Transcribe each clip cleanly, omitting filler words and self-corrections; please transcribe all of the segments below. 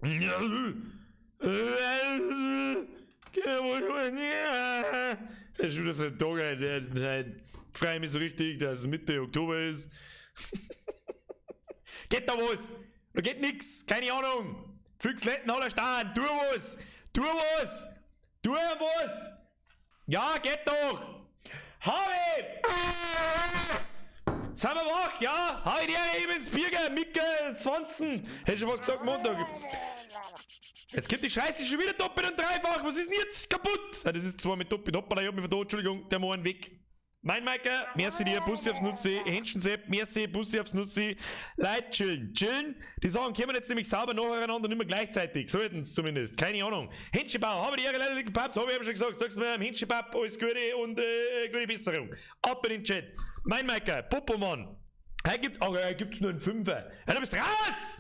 Das ist schon wieder so ein Tag, ey, freue ich mich so richtig, dass Mitte Oktober ist. Geht da was? Da geht nix, keine Ahnung. Füchsletten hat er stehen, tu was! Tu was! Tu was! Ja, geht doch! Harry! Sind wir wach, ja? Harry, der eben ins Birger, Micke, 20. Hätte schon was gesagt, Montag. Jetzt kommt die Scheiße schon wieder doppelt und dreifach. Was ist denn jetzt kaputt? Ja, das ist zwar mit doppelt. Hoppala, ich hab mich vertan. Entschuldigung, der Mann weg. Mein Maika, merci dir, Bussi aufs Nutzi, Händchen Sepp, merci, Bussi aufs Nutzi. Leute, chillen, chillen. Die Sachen kommen jetzt nämlich sauber nacheinander, nicht mehr gleichzeitig. Sollten es zumindest. Keine Ahnung. Händchenbau, habe die Ehre, leider Little Paps, habe ich eben schon gesagt. Sag's mir, Händchenpapp, alles Gute und gute Besserung. Ab in den Chat. Mein Maika, Popomann. Er gibt, oh, er gibt's nur einen Fünfer. Ja, du bist raus!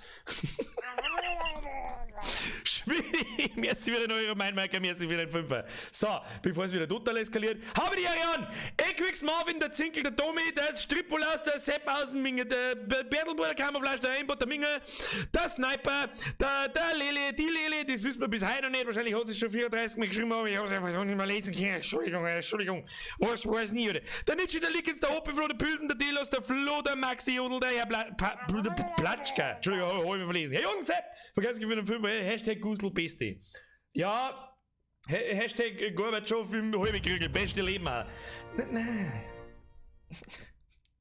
Schwierig. Merci wieder ein Euro, mein Maika, merci wieder ein Fünfer. So, bevor es wieder total eskaliert, habe die Ehre an! Equix Marvin, der Zinkel, der Tommy, der Stripolaus, der Sepp Außenminge, der Bertelbruder Camouflage, der Aimbot, der Minge, der Sniper, der Lele, die Lele, das wissen wir bis heute noch nicht, wahrscheinlich hat sie schon 34 Mal geschrieben, aber ich hab's einfach noch nicht mehr lesen können. Entschuldigung, Entschuldigung, was weiß nie, oder? Der Nietzsche, der Lickens, der Hoppeflo, der Pülsen, der Delos, der Flo, der Maxi Jodel, der Herr Platschka. Entschuldigung, hab ich mir verlesen. Herr Jürgen Sepp, vergessen für den Fünfer, Hashtag Gusel Beste. Ja, Hashtag Gorbatschow im halben Kriegel, beste Leben auch. Nein, nein.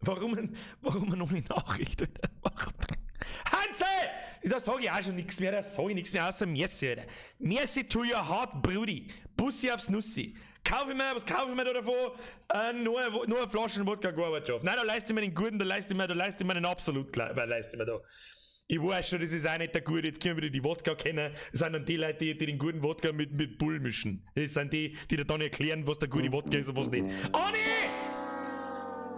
Warum noch eine Nachricht? Hansel! Da sag ich auch schon nichts mehr, da sag ich nichts mehr außer Merci, Alter. Merci to your heart, Brudi. Bussi aufs Nussi. Kauf ich mir, was kaufe ich mir da davon? Nur eine Flasche Wodka Gorbatschow. Nein, da leiste ich mir den guten, da leiste ich mir den absolut, leiste ich mir da. Ich weiß schon, das ist auch nicht der gute. Jetzt können wir wieder die Wodka kennen. Das sind dann die Leute, die den guten Wodka mit Bull mischen. Das sind die, die dir dann erklären, was der gute Wodka ist und was nicht. Anni!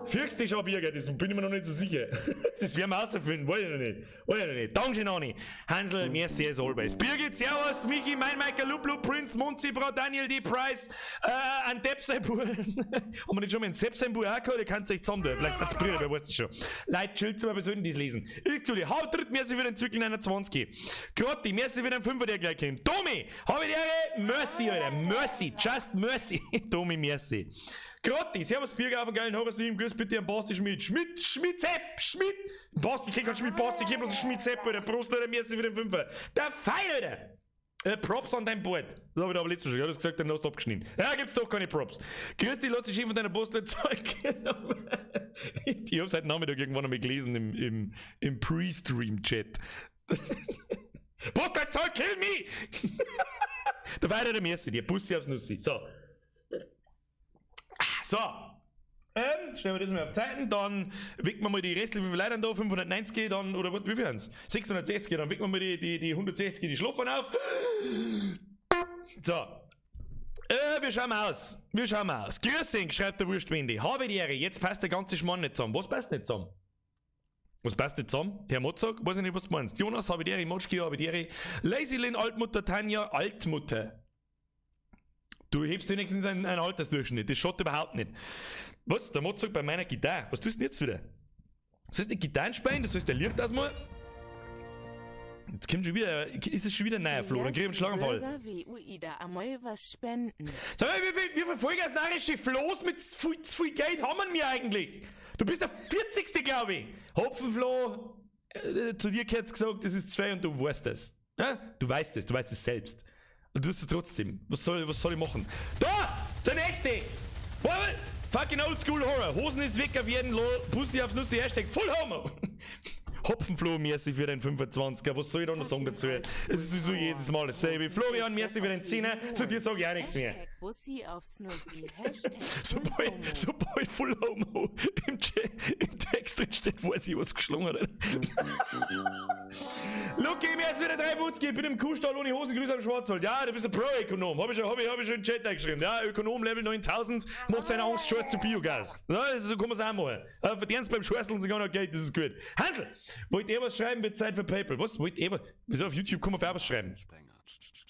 Fühlst du dich schon, Birger? Das bin ich mir noch nicht so sicher. Das werden wir rausfinden, weiß ich noch nicht. Weiß ich noch nicht. Dankeschön, Anni. Hansel, merci as always. Birgit, servus, Michi, mein Michael, Luplu, Prince, Monzi, Bra, Daniel D. Price, ein Depp sein Bub. Haben wir nicht schon mal einen Sepp sein Bub auch gehabt? Der kann sich zusammen tun. Vielleicht als Brüder, wer weiß das schon. Leute, chillt mal, wir sollten das lesen. Ich, Julie, Hauptritt, merci für den Zwickel 29. Grotti, merci für den Fünfer, der gleich kommt. Domi, hab ich die Ehre, Mercy, Alter, Mercy, just Mercy. Domi, merci. Grotti, servus Birger auf einen geilen Horror-Stream, grüß bitte an Basti Schmidt. Schmidt, Schmidt, Sepp, Schmidt. Basti, ich krieg keinen Schmidt, Basti, ich krieg bloß Schmidt, Sepp, Alter, Prost, Alter, merci für den Fünfer. Der Fein, Alter. Props an dein Board. Das hab ich da aber letztes Mal schon, gell? Du hast gesagt, dann hast du abgeschnitten. Ja, gibt's doch keine Props. Grüß dich, lass dich schön von deiner Postleitzahl. Ich hab's heute Nachmittag irgendwann einmal gelesen im Pre-Stream-Chat. Postleitzahl, kill me! Der weiter der Merci dir. Bussi aufs Nussi. So. So. Stellen wir das mal auf Zeiten, dann wicken wir mal die restlichen, wie viel Leute sind da? 590, dann, oder was, wie viel sind's? 660, dann wicken wir mal die 160, die schlafen auf. So. Wir schauen mal aus. Wir schauen mal aus. Grüß dich, schreibt der Wurstwende. Habe die Ehre, jetzt passt der ganze Schmarrn nicht zusammen. Was passt nicht zusammen? Was passt nicht zusammen? Herr Mozart, weiß ich nicht, was du meinst. Jonas, habe die Ehre, Motschki, habe die Ehre. Lazy Lynn, Altmutter, Tanja, Altmutter. Du hebst wenigstens einen Altersdurchschnitt. Das schaut überhaupt nicht. Was? Der Mozart bei meiner Gitarre. Was tust du denn jetzt wieder? Sollst du nicht Gitarren spielen? Das sollst du Licht ausmalen? Jetzt kommt schon wieder, ist es schon wieder ein neuer Flo, dann krieg ich einen Schlaganfall. Bürger WUI da einmal was spenden. Sag mal, wie viel vollgasnarische Floß mit zu viel Geld haben wir eigentlich? Du bist der 40., glaub ich. Hopfenflo, zu dir gehört's gesagt, das ist 2 und du weißt es. Ja? Du weißt es selbst. Und du tust es trotzdem. Was soll ich machen? Da! Der nächste! Warte! Fucking Oldschool Horror. Hosen ist weg auf jeden Lol. Pussy aufs Nussi. Hashtag Full Homo. Hopfenflo, merci für den 25er. Was soll ich da noch sagen dazu? Es ist sowieso jedes Mal dasselbe. Florian, merci für den 10er. Zu dir sag ich auch nichts mehr. Hashtag Bussi aufs Nussi. Hashtag Sobald, Full Homo. sobald Full Homo im Text drin steht, weiß ich, was geschlungen hat. Lucky, mir ist wieder 3,50. Ich bin im Kuhstall ohne Hosen, Grüße am Schwarzwald. Ja, du bist ein Pro-Ökonom. Hab ich schon, hab ich schon im Chat eingeschrieben. Ja, Ökonom Level 9000 macht seine Angst Scheiß zu Biogas. Ja, das ist, so kann man's auch machen. Ja, verdienst beim Schweißeln sogar noch Geld, das ist gut. Hansel, wollt ihr was schreiben? Wird Zeit für PayPal. Was? Wollt ihr was? Wieso auf YouTube kann man für was schreiben?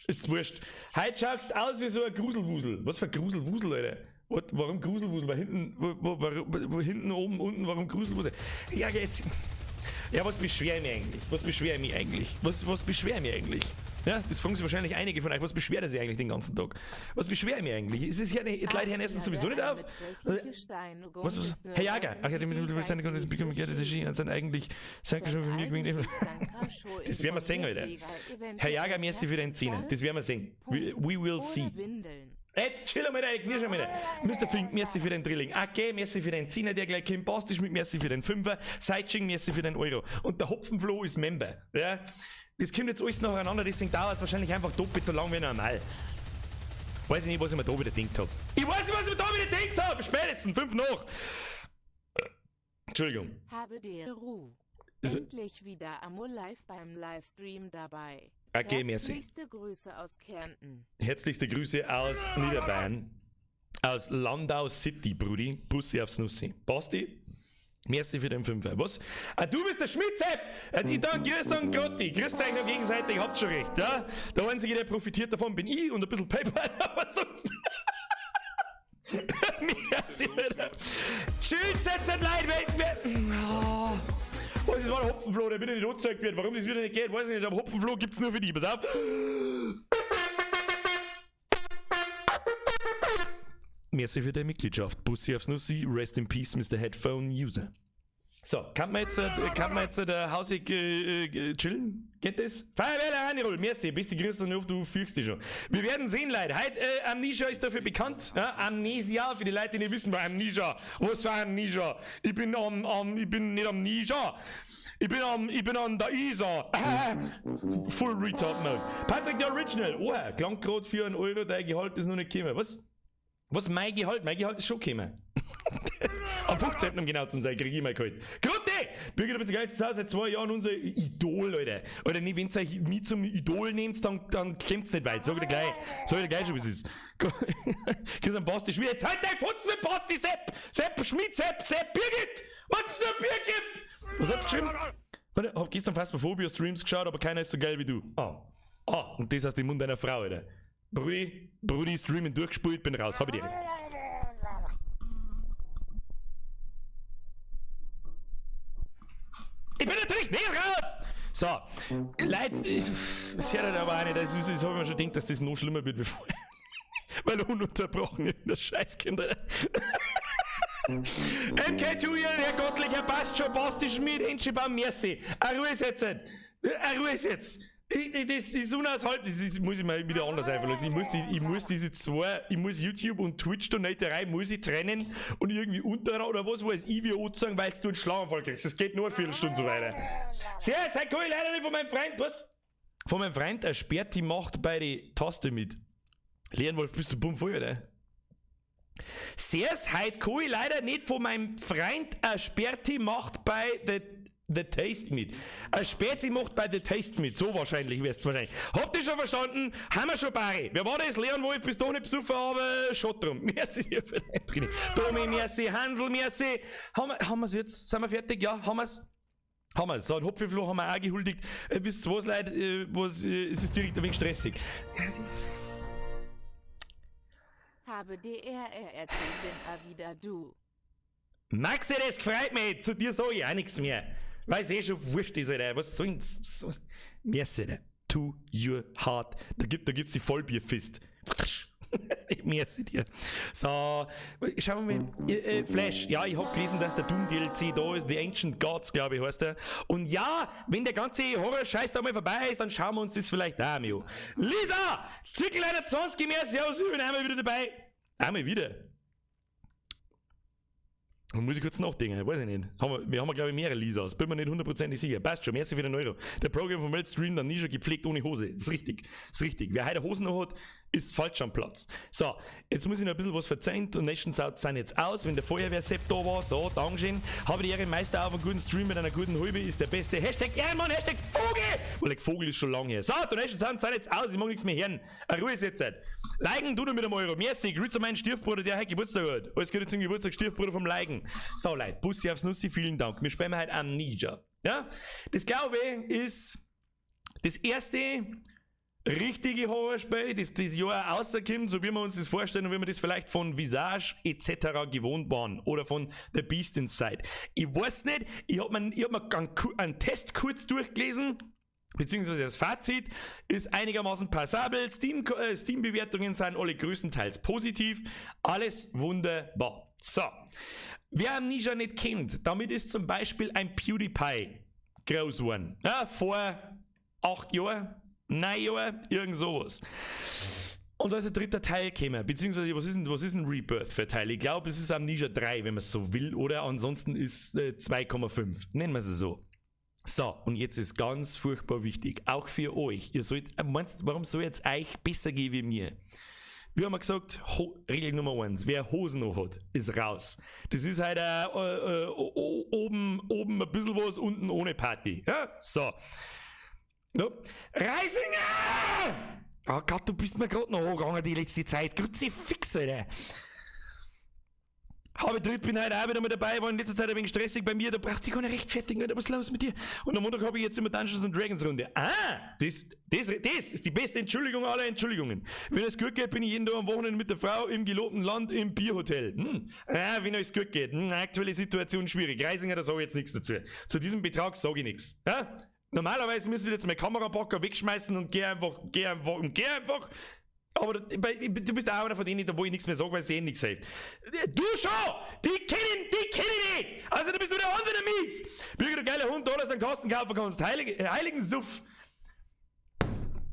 Ist wurscht. Heute schaust du aus wie so ein Gruselwusel. Was für ein Gruselwusel, Alter? What, warum Gruselwusel? Weil hinten, wo, wo, wo, wo, hinten, oben, unten, warum Gruselwusel? Ja, jetzt. Ja, was beschwer ich mich eigentlich? Was beschwer ich mich eigentlich? Was beschwer ich mich eigentlich? Ja, das fragen sich wahrscheinlich einige von euch. Was beschwert er sich eigentlich den ganzen Tag? Was beschwer ich mich eigentlich? Es ist ja nicht, die Leute hören erstens sowieso nicht auf. Was, was? Herr Jager! Ach ja, die mit der sind eigentlich Das werden wir sehen, Alter. Herr Jager, merci für den Zehner. Das werden wir sehen. We will see. Jetzt chill mal, ich knirsch mal. Mr. Fink, merci für den Drilling. Okay, merci für den Zehner, der gleich kommt. Basti Schmidt, merci für den Fünfer. Seitsching, merci für den Euro. Und der Hopfenflo ist Member. Ja? Das kommt jetzt alles nacheinander, deswegen dauert es wahrscheinlich einfach doppelt so lang wie normal. Weiß ich nicht, was ich mir da wieder gedacht hab. Ich weiß nicht, was ich mir da wieder gedacht hab! Spätestens 5 nach! Entschuldigung. Habe dir Ruhe. Endlich wieder Amo live beim Livestream dabei. Okay, merci. Herzlichste Grüße aus Kärnten. Herzlichste Grüße aus Niederbayern. Aus Landau City, Brudi. Bussi aufs Nussi. Basti? Merci für den Fünfer. Was? Ah, du bist der Schmidt-Sepp! Ich danke, grüß und Grotti. Grüßt euch noch gegenseitig, habt schon recht. Ja? Der Einzige, der profitiert davon, bin ich und ein bisschen PayPal, aber sonst. Merci, Alter. Tschüss, jetzt Leute. Oh. Was ist, war der Hopfenflo, der wieder nicht angezeigt wird? Warum das wieder nicht geht, weiß ich nicht. Aber Hopfenflo gibt's nur für die. Pass auf. Merci für deine Mitgliedschaft. Bussi aufs Nussi. Rest in Peace, Mr. Headphone User. So, kann man jetzt der Hausig chillen? Geht das? Feuerwehr Anirol, merci, bist die Grüße und du fügst dich schon. Wir werden sehen, Leute. Heute, Amnesia ist dafür bekannt. Ja? Amnesia, für die Leute, die nicht wissen, was Amnesia. Was für Amnesia? Ich bin ich bin nicht Amnesia. Ich bin an der Isar. Full Retard Mode. Patrick, der Original. Oh, klang gerade für 1 Euro, dein Gehalt ist noch nicht gekommen. Was? Was, mein Gehalt? Mein Gehalt ist schon gekommen. Am 15. um genau zu sein, krieg ich mein Gehalt. Grutte! Birgit, du bist die geilste Sau seit 2 Jahren unser Idol, Alter. Alter, nee, wenn ihr euch mich zum Idol nehmt, dann kommt's nicht weit. Sag ich dir gleich. Sag ich dir gleich schon, wie es ist. Grüß an Basti Schmidt. Jetzt halt dein Futzen mit Basti Sepp! Sepp, Schmidt, Sepp, Sepp, Birgit! Was ist für Birgit? Was hat's geschrieben? Warte, hab gestern Phasmophobia Streams geschaut, aber keiner ist so geil wie du. Ah. Ah, und das aus dem Mund einer Frau, Alter. Brudi, Streamen durchgespult, bin raus. Hab ich dir. Ich bin natürlich nicht raus! So, Leute, es hört halt aber auch nicht, das habe ich mir schon gedacht, dass das noch schlimmer wird wie vorher. Weil ununterbrochen in der Scheiß kommt. MK2, Herr Gottlich, Herr Passt schon, Basti Schmidt, Henschebaum, merci. Eine Ruhe ist jetzt. Eine Ruhe ist jetzt. Das ist unaushaltbar, das ist, muss ich mal wieder anders einfallen lassen. Ich muss diese zwei, ich muss YouTube und Twitch Donaterei muss ich trennen und irgendwie untereinander oder was weiß ich, wie anzeigen, weil du einen Schlaganfall kriegst. Das geht nur eine Viertelstunde so weiter. Sehr, sehr cool, leider nicht von meinem Freund, was? Von meinem Freund, ein Sperrti macht bei die Taste mit. Leonwolf, bist du bumm voll, oder? Sehr, heute cool, leider nicht von meinem Freund, ein Sperrti macht bei The Taste mit. Ein Spezi macht bei The Taste mit. So wahrscheinlich wär's wahrscheinlich. Habt ihr schon verstanden? Haben wir schon Barry. Wer war das? Leon Wolf, bist du nicht besoffen, aber schon drum. Merci dir für dein Training. Domi, merci. Hansel, merci. Haben wir's jetzt? Sind wir fertig? Ja, haben wir's? Haben wir's. So, ein Hopfenfloh haben wir auch gehuldigt. Wisst ihr was, Leute? Es ist direkt ein wenig stressig. Habe DRRRT bin wieder du. Maxi, das freut mich. Zu dir sag ich auch nichts mehr. Weiß eh schon, wurscht ist, Alter. Was soll denn so? Merci, Alter. To your heart. Da gibt's die Vollbierfist. Merci dir. So, schauen wir mal. Flash, ja, ich hab gelesen, dass der Doom DLC da ist. The Ancient Gods, glaube ich, heißt der. Und ja, wenn der ganze Horror-Scheiß da mal vorbei ist, dann schauen wir uns das vielleicht auch mal an. Lisa! Zirkel 21, mehr, servus, ich bin einmal wieder dabei. Einmal wieder. Muss ich kurz nachdenken, weiß ich nicht. Wir haben, glaube ich, mehrere Lisas. Bin mir nicht hundertprozentig sicher. Passt schon, merci für den Euro. Der Programm vom Weltstream dann nie schon gepflegt ohne Hose. Ist richtig. Ist richtig. Wer heute Hosen noch hat, ist falsch am Platz. So, jetzt muss ich noch ein bisschen was verzeihen. Donations out sind jetzt aus. Wenn der Feuerwehr-Sepp da war, so, Dankeschön. Habe die Ehre, Meister auf einen guten Stream mit einer guten Halbe ist der beste. Hashtag Ehrenmann, Hashtag Vogel! Weil Vogel ist schon lange her. So, Donations out sind jetzt aus. Ich mag nichts mehr hören. Eine Ruhe ist jetzt. Liken, du noch mit einem Euro. Merci. Grüße an meinen Stiefbruder, der heute Geburtstag hat. Alles Gute zum Geburtstag, Stiefbruder vom Liken. So, Leute, Bussi aufs Nussi, vielen Dank. Wir spielen heute Amnesia. Ja? Das, glaube ich, ist das erste Richtige Horrorspiel, das das Jahr rauskommt, so wie wir uns das vorstellen und wie wir das vielleicht von Visage etc. gewohnt waren oder von The Beast Inside. Ich weiß nicht, ich hab mir einen Test kurz durchgelesen, beziehungsweise das Fazit ist einigermaßen passabel. Steam-Bewertungen sind alle größtenteils positiv. Alles wunderbar. So. Wer Amnesia nicht kennt, damit ist zum Beispiel ein PewDiePie groß geworden. Ja, vor 8 Jahren, 9 Jahren, irgend sowas. Und da ist ein dritter Teil gekommen, beziehungsweise was ist ein Rebirth für Teil? Ich glaube, es ist Amnesia 3, wenn man es so will, oder ansonsten ist 2,5. Nennen wir es so. So, und jetzt ist ganz furchtbar wichtig, auch für euch. Ihr sollt, meinst, warum soll jetzt euch besser gehen wie mir? Wir haben gesagt, Ho Regel Nummer 1, wer Hosen noch hat, ist raus. Das ist halt oben ein bisschen was, unten ohne Party. Ja? So. No. Reisinger! Oh Gott, du bist mir gerade noch angegangen die letzte Zeit. Kruzifix, Alter. Habe dritt, bin heute auch wieder mal dabei, war in letzter Zeit ein wenig stressig bei mir, da braucht sich keiner rechtfertigen, Alter, was ist los mit dir? Und am Montag habe ich jetzt immer Dungeons and Dragons Runde. Ah, das ist die beste Entschuldigung aller Entschuldigungen. Wenn es gut geht, bin ich jeden Tag am Wochenende mit der Frau im gelobten Land im Bierhotel. Ah, wenn alles gut geht. Aktuelle Situation schwierig. Reisinger, da sage ich jetzt nichts dazu. Zu diesem Betrag sage ich nichts. Ja? Normalerweise müsste ich jetzt meine Kamerapacker wegschmeißen und geh einfach, geh einfach und geh einfach. Aber du bist auch einer von denen, da wo ich nichts mehr sage, weil es eh nichts hilft. Du schon! Die kennen nicht! Also du bist du der andere mich! Bürger, du geiler Hund, da dass du einen Kasten kaufen kannst. Heiligen Suff!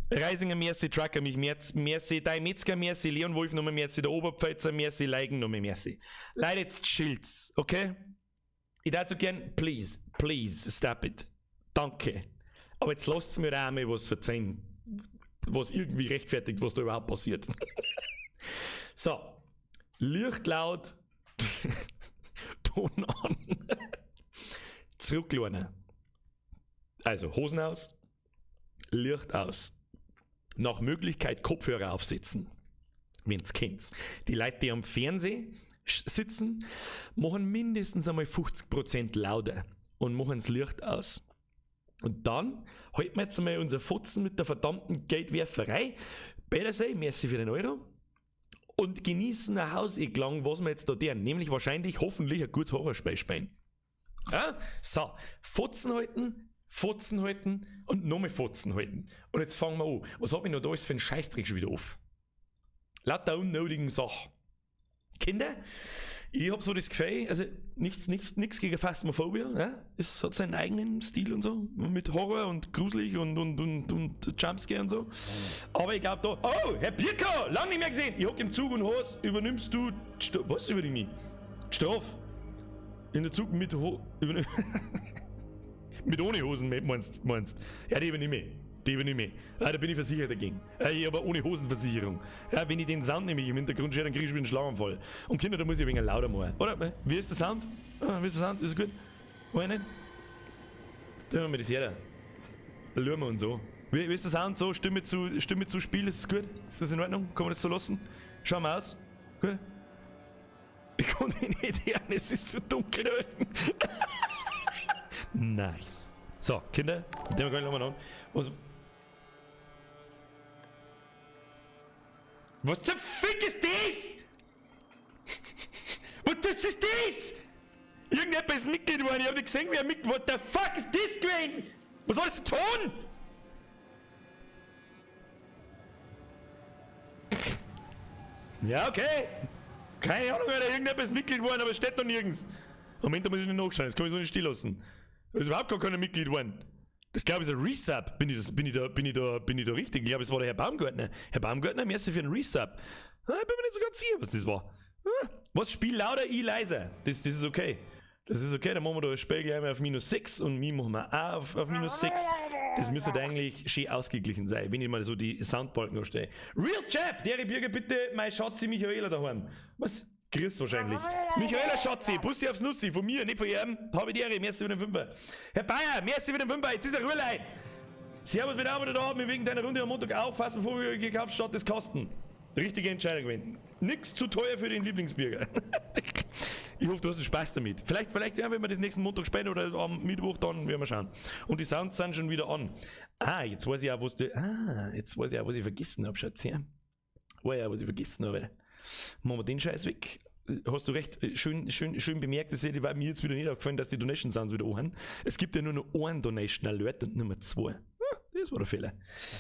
Reisinger, merci, Trucker, mich, merci, dein Metzger, merci, Leon Wolf, nochmal merci, der Oberpfälzer, merci, Leigen, nochmal merci. Leute, jetzt chillt's, okay? Ich darf so gern, please, please, stop it. Danke. Aber jetzt lasst mir auch mal was verzeihen, was irgendwie rechtfertigt, was da überhaupt passiert. So. Licht laut, Ton an. Zurücklehnen. Also Hosen aus, Licht aus. Nach Möglichkeit Kopfhörer aufsetzen, wenn's kennt. Die Leute, die am Fernsehen sitzen, machen mindestens einmal 50% lauter und machen das Licht aus. Und dann halten wir jetzt einmal unser Fotzen mit der verdammten Geldwerferei. Besser sei, merci für den Euro. Und genießen ein Hauseklang, was wir jetzt da tun. Nämlich wahrscheinlich, hoffentlich ein gutes Horrorspiel spielen. Ja? So, Fotzen halten, Fotzen halten und nochmal Fotzen halten. Und jetzt fangen wir an. Was hab ich noch da alles für einen Scheißdreck schon wieder auf? Lauter unnötigen Sachen. Kinder, ich hab so das Gefühl, also nichts gegen Phasmophobia, ja? Es hat seinen eigenen Stil und so, mit Horror und gruselig und Jumpscare und so. Aber ich glaub da, oh, Herr Pirko, lang nicht mehr gesehen, ich hock im Zug und Hos, übernimmst du, was übernimm ich? Straf. In der Zug mit Ho-, mit ohne Hosen meinst. Ja, die übernehme ich. Die übernehme ich. Ah, da bin ich versichert dagegen. Ich habe ohne Hosenversicherung. Ja, wenn ich den Sound nämlich im Hintergrund höre, dann kriege ich wieder einen Schlaganfall. Und Kinder, da muss ich ein wenig lauter machen. Oder? Wie ist der Sound? Ah, wie ist der Sound? Ist es gut? Weiß ich nicht. Da haben wir das her. Lärm und so. Wie ist der Sound so? Stimme zu Spiel, ist es gut? Ist das in Ordnung? Kann man das so lassen? Schauen wir aus. Gut? Ich kann ihn nicht hören, es ist zu dunkel. Nice. So, Kinder, mit dem kann ich nochmal an. Was zum Fick ist das? Was das ist das? Irgendjemand ist Mitglied geworden, ich hab nicht gesehen, wer Mitglied. What the fuck ist das gewesen? Was war das für ein Ton? Ja, okay. Keine Ahnung, Alter, irgendjemand ist Mitglied geworden, aber es steht da nirgends. Moment, da muss ich nicht nachschauen, das kann ich so nicht stehen lassen. Da ist überhaupt gar keiner Mitglied geworden. Das glaube ich ist ein Resub. Bin ich da richtig? Ich glaube, es war der Herr Baumgartner. Herr Baumgartner, merci für einen Resub. Ah, ich bin mir nicht so ganz sicher, was das war. Ah, was? Spiel lauter, ich leiser. Das ist okay. Das ist okay, dann machen wir da das Spiel gleich mal auf minus 6 und mich machen wir auch auf minus 6. Das müsste eigentlich schön ausgeglichen sein, wenn ich mal so die Soundbalken anstelle. Real Chap, der Bürger bitte, mein Schatzi Michaela daheim. Was? Chris wahrscheinlich. Michaela Schatzi, Bussi aufs Nussi, von mir, nicht von ihm. Habe die Ehre, merci für den Fünfer. Herr Bayer, merci für den Fünfer, jetzt ist er Ruhe, Servus, bin auch wieder da, hab mich wegen deiner Runde am Montag auffassen, bevor wir gekauft statt des Kosten. Richtige Entscheidung gewesen. Nix zu teuer für den Lieblingsbürger. Ich hoffe, du hast Spaß damit. Vielleicht werden wir das nächsten Montag spielen oder am Mittwoch, dann werden wir schauen. Und die Sounds sind schon wieder an. Ah, jetzt weiß ich auch, was du. Ah, jetzt weiß ich auch, was ich vergessen habe, Schatz. Ja. Weiß ich auch, was ich vergessen habe. Machen wir den Scheiß weg. Hast du recht, schön, schön, schön bemerkt, das war mir jetzt wieder nicht aufgefallen, dass die Donation Sounds wieder anhören. Es gibt ja nur noch einen Donation Alert und Nummer 2. Ah, das war der Fehler.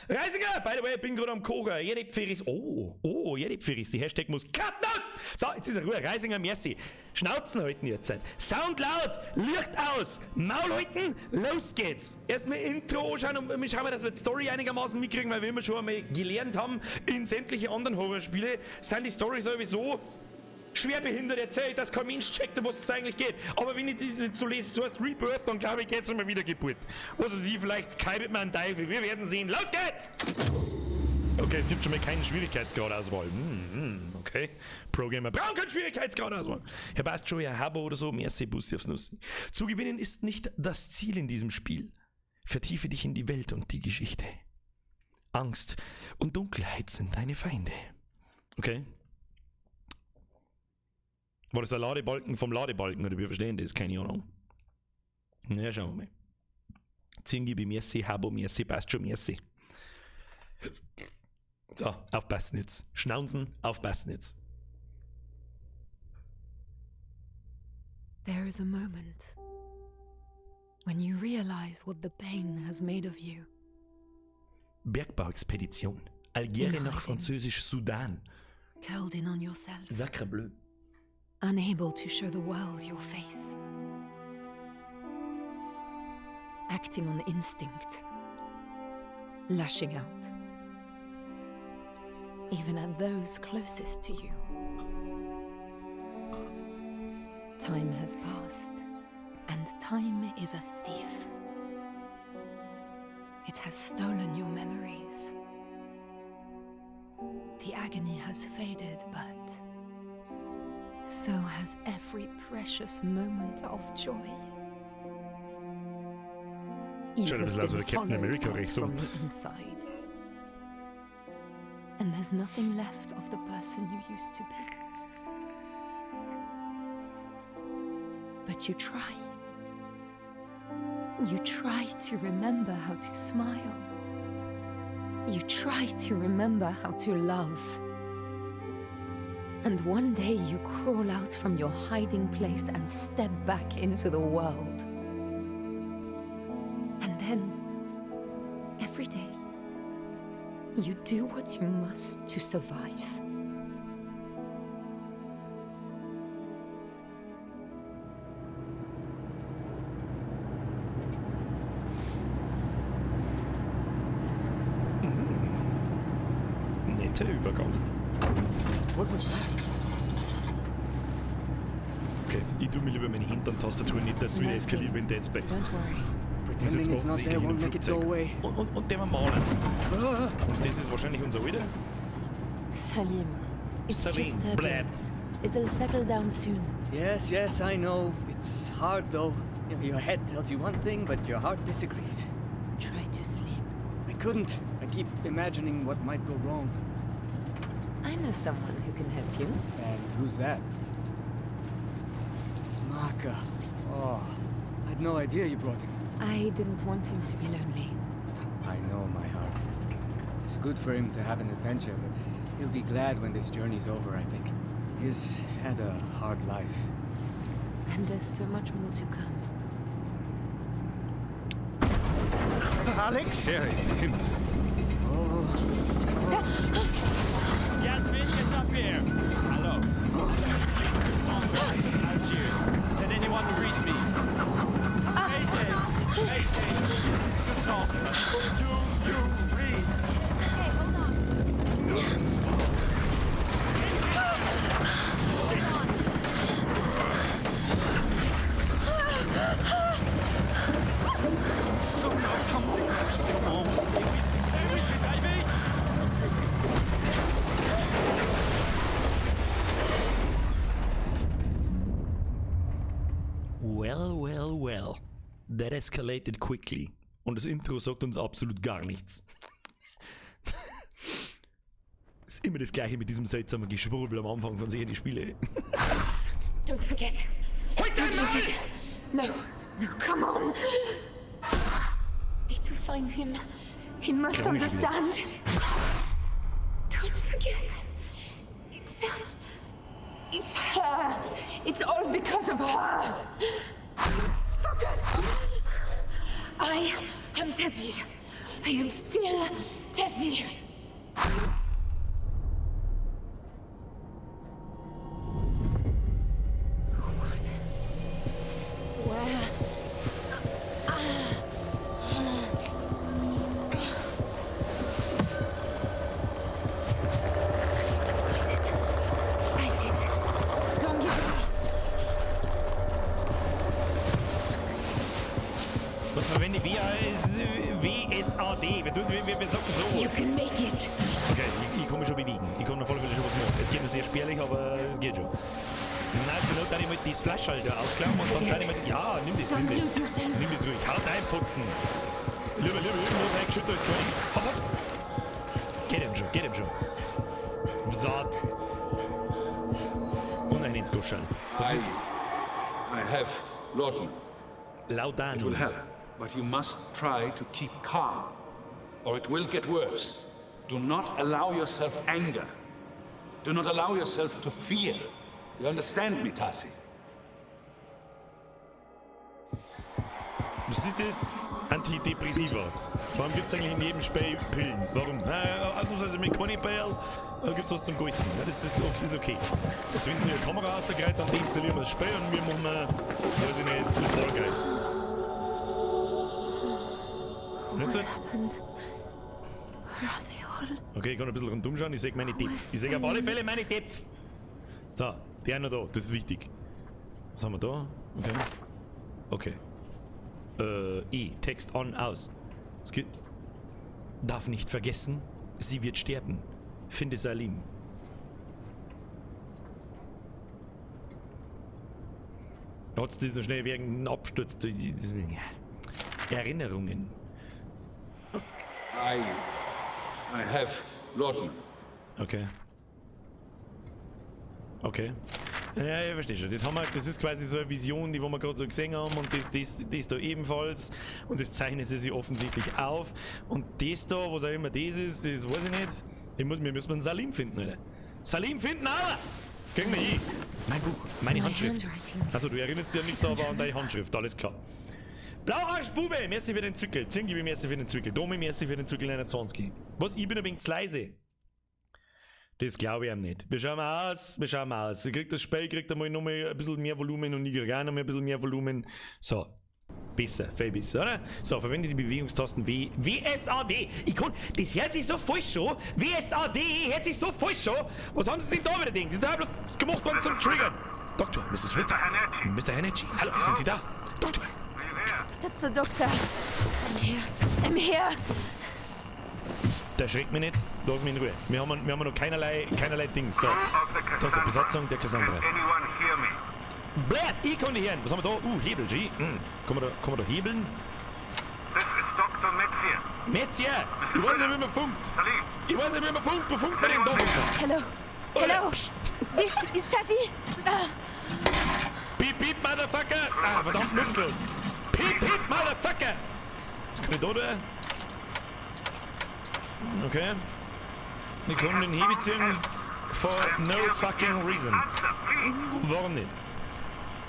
Reisinger, by the way, ich bin gerade am Kochen. Jede Pferis. Oh, oh, jede Pferis. Die Hashtag muss Katnuss! So, jetzt ist er Ruhe. Reisinger, merci. Schnauzen halten jetzt. Sound laut, Licht aus, Maul halten, los geht's. Erstmal Intro anschauen und wir schauen mal, dass wir die Story einigermaßen mitkriegen, weil wir immer schon einmal gelernt haben, in sämtliche anderen Horrorspiele sind die Storys sowieso schwerbehindert erzählt, dass kein Mensch checkt, um was es eigentlich geht. Aber wenn ich das jetzt so lese, so heißt Rebirth, dann glaube ich, geht's um eine Wiedergeburt. Also sie vielleicht kalbet man einen Teufel. Wir werden sehen. Los geht's! Okay, es gibt schon mal keinen Schwierigkeitsgrad-Auswahl. Okay. Pro-Gamer brauchen keinen Schwierigkeitsgrad-Auswahl. Herr passt schon, Herr Habo oder so. Merci, Bussi aufs Nussi. Zu gewinnen ist nicht das Ziel in diesem Spiel. Vertiefe dich in die Welt und die Geschichte. Angst und Dunkelheit sind deine Feinde. Okay. War das der Ladebalken vom Ladebalken oder wir verstehen das? Keine Ahnung. Na, schauen wir mal. Zingi, merci, Habo, merci, passt schon, merci. So, aufpassen jetzt. Schnauzen, aufpassen jetzt. There is a moment when you realize what the pain has made of you. Bergbauexpedition. Algerien nach Französisch Sudan. Curled in on yourself. Sacre bleu. Unable to show the world your face. Acting on instinct. Lashing out. Even at those closest to you. Time has passed, and time is a thief. It has stolen your memories. The agony has faded, but so has every precious moment of joy. You Schaut ein have bisschen aus been wie der Captain hollowed America out rechts from oben. the inside. And there's nothing left of the person you used to be. But you try. You try to remember how to smile. You try to remember how to love. And one day you crawl out from your hiding place and step back into the world. And then, every day, you do what you must to survive. Netter Übergang. What was that? Okay, ich tue mir lieber meine Hintern-Tastatur nicht, dass es wieder eskaliert wie in Dead Space. Don't worry. Das ist Pretending jetzt it's not offensichtlich there in einem won't make it go Flugzeug. away. Und der wir malen. Und das ist wahrscheinlich unser Alter. Salim, it's Salim, just turbulence. It'll settle down soon. Yes, yes, I know. It's hard though. You know, your head tells you one thing, but your heart disagrees. Try to sleep. I couldn't. I keep imagining what might go wrong. I know someone who can help you. And who's that? Maka. Oh, I had no idea you brought him. I didn't want him to be lonely. I know, my heart. It's good for him to have an adventure, but he'll be glad when this journey's over, I think. He's had a hard life. And there's so much more to come. Alex? Yeah, him. Oh. Yasmin, get up here. Hello. Sandra from Algiers. Can anyone read me? Mayday! Mayday! This is Cassandra. Do you read? Okay, hold on. Come on, stay with me, stay with me, baby! Well, well, well. That escalated quickly. Und das Intro sagt uns absolut gar nichts. Ist immer das gleiche mit diesem seltsamen Geschwurbel am Anfang von solchen Spielen. Don't forget. Halt dein Don't lose Maul! it. No, no, come on. Need to find him. He must Komm, ich understand. Don't forget. It's her. It's all because of her. Focus. I am Tasi. I am still Tasi. What? Where? Fight it. Fight it. Don't give up. Was verwende ich? WSAD. Wer sagt denn You sowas? can make it. Okay, ich kann mich schon bewegen. Ich kann auf alle Fälle schon was machen. Es geht nur sehr spärlich, aber es geht schon. Nein, zur Not dann ich mal das Flascherl da ausklappen und dann kann ich mal. Ja, nimm das, nimm Don't das. lose yourself. Nimm das ruhig. Haut rein, Futzen. Lieber, lieber, irgendwas eingeschüttet als gar nichts. Hopp, hopp. Geht ihm schon, geht ihm schon. Saat. Und ein ins Guscheln. Was ist? I have laudanum. It will Laudanum. help, but you must try to keep calm, or it will get worse. Do not allow yourself anger. Do not allow yourself to fear. You understand me, Tasi? Was ist das? Antidepressiva. Warum gibt es eigentlich in jedem Spiel Pillen? Warum? Na, ausnahmsweise mit Conny-Bell gibt es was zum Geißen. Ja, das ist okay. Jetzt, wenn sie eine Kamera rausgeht, dann deinstallieren wir das Spiel und wir machen, weiß ich nicht, Fall Guys. What's Jetzt? happened? Where are they all? Okay, ich kann ein bisschen rundum schauen. Ich sehe meine Depf. Ich sehe auf alle Fälle meine Depf. So, der noch da. Das ist wichtig. Was haben wir da? Okay. Okay. E. Text on, aus. Es geht. Darf nicht vergessen, sie wird sterben. Finde Salim. Trotz das noch schnell wegen Absturz. Erinnerungen. I have laudanum. Okay. Okay. Ja, ich verstehe schon. Das haben wir, das ist quasi so eine Vision, die wo wir gerade so gesehen haben und das da ebenfalls. Und das zeichnet sie sich offensichtlich auf. Und das da, was auch immer das ist, das weiß ich nicht. Wir müssen einen Salim finden, Alter. Salim finden, aber! Kriegen wir hin. Mein Buch, meine My Handschrift. handwriting. Also du erinnerst dich an nichts, aber an deine Handschrift, alles klar. Blauarschbube, merci für den Zwickel. Zingi, merci für den Zwickel. Domi, merci für den Zwickel 21. Was? Ich bin ein wenig zu leise. Das glaube ich ihm nicht. Wir schauen mal aus, wir schauen mal aus. Ich krieg das Spiel, kriegt einmal noch mal ein bisschen mehr Volumen und ich krieg auch noch mal ein bisschen mehr Volumen. So. Besser, viel besser, oder? So, verwende die Bewegungstasten W, W S A D. Ich kann, das hört sich so falsch an. W S A D hört sich so falsch an. Was haben sie sich da wieder gedacht? Das ist da bloß gemacht worden zum Triggern. Doktor, Mrs. Ritter. Mr. Hanechi. Hallo, sind Sie da? Doktor. That's the doctor. I'm here. I'm here. Der schreckt mich nicht. Lass mich in Ruhe. Wir haben noch keinerlei Dings. So. Doktor, Besatzung der Cassandra. Blöd, ich kann nicht hören. Was haben wir da? Hebel, G. Hm. Kann man da hebeln? This is Dr. Metzier. Metzier! Ich weiß nicht, wie man funkt. Salim, Ich weiß nicht, wie man funkt. Wo funkt man denn da? Hello. Hello. Psst. This is Tasi. Piep, piep, Motherfucker! Ah, verdammt nutzlos. Piep, piep, Motherfucker! Was kann ich da tun? Okay. Wir können den Hebel ziehen. For no fucking reason. Warum nicht?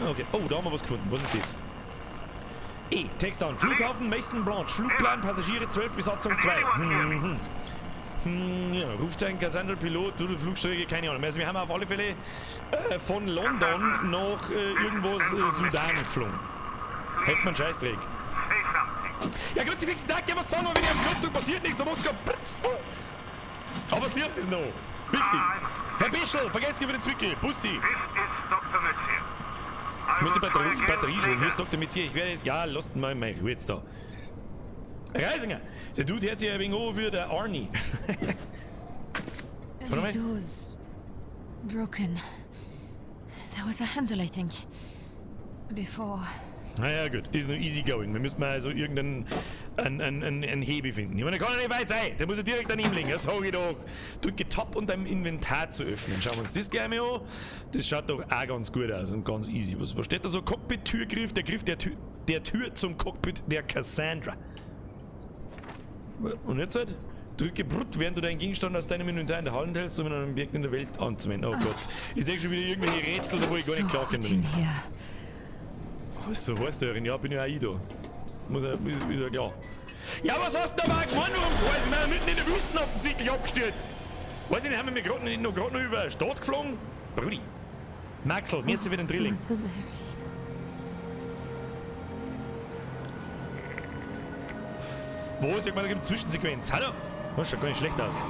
Okay. Oh, da haben wir was gefunden. Was ist das? E, Text an. Flughafen Mason Branch. Flugplan, Passagiere 12, Besatzung 2. Ja, Rufzeichen, Cassandra, Pilot, Flugstrecke, keine Ahnung. Also wir haben auf alle Fälle von London nach irgendwo Sudan geflogen. Hätte man Scheißdreck. Ja, gut, Sie fixen Tag, ja, was sagen wir, wenn ich am Knopf drücke, passiert nichts, da macht's gar Blitz. Aber es wird es noch. Wichtig. Herr Bischel, vergesst für den Zwickel. Bussi. This is Dr. Metzier. Ich muss die Batterie schon. Hier ist Dr. Metzier. Ich werde jetzt. Ja, lasst mal meine Ruhe jetzt da. Reisinger! Der Dude hört sich ein wenig an wie der Arnie. The door's broken. There was a handle, I think. Before. Naja, gut. Ist nur easy going. Wir müssen mal also irgendeinen einen Hebel finden. Ich meine, der kann ja nicht weit sein. Der muss ja direkt daneben liegen. Das sag ich doch. Drücke Tab, um dein Inventar zu öffnen. Schauen wir uns das gleich mal an. Das schaut doch auch ganz gut aus und ganz easy. Was steht da so? Cockpit-Türgriff, der Griff der Tür zum Cockpit der Cassandra. Und jetzt halt? Drücke Brut, während du deinen Gegenstand aus deinem Inventar in der Hand hältst, um ihn an einem Objekt in der Welt anzuwenden. Oh Gott. Ich sehe schon wieder irgendwelche Rätsel, wo ich gar nicht klarkomme. Was so heißt der? Ja, bin ja auch ich da. Muss ja, ist ja klar. Ja, was hast du denn da gemeint, warum es heiß ist? Wir sind mitten in der Wüste offensichtlich abgestürzt. Weiß ich nicht, haben wir gerade noch über eine Stadt geflogen? Brudi. Maxl, mir ist wieder ein Drilling. Wo ist irgendwann eine Zwischensequenz? Hallo? Das schaut gar nicht schlecht aus.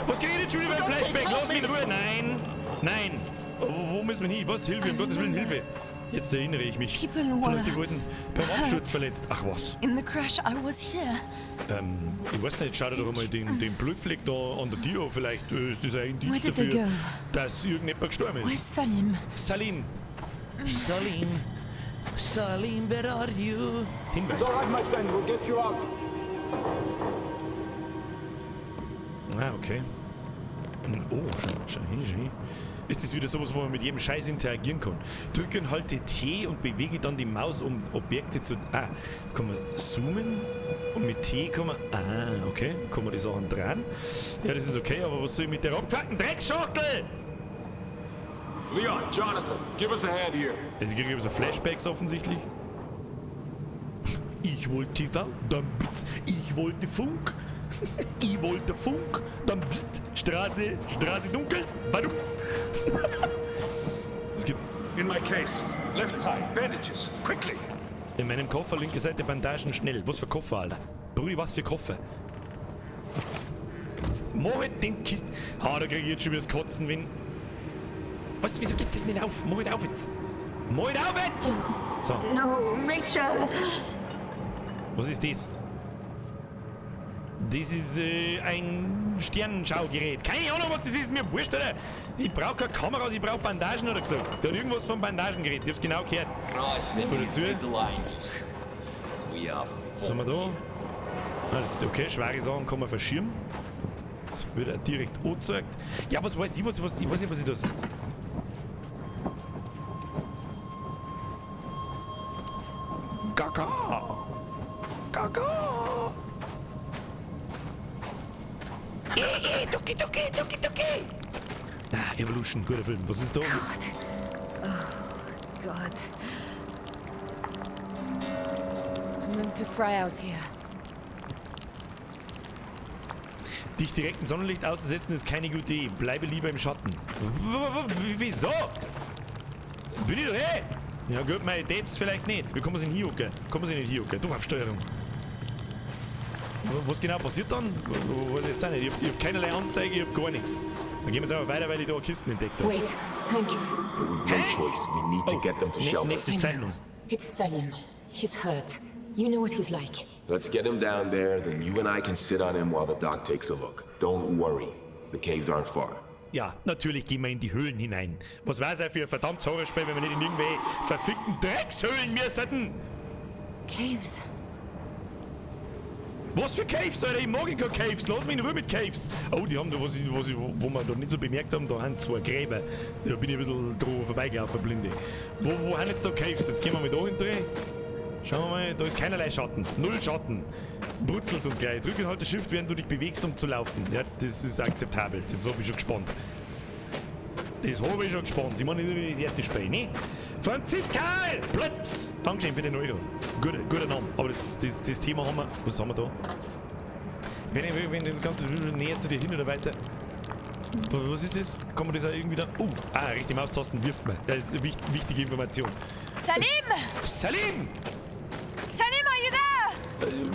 Was geht jetzt schon wieder beim Flashback? Lass mich in Ruhe. Nein! Nein! Wo müssen wir hin? Was? Hilfe, um Gottes Willen, Hilfe! Jetzt erinnere ich mich. Die Leute wurden beim Absturz verletzt. Ach was. In the crash I was here. Ich weiß nicht, schau dir doch einmal den Blutfleck da an der Tür an. Vielleicht ist das ein Indiz dafür, dass irgendjemand gestorben ist. Where's Salim? Salim! Salim! Salim, where are you? Hinweis. It's all right, my friend. We'll get you out. Ah, okay. Oh, schau hin. Ist das wieder sowas, wo man mit jedem Scheiß interagieren kann? Drücke und halte T und bewege dann die Maus, um Objekte zu... Ah, kann man zoomen und mit T kann man... Ah, okay. Kann man die Sachen dran. Ja, das ist okay, aber was soll ich mit der abgefuckten Drecksschachtel? Leon, Jonathan, give us a hand here. Also ich kriege so Flashbacks offensichtlich. Ich wollte TV, dann Blitz. Ich wollte Funk. Ich wollte Funk, dann Psst, Straße, Straße dunkel, warum? Es gibt... In my case, left side, bandages, quickly. In meinem Koffer, linke Seite, Bandagen, schnell. Was für Koffer, Alter? Brudi, was für Koffer? Mach halt den Kist... Ha, da krieg ich jetzt schon wieder das Kotzen, wenn... Was, wieso geht das nicht auf? Mach halt auf jetzt! Mach halt auf jetzt! So. No, Rachel! Was ist das? Das ist ein Sternenschaugerät. Keine Ahnung, was das ist, mir wurscht, oder? Ich brauch keine Kameras, ich brauch Bandagen, oder gesagt. Der hat irgendwas vom Bandagengerät, ich hab's genau gehört. Oder zu. Was haben wir da? Ah, okay, schwere Sachen kann man verschirmen. Das wird auch direkt angezeigt. Ja, was weiß ich, was, ich weiß nicht, was ich das... Gaga! Gaga! Tuki, tuki, tuki, tuki! Ah, Evolution, guter Film. Was ist da? Gott. Oh Gott. I'm going to fry out here. Dich direkt im Sonnenlicht auszusetzen ist keine gute Idee. Bleibe lieber im Schatten. Wieso? Bin ich doch eh? Ja gut, meine Dates vielleicht nicht. Wie kommen sie denn hier hocken? Kommen sie nicht hier hocken? Doch, auf Steuerung. Was genau passiert dann? Weiß ich jetzt auch nicht. Ich hab keinerlei Anzeige, ich hab gar nichts. Dann gehen wir jetzt einfach weiter, weil ich da Kisten entdeckt habe. Wait, Hank. We've no choice. We need to get them to shelter. Nächste Zeichnung. It's Salim. He's hurt. You know what he's like. Let's get him down there, then you and I can sit on him while the doc takes a look. Don't worry. The caves aren't far. Ja, natürlich gehen wir in die Höhlen hinein. Was war's auch für ein verdammt Horrorspiel, wenn wir nicht in irgendwelche verfickten Dreckshöhlen müssen? Caves. Was für Caves, Alter? Ich mag keine Caves. Lass mich in Ruhe mit Caves. Oh, die haben da, wo wir da nicht so bemerkt haben, da haben zwei Gräber. Da bin ich ein bisschen drauf vorbeigelaufen, blinde. Wo haben jetzt da Caves? Jetzt gehen wir mal da hinten. Schauen wir mal, da ist keinerlei Schatten. Null Schatten. Brutzelst uns gleich. Drücke halt das Shift, während du dich bewegst, um zu laufen. Ja, das ist akzeptabel. Das hab ich schon gespannt. Das hab ich schon gespannt. Ich meine, das ist das erste Spiel, ne? Franziskal! Platz! Dankeschön für den Euro. Guter Name. Aber das Thema haben wir. Was haben wir da? Wenn das Ganze näher zu dir hin oder weiter. Was ist das? Kann man das auch irgendwie da. Oh, rechte Maustasten wirft man. Das ist eine wichtige Information. Salim! Salim! Salim, are you there?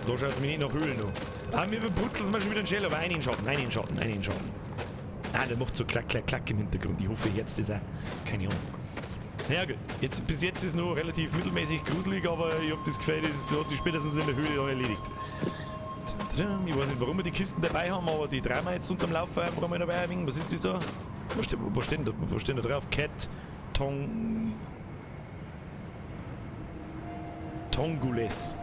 Da schaut es mir nicht nach Höhlen an. Ah, wir brutzeln mal schon wieder einen Schäl, aber einen Schatten, einen Schatten, einen Schatten. Ah, der macht so klack, klack, klack im Hintergrund. Ich hoffe, jetzt ist er. Keine Ahnung. Naja, gut. Jetzt, bis jetzt ist es noch relativ mittelmäßig gruselig, aber ich hab das Gefühl, das hat sich spätestens in der Höhle dann erledigt. Ich weiß nicht, warum wir die Kisten dabei haben, aber die drehen wir jetzt unterm Laufen einfach mal dabei. Was ist das da? Was steht da drauf? Cat Tong. Tongules.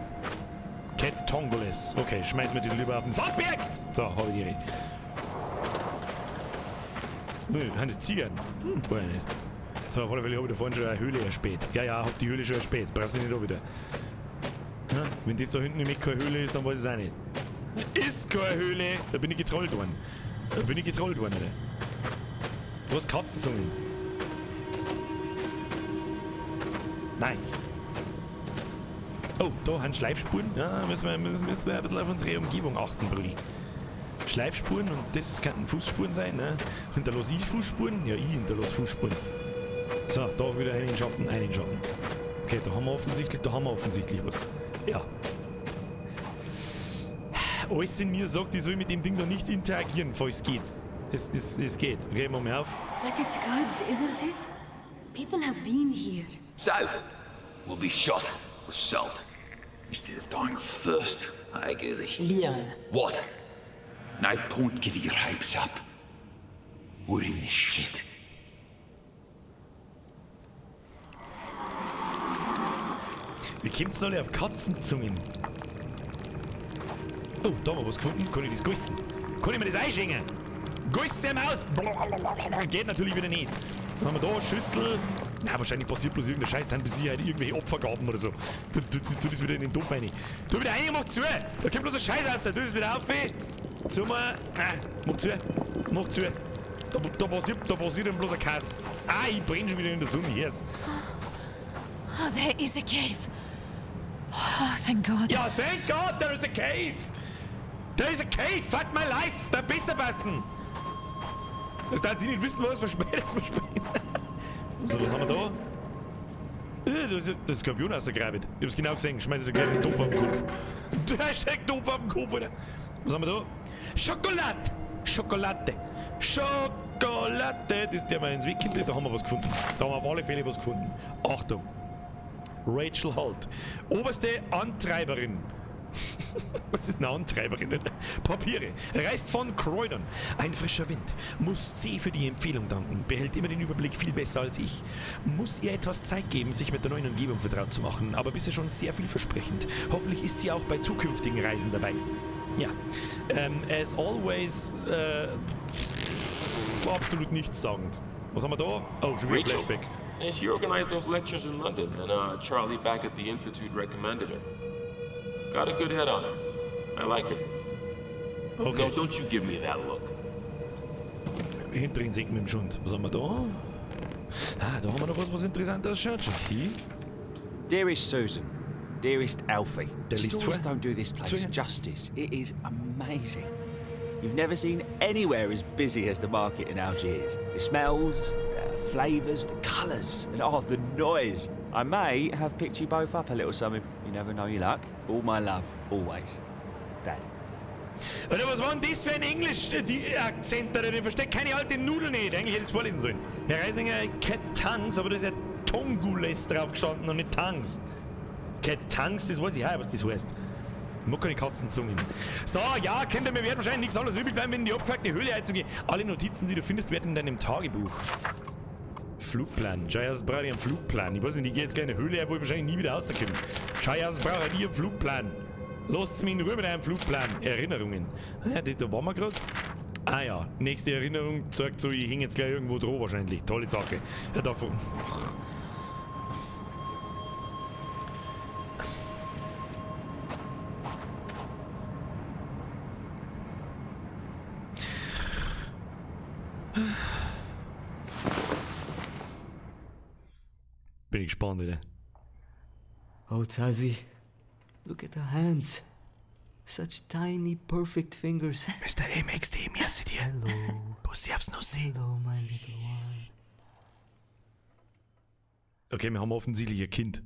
Cat Tongoles. Okay, schmeißen wir das lieber auf den Sandberg! So, hab ich die Rede. Nö, sind das Ziegen? Weiß ich nicht. So, auf alle Fälle hab ich da vorhin schon eine Höhle erspäht. Ja, ja, hab die Höhle schon erspäht. Brauchst du nicht auch wieder. Ja, wenn das da hinten nämlich keine Höhle ist, dann weiß ich es auch nicht. Ist keine Höhle! Da bin ich getrollt worden. Da bin ich getrollt worden, Alter. Du hast Katzenzungen. Nice. Oh, da haben Schleifspuren. Ja, müssen wir ein bisschen auf unsere Umgebung achten, Brudi. Schleifspuren und das könnten Fußspuren sein, ne? Hinterlass ich Fußspuren? Ja, ich hinterlass Fußspuren. So, da wieder einen Schatten, einen Schatten. Okay, da haben wir offensichtlich was. Ja. Alles in mir sagt, ich soll mit dem Ding da nicht interagieren, falls es geht. Es geht. Okay, machen wir auf. But it's good, isn't it? People have been here. So, we'll be shot with salt instead of dying of thirst, eh, girlie? Leon. What? No point getting your hopes up. We're in this shit. Wie kommt's denn alle auf Katzenzungen? Oh, da haben wir was gefunden. Kann ich das gießen? Kann ich mir das einschenken? Gießen im Haus! Blablabla. Geht natürlich wieder nicht. Dann haben wir da eine Schüssel. Na, wahrscheinlich passiert bloß irgendein Scheiß. Sind bis Sicherheit irgendwelche Opfergaben oder so. Tu das wieder in den Topf rein. Tu wieder rein, mach zu! Da kommt bloß ein Scheiß raus. Tu das wieder auf. Zu mal. Ah, mach zu. Mach zu. Da passiert dann bloß ein Kass. Ah, ich brenne schon wieder in der Sonne. Yes. Oh, there is a cave. Oh, thank God. Ja, thank God there is a cave. There is a cave. Fuck my life. Da besser passen. Das darf sie nicht wissen, was verspätet ist. So, was haben wir da? Das ist Skorpion aus der Grabe. Ich hab's genau gesehen. Schmeiß dir gleich den Topf auf den Kopf. Da steckt Topf auf den Kopf, Alter. Was haben wir da? Schokolade! Schokolade! Schokolade! Das ist der mal ins Weg. Da haben wir was gefunden. Da haben wir auf alle Fälle was gefunden. Achtung! Rachel Holt. Oberste Antreiberin. Was ist eine Antreiberin? Papiere. Reist von Croydon. Ein frischer Wind. Muss C für die Empfehlung danken. Behält immer den Überblick viel besser als ich. Muss ihr etwas Zeit geben, sich mit der neuen Umgebung vertraut zu machen. Aber bisher schon sehr vielversprechend. Hoffentlich ist sie auch bei zukünftigen Reisen dabei. Ja. As always, absolut nichtssagend. Was haben wir da? Oh, schon wieder Rachel. Flashback. Yeah, she organized those lectures in London, and Charlie back at the Institute recommended her. Got a good head on her. I like her. Okay. No, don't you give me that look. Hinteren sinken mit dem Schund. Was haben wir da? Ah, da haben wir noch was, was interessant ausschaut. Schau hier. Dearest Susan, dearest Alfie, Der liest stories vor. don't do this place Zuhören. justice. It is amazing. You've never seen anywhere as busy as the market in Algiers. The smells, the flavours, the colours, and oh, the noise. I may have picked you both up a little something. You never know your luck. All my love, always. Dad. Alter, was war denn das für ein Englisch-Akzent, Alter? Den versteht keine alte Nudel nicht. Eigentlich hätte ich es vorlesen sollen. Herr Reisinger, Cat Tangs, aber da ist ja Tongules drauf gestanden und nicht Tangs. Cat Tangs, das weiß ich auch, was das heißt. Ich mag keine Katzenzungen. So, ja, Kinder, mir wird wahrscheinlich nichts anderes übrig bleiben, wenn in die abgefuckte Höhle einzugehen. Alle Notizen, die du findest, werden in deinem Tagebuch. Flugplan. Schau, jetzt brauche ich einen Flugplan. Ich weiß nicht, ich gehe jetzt gleich in eine Höhle, wo ich wahrscheinlich nie wieder rauskomme. Schau, jetzt brauche ich einen Flugplan. Lasst mich in Ruhe mit einem Flugplan. Erinnerungen. Ah, ja, da waren wir grad. Ah ja, nächste Erinnerung zeigt so, ich hänge jetzt gleich irgendwo dran wahrscheinlich. Tolle Sache. Ja, davon. Bin ich gespannt, Alter. Oh, Tasi, look at her hands. Such tiny, perfect fingers. Mr. MXD, merci dir. Hello. Bussi aufs Nussi. Hello, my little one. Okay, wir haben offensichtlich ein Kind.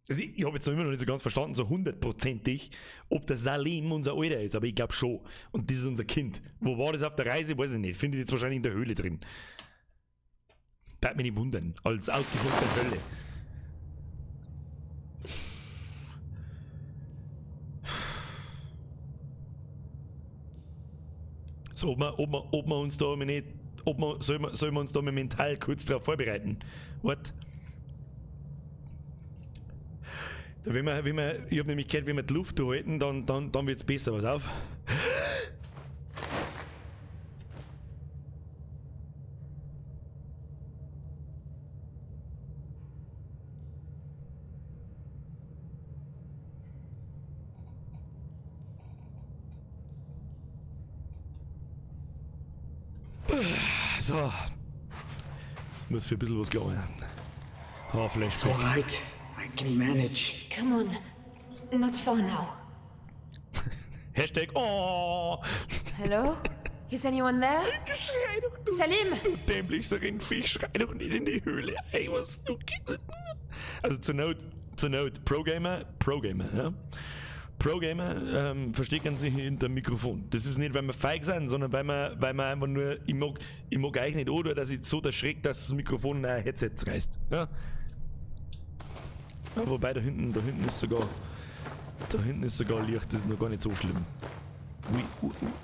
Also ich habe jetzt noch immer noch nicht so ganz verstanden, so hundertprozentig, ob der Salim unser Alter ist, aber ich glaub schon. Und das ist unser Kind. Wo war das auf der Reise? Weiß ich nicht. Findet jetzt wahrscheinlich in der Höhle drin. Darf mich nicht wundern. Als Ausgeburt der Hölle. So, ob wir uns da nicht, ob wir, soll man, soll wir uns da mal mental kurz darauf vorbereiten? What? Wenn wir, wenn wir, ich habe nämlich gehört, wenn wir die Luft halten, dann wird es besser. Pass auf. So. Das muss für ein bisschen was glauben. Oh, It's all right. I can manage. Come on. Not far now. Hashtag oh. Hello? Is anyone there? Schrei doch, du, Salim! Du dämlichster Rindviech, schrei doch nicht in die Höhle. Ey, was du. Also zur Not, Pro-Gamer, Pro-Gamer, ja. Pro-Gamer verstecken sich hinter dem Mikrofon. Das ist nicht, weil wir feig sind, sondern weil wir einfach nur, ich mag euch nicht, oder dass ich so erschreckt, dass das Mikrofon in ein Headset reißt. Ja? Ja, wobei da hinten ist sogar Licht, das ist noch gar nicht so schlimm.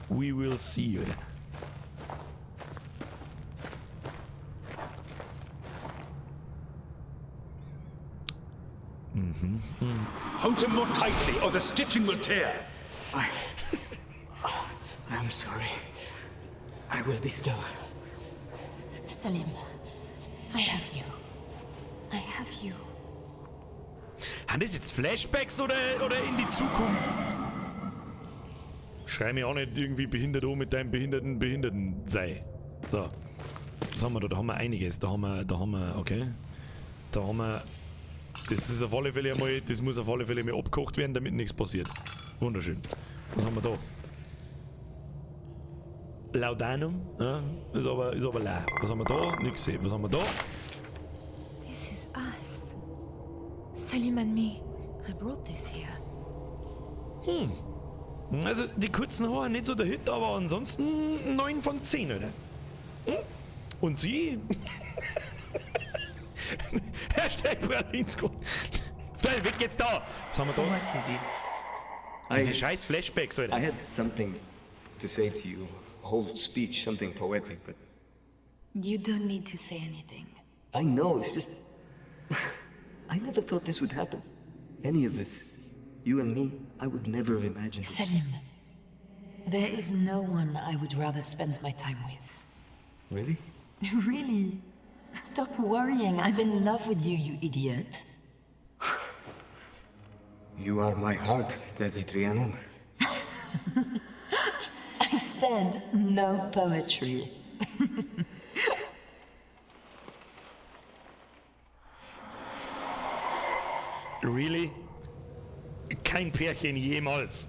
We will see, oder? Mhm. Hold him more tightly, or the stitching will tear. I'm sorry. I will be still. Salim, I have you. I have you. Haben das jetzt Flashbacks oder in die Zukunft? Schrei mich auch nicht irgendwie behindert an mit deinem behinderten sei. So. Was haben wir da? Da haben wir einiges. Da haben wir, okay. Da haben wir. Das ist auf alle Fälle einmal, das muss auf alle Fälle mal abgekocht werden, damit nichts passiert. Wunderschön. Was haben wir da? Laudanum, ja, ist aber leer. Was haben wir da? Nix sehen. Was haben wir da? This is us. Salim and me. I brought this here. Hm. Also die kurzen Haare nicht so der Hit, aber ansonsten 9 von 10, oder? Hm? Und sie? Hashtag Pralinsko. Da, weg jetzt da! Was haben wir da? What is it? Diese scheiß Flashbacks, Alter. I had something to say to you. A whole speech, something poetic, but... You don't need to say anything. I know, it's just... I never thought this would happen. Any of this. You and me, I would never have imagined it. Salim, there is no one I would rather spend my time with. Really? Really? Stop worrying. I'm in love with you, you idiot. You are my heart, Tasi Trianon. I said no poetry. Really? Kein Pärchen jemals.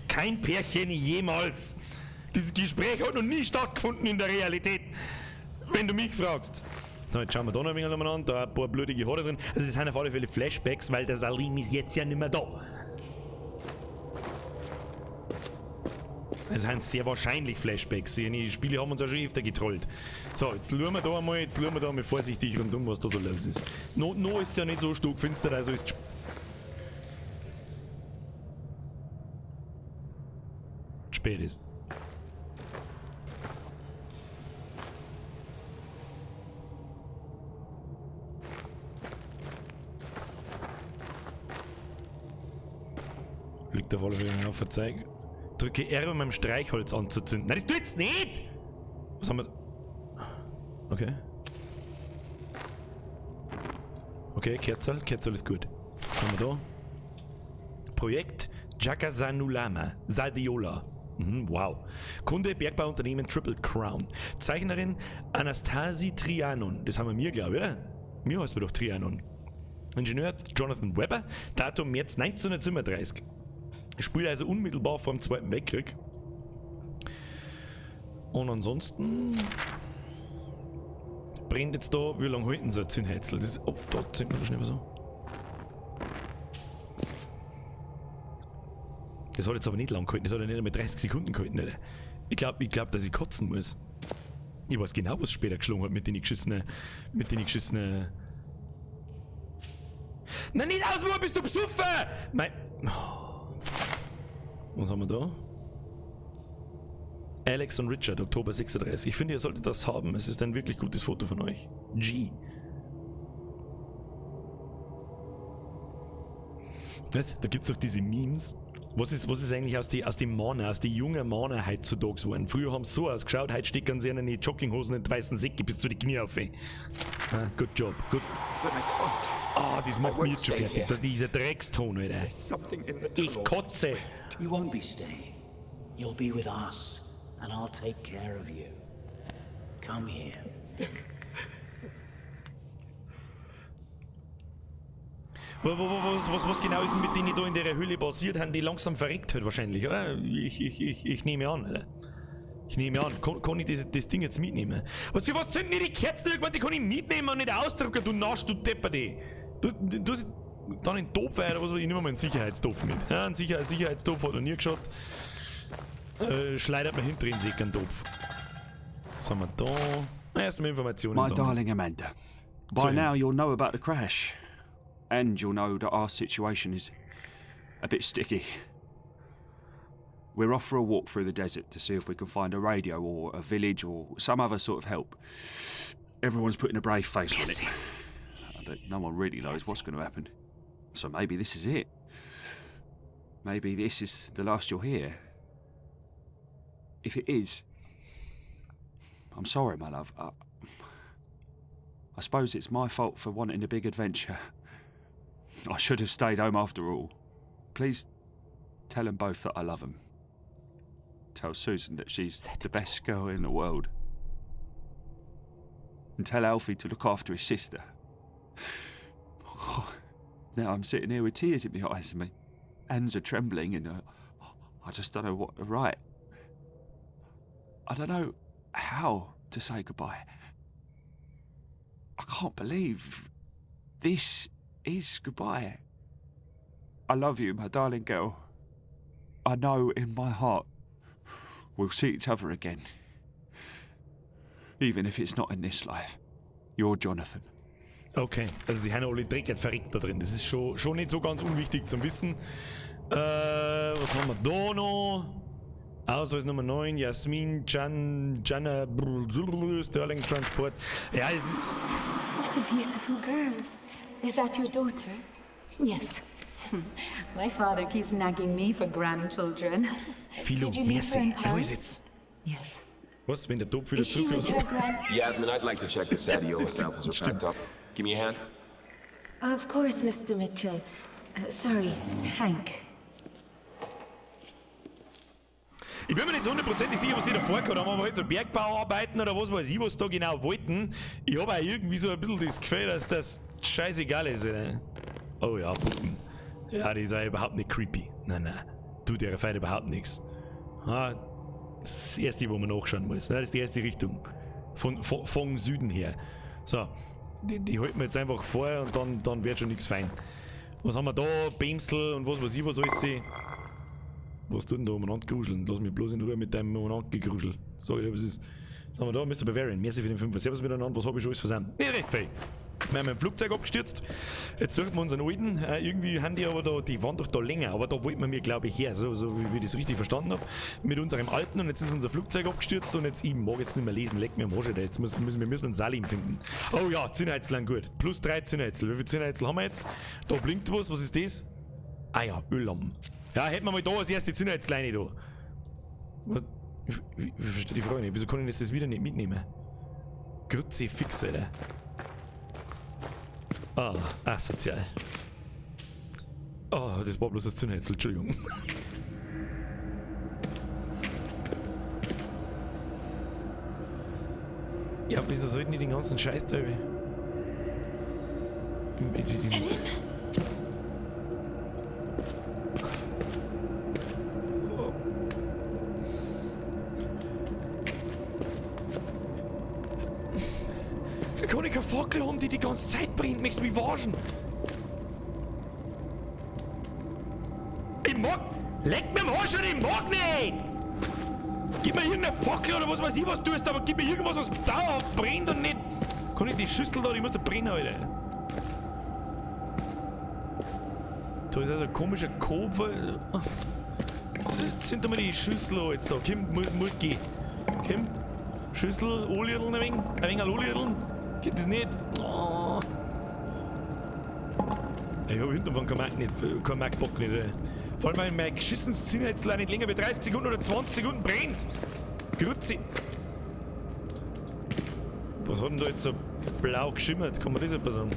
Kein Pärchen jemals. Dieses Gespräch hat noch nie stattgefunden in der Realität. Wenn du mich fragst. So, jetzt schauen wir da noch ein wenig umeinander. Da ein paar blutige Haare drin. Also das sind auf alle Fälle Flashbacks, weil der Salim ist jetzt ja nicht mehr da. Es sind sehr wahrscheinlich Flashbacks. Die Spiele haben uns ja schon öfter getrollt. So, jetzt schauen wir da einmal, vorsichtig rundum, was da so los ist. No ist ja nicht so stockfinster, also ist spät ist. Liegt auf alle Fälle auf Verzeih. Drücke R, um ein Streichholz anzuzünden. Nein, das tut's nicht! Was haben wir? Okay. Okay, Kerzal. Kerzal ist gut. Was haben wir da? Projekt Jakasanulama. Sadiola. Mhm, wow. Kunde Bergbauunternehmen Triple Crown. Zeichnerin Anastasi Trianon. Das haben wir mir, glaube ich, oder? Mir heißt wir doch Trianon. Ingenieur Jonathan Webber. Datum März 1937. Spielt also unmittelbar vor dem Zweiten Weltkrieg. Und ansonsten brennt jetzt da, wie lange halten so ein Zinnheizel? Das ist, oh, da zündet man da schnell was an. Das hat jetzt aber nicht lang gehalten, das hat ja nicht einmal 30 Sekunden gehalten, Alter. Ich glaub, dass ich kotzen muss. Ich weiß genau, was später geschlagen hat mit den geschissenen. Nein, nicht ausmachen, bist du besoffen! Mein. Was haben wir da? Alex und Richard, Oktober 36. Ich finde, ihr solltet das haben. Es ist ein wirklich gutes Foto von euch. G. Weißt, da gibt's doch diese Memes. Was ist eigentlich aus dem Mann, aus den jungen Männern heutzutage geworden? Früher haben sie so ausgeschaut, heute stecken sie ihnen in die Jogginghosen und weißen Säcke bis zu den Knie auf. Ah, good job, good. But I can't. Ah, das macht I won't mich jetzt schon stay fertig. here. Da, dieser Dreckston, Alter. There's something in the Ich tunnel. kotze. You won't be staying. You'll be with us, and I'll take care of you. Come here. Was genau ist denn mit denen da in der Höhle passiert? Haben die langsam verreckt halt wahrscheinlich, oder? Ich nehme an, oder? Ich nehme an. Kann ich das Ding jetzt mitnehmen? Was, für was zünden die Kerzen irgendwann? Die kann ich mitnehmen und nicht ausdrücken, du Nasch, du Depperte. Du hast dann einen Topf oder was, ich nehme mal einen Sicherheitstopf mit. Ja, einen Sicherheitstopf hat noch nie geschaut. Schleudert man hinter den Säck einen Topf. Was haben wir da? Na, erstmal Informationen My sammeln. darling Amanda, by Sorry. now you'll know about the crash. And you'll know that our situation is a bit sticky. We're off for a walk through the desert to see if we can find a radio or a village or some other sort of help. Everyone's putting a brave face on it. But no one really knows what's going to happen. So maybe this is it. Maybe this is the last you'll hear. If it is, I'm sorry, my love. I suppose it's my fault for wanting a big adventure. I should have stayed home after all. Please tell them both that I love them. Tell Susan that she's the best girl in the world. And tell Alfie to look after his sister. Now I'm sitting here with tears in my eyes and my hands are trembling and I just don't know what to write. I don't know how to say goodbye. I can't believe this is goodbye. I love you, my darling girl. I know in my heart we'll see each other again. Even if it's not in this life. You're Jonathan. Okay, also sie haben alle Dreck verreckt da drin. Das ist schon nicht so ganz unwichtig zum Wissen. Was haben wir da noch? Ausweis Nummer 9, Jasmin, Jan, Jana, Sterling Transport. Ja, es What a beautiful girl. Is that your daughter? Yes. My father keeps nagging me for grandchildren. Philo, Did you meet her merci. in Wo ist Paris? jetzt? Yes. Was, wenn der Topf wieder Is she with zurückkommt? her grand... Yasmin, I'd like to check the Sadiola samples are packed up. Give me a hand. Of course, Mr. Mitchell. Sorry, Hank. Ich bin mir nicht so hundertprozentig sicher, was die da vorgehabt haben, aber halt so Bergbauarbeiten oder was weiß ich, was da genau wollten. Ich hab auch irgendwie so ein bisschen das Gefühl, dass das scheißegal ist, oder? Oh ja, Puppen. Ja, die ist auch überhaupt nicht creepy. Nein, nein. Tut ihrer Feind überhaupt nichts. Ah, das ist das erste, wo man nachschauen muss. Das ist die erste Richtung. Von Süden her. So, die halten wir jetzt einfach vor und dann wird schon nichts fein. Was haben wir da? Bämsel und was weiß ich, was alles. Was tut denn da umeinander gruscheln? Lass mich bloß in Ruhe mit deinem umeinander gegruschel. Sag ich dir, was ist. Was haben wir da? Mister Bavarian, merci für den 5. Servus miteinander, was hab ich schon alles versandt? Nicht recht viel. Wir haben ein Flugzeug abgestürzt. Jetzt suchen wir unseren alten. Irgendwie haben die aber da, die waren doch da länger, aber da wollten wir mir, glaube ich, her, so wie ich das richtig verstanden hab. Mit unserem alten und jetzt ist unser Flugzeug abgestürzt und jetzt, ich mag jetzt nicht mehr lesen, leck mir am Arsch, Alter. Jetzt müssen wir einen Salim finden. Oh ja, Zinnheizel sind gut. Plus 3 Zinnheizel. Wie viele Zinnheizel haben wir jetzt? Da blinkt was, was ist das? Ah ja, Öllampen. Ja, hätten wir mal da als erste Zinnheizleine da. Was? Ich verstehe die Frage nicht. Wieso kann ich das wieder nicht mitnehmen? Kruzifix, Alter. Ah, asozial. Oh, das war bloß das Zinnheizel, Entschuldigung. Ja, wieso sollten die den ganzen Scheiß da über- Salim? Kann ich keine Fackel haben, die die ganze Zeit brennt? Möchtest du mich waschen? Ich mag... Leck mir am Arsch und ich mag nicht! Gib mir irgendeine Fackel oder was weiß ich, was du tust, aber gib mir irgendwas, was dauerhaft brennt und nicht... Kann ich die Schüssel da, die muss da brennen, Alter. Da ist also ein komischer Kopf. Zünd mal die Schüssel an jetzt da. Komm, muss gehen. Komm. Schüssel, Olierl ein wenig. Ein wenig Olierl. Geht das nicht? Oh. Ich hab hinten von kein Mark nicht, kein Mark Bock nicht. Alter. Vor allem, weil mein geschissenes Zinnhäcksel auch nicht länger wie 30 Sekunden oder 20 Sekunden brennt. Grüezi. Was hat denn da jetzt so blau geschimmert? Kann man das etwas sagen?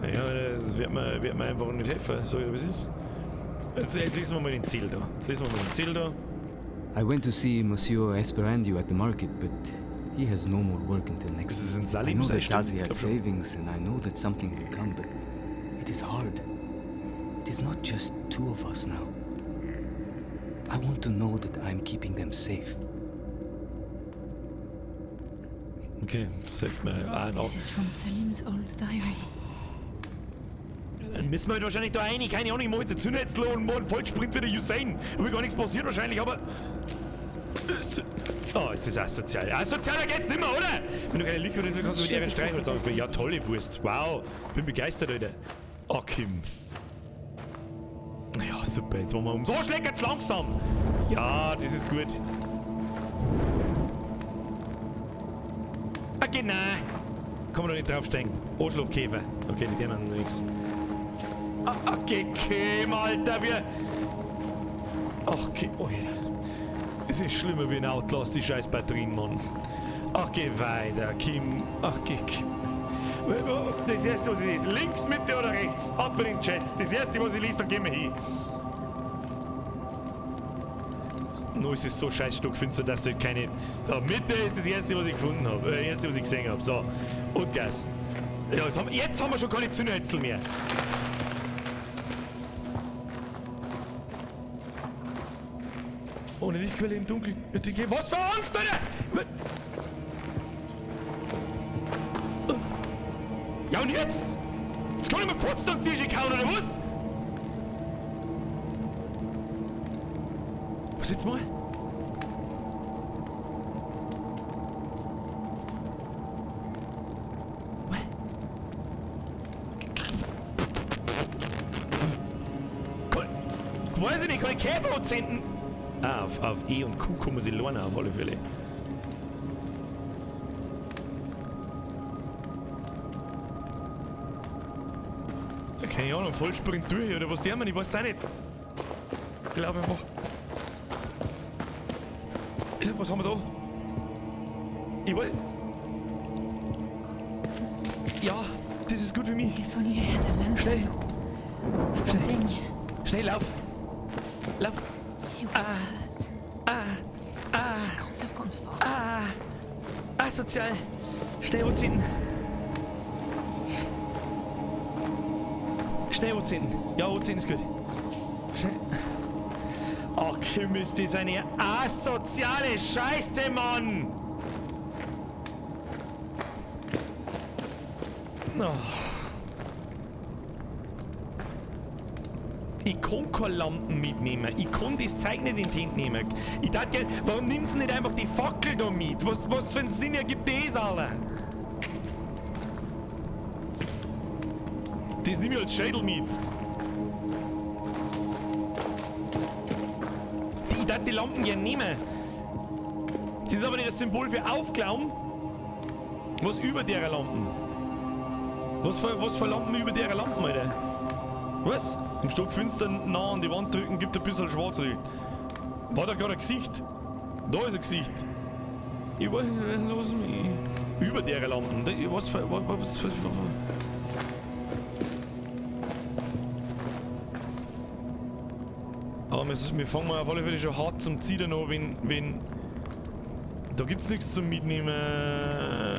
Naja, das wird mir einfach nicht helfen. Sag ich, was ist? Jetzt lesen wir mal den Ziel da. Jetzt lesen wir mal den Ziel da. I went to see Monsieur Esperandio at the market, but he has no more work until next Ist es ein I Salim know that Stimmt, Tazi has glaub schon. savings and I know that something will come, but it is hard. It is not just two of us now. I want to know that I'm keeping them safe. Okay, safe mir. Ah, no. This is from Salim's old diary. Dann müssen wir halt wahrscheinlich da rein. Keine Ahnung, ich mach jetzt ein Zündhäcksel und mach einen Vollsprint wie der Usain. Hab gar nichts passiert wahrscheinlich, aber. Oh, ist das asozial. Asozialer geht's nimmer, oder? Wenn du keine Lichtquelle willst, kannst du mit ihren Streichholz anfangen. Ja, tolle Wurst. Wow. Bin begeistert, Alter. Oh, Kim. Ja, super. Jetzt machen wir um. So schlägt langsam. Ja, das ist gut. Ah, genau. Kann man doch nicht draufsteigen. Arschlochkäfer. Okay, die anderen nichts. Ah, okay, Kim, Alter, wir. Ach, okay, Alter. Es ist schlimmer wie ein Outlast, die scheiß Batterien, Mann. Ach, geh weiter, Kim. Ach, geh, Kim. Das erste, was ich lese. Links, Mitte oder rechts? Ab in den Chat. Das erste, was ich lese, dann gehen wir hin. Nur ist es so scheiß stockfinster, dass du keine. Da, Mitte ist das erste, was ich gefunden habe. Das erste, was ich gesehen habe. So. Und Gas. Ja, jetzt haben wir schon keine Zündhölzel mehr. Ohne Lichtquelle im Dunkeln. Was für Angst, Alter! Ja und jetzt? Jetzt kann ich mir putzen ans Tisch kauen, oder was? Was jetzt mal? Weiß ich nicht, kann ich Käfer anzünden? Ah, auf E und Q kommen sie lernen auf alle Fälle. Ja, keine Ahnung, Vollsprint durch oder was die haben, ich weiß es auch nicht. Ich glaube einfach. Was haben wir da? Ich weiß. Ja, das ist gut für mich. If only I had a lantern. Schnell. Something. Schnell, lauf. Lauf. He was hurt. Ah. Can't have gone far. Ah. Asozial. Schnell anzünden. Schnell anzünden. Ja, anzünden ist gut. Schnell. Ach, Kim, ist das eine asoziale Scheiße, Mann! Oh. Ich kann keine Lampen mitnehmen. Ich kann das Zeug nicht in die Hand nehmen. Ich dachte gern, warum nimmst du nicht einfach die Fackel da mit? Was für einen Sinn ergibt das, Alter? Das nehme ich als Schädel mit. Ich darf die Lampen gern nehmen. Das ist aber nicht das Symbol für Aufklärung. Was über derer Lampen? Was für Lampen über derer Lampen, Alter? Was? Im Stockfinstern nah an die Wand drücken gibt ein bisschen Schwarzlicht. War da gerade ein Gesicht? Da ist ein Gesicht. Ich weiß nicht, los mich. Über derer Lampen. Was für. Was für. Aber wir fangen mal auf alle Fälle schon hart zum Ziehen an, wenn. Da gibt's nichts zum Mitnehmen.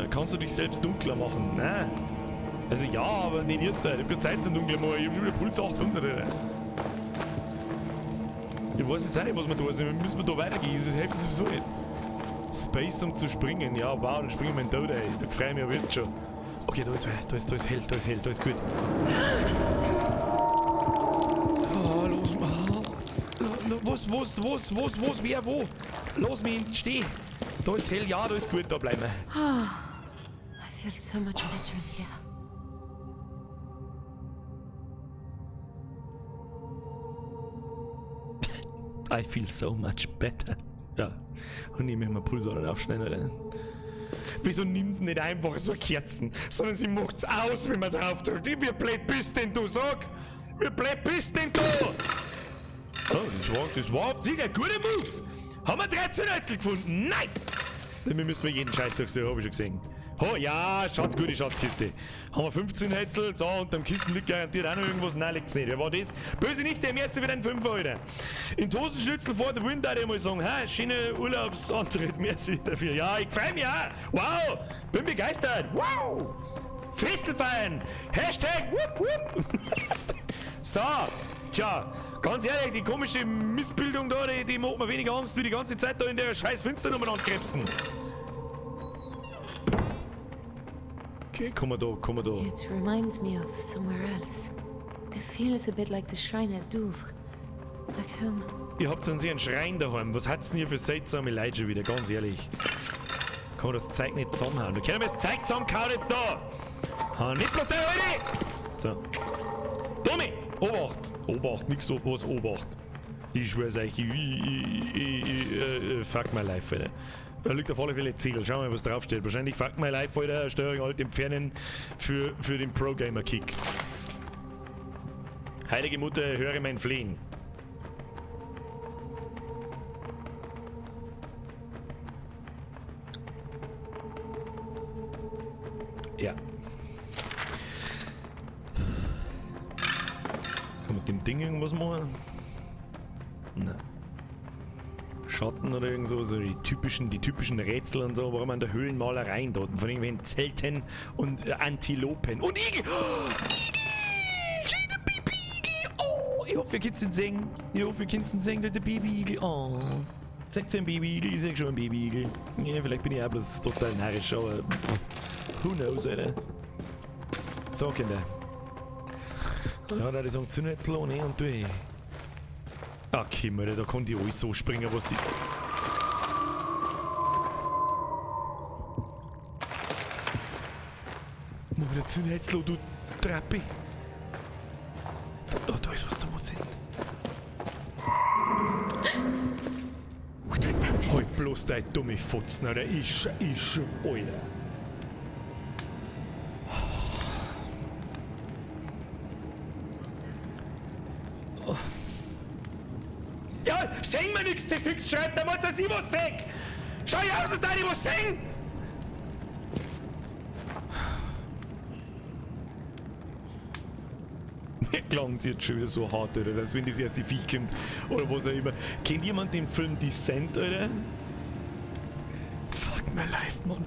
Kannst du dich selbst dunkler machen? Nein. Also ja, aber nicht jetzt. Ich hab keine Zeit zum dunkler machen. Ich hab schon wieder Puls 800. Alter. Ich weiß jetzt auch nicht, was wir da sind. Müssen wir da weitergehen? Das hilft sowieso nicht. Space, um zu springen. Ja, wow, dann springen wir in den Tod, ey. Da freue ich mich aber jetzt schon. Okay, da ist hell, da ist hell, da ist gut. Oh, los. Oh. Was, wer, wo? Lass mich stehen. Da ist hell, ja, da ist gut, da bleiben wir. Oh, I feel so much better in here. I feel so much better. Ja, und ich möchte mal Puls auch nicht aufschneiden, oder? Wieso nimmt sie nicht einfach so Kerzen, sondern sie macht's aus, wenn man drauf drückt. Wie blöd bist denn du, sag? Wie blöd bist denn du? Oh, das war sicher ein guter Move. Haben wir 13 Rätsel gefunden. Nice! Damit müssen wir jeden Scheiß durchsuchen, hab ich schon gesehen. Oh ja, schaut gut, die Schatzkiste. Haben wir 15 Rätsel. So, unterm Kissen liegt garantiert auch noch irgendwas. Nein, liegt's nicht. Wer war das? Böse nicht, der erste wieder ein 5er, Alter. In Tosenschnitzel vor der Wind, ich mal sagen. Ha, schöner Urlaubsantritt, merci dafür. Ja, ich freu mich auch. Wow, bin begeistert. Wow! Festel feiern. Hashtag wupp wupp. So, tja, ganz ehrlich, die komische Missbildung da, die macht mir weniger Angst, wie die ganze Zeit da in der scheiß Finstern umeinander krebsen. Okay, komm mal da, komm mal da. It reminds me of somewhere else. It feels a bit like the shrine at Douvres. Back home. Ihr habt dann einen Schrein daheim. Was hat's denn hier für seltsame Leute schon wieder, ganz ehrlich? Kann man das Zeug nicht zusammenhauen? Da können wir das Zeug zusammenhauen jetzt da! Ha, nicht bloß der heute! So. Tommy! Obacht! Obacht, nix so was, Obacht. Ich schwör's euch, ich fuck my life, Alter. Da liegt auf alle Fälle Zettel. Schauen wir mal, was draufsteht. Wahrscheinlich fuck my life, Alter. Steuerung alt entfernen für den Pro-Gamer-Kick. Heilige Mutter, höre mein Flehen. Ja. Kann man mit dem Ding irgendwas machen? Nein. Schatten oder irgend so, so die typischen Rätsel und so, warum an der Höhlenmalereien dort, von irgendwelchen Zelten und Antilopen und Igel! Oh, Igel! Baby-Igel! Oh, ich hoffe, ihr könnt ihn sehen. Ich hoffe, ihr könnt ihn sehen, der Baby-Igel. Oh. Seht ihr einen Baby-Igel? Ich seh schon einen Baby-Igel. Ja, vielleicht bin ich auch bloß total narrisch, aber who knows, Alter. So, Kinder. Ja, da ist ein Zündrätsel ohne und durch. Ach, Alter, da kann die alles so springen, was die. Mach wieder Zündrätsel, du Trappi. Da ist was zum Anzünden. What was that? Halt bloß dein dumme Fotzen, Alter. Ich, Alter. Ja, sing mir nix, der Fix schreibt, da muss dass ich was seh. Schau ich aus, dass da nicht was sehen! Mir klang's jetzt schon wieder so hart, Alter, dass wenn das erste Viech kommt oder was auch immer. Kennt jemand den Film Descent, Alter? Fuck my life, Mann.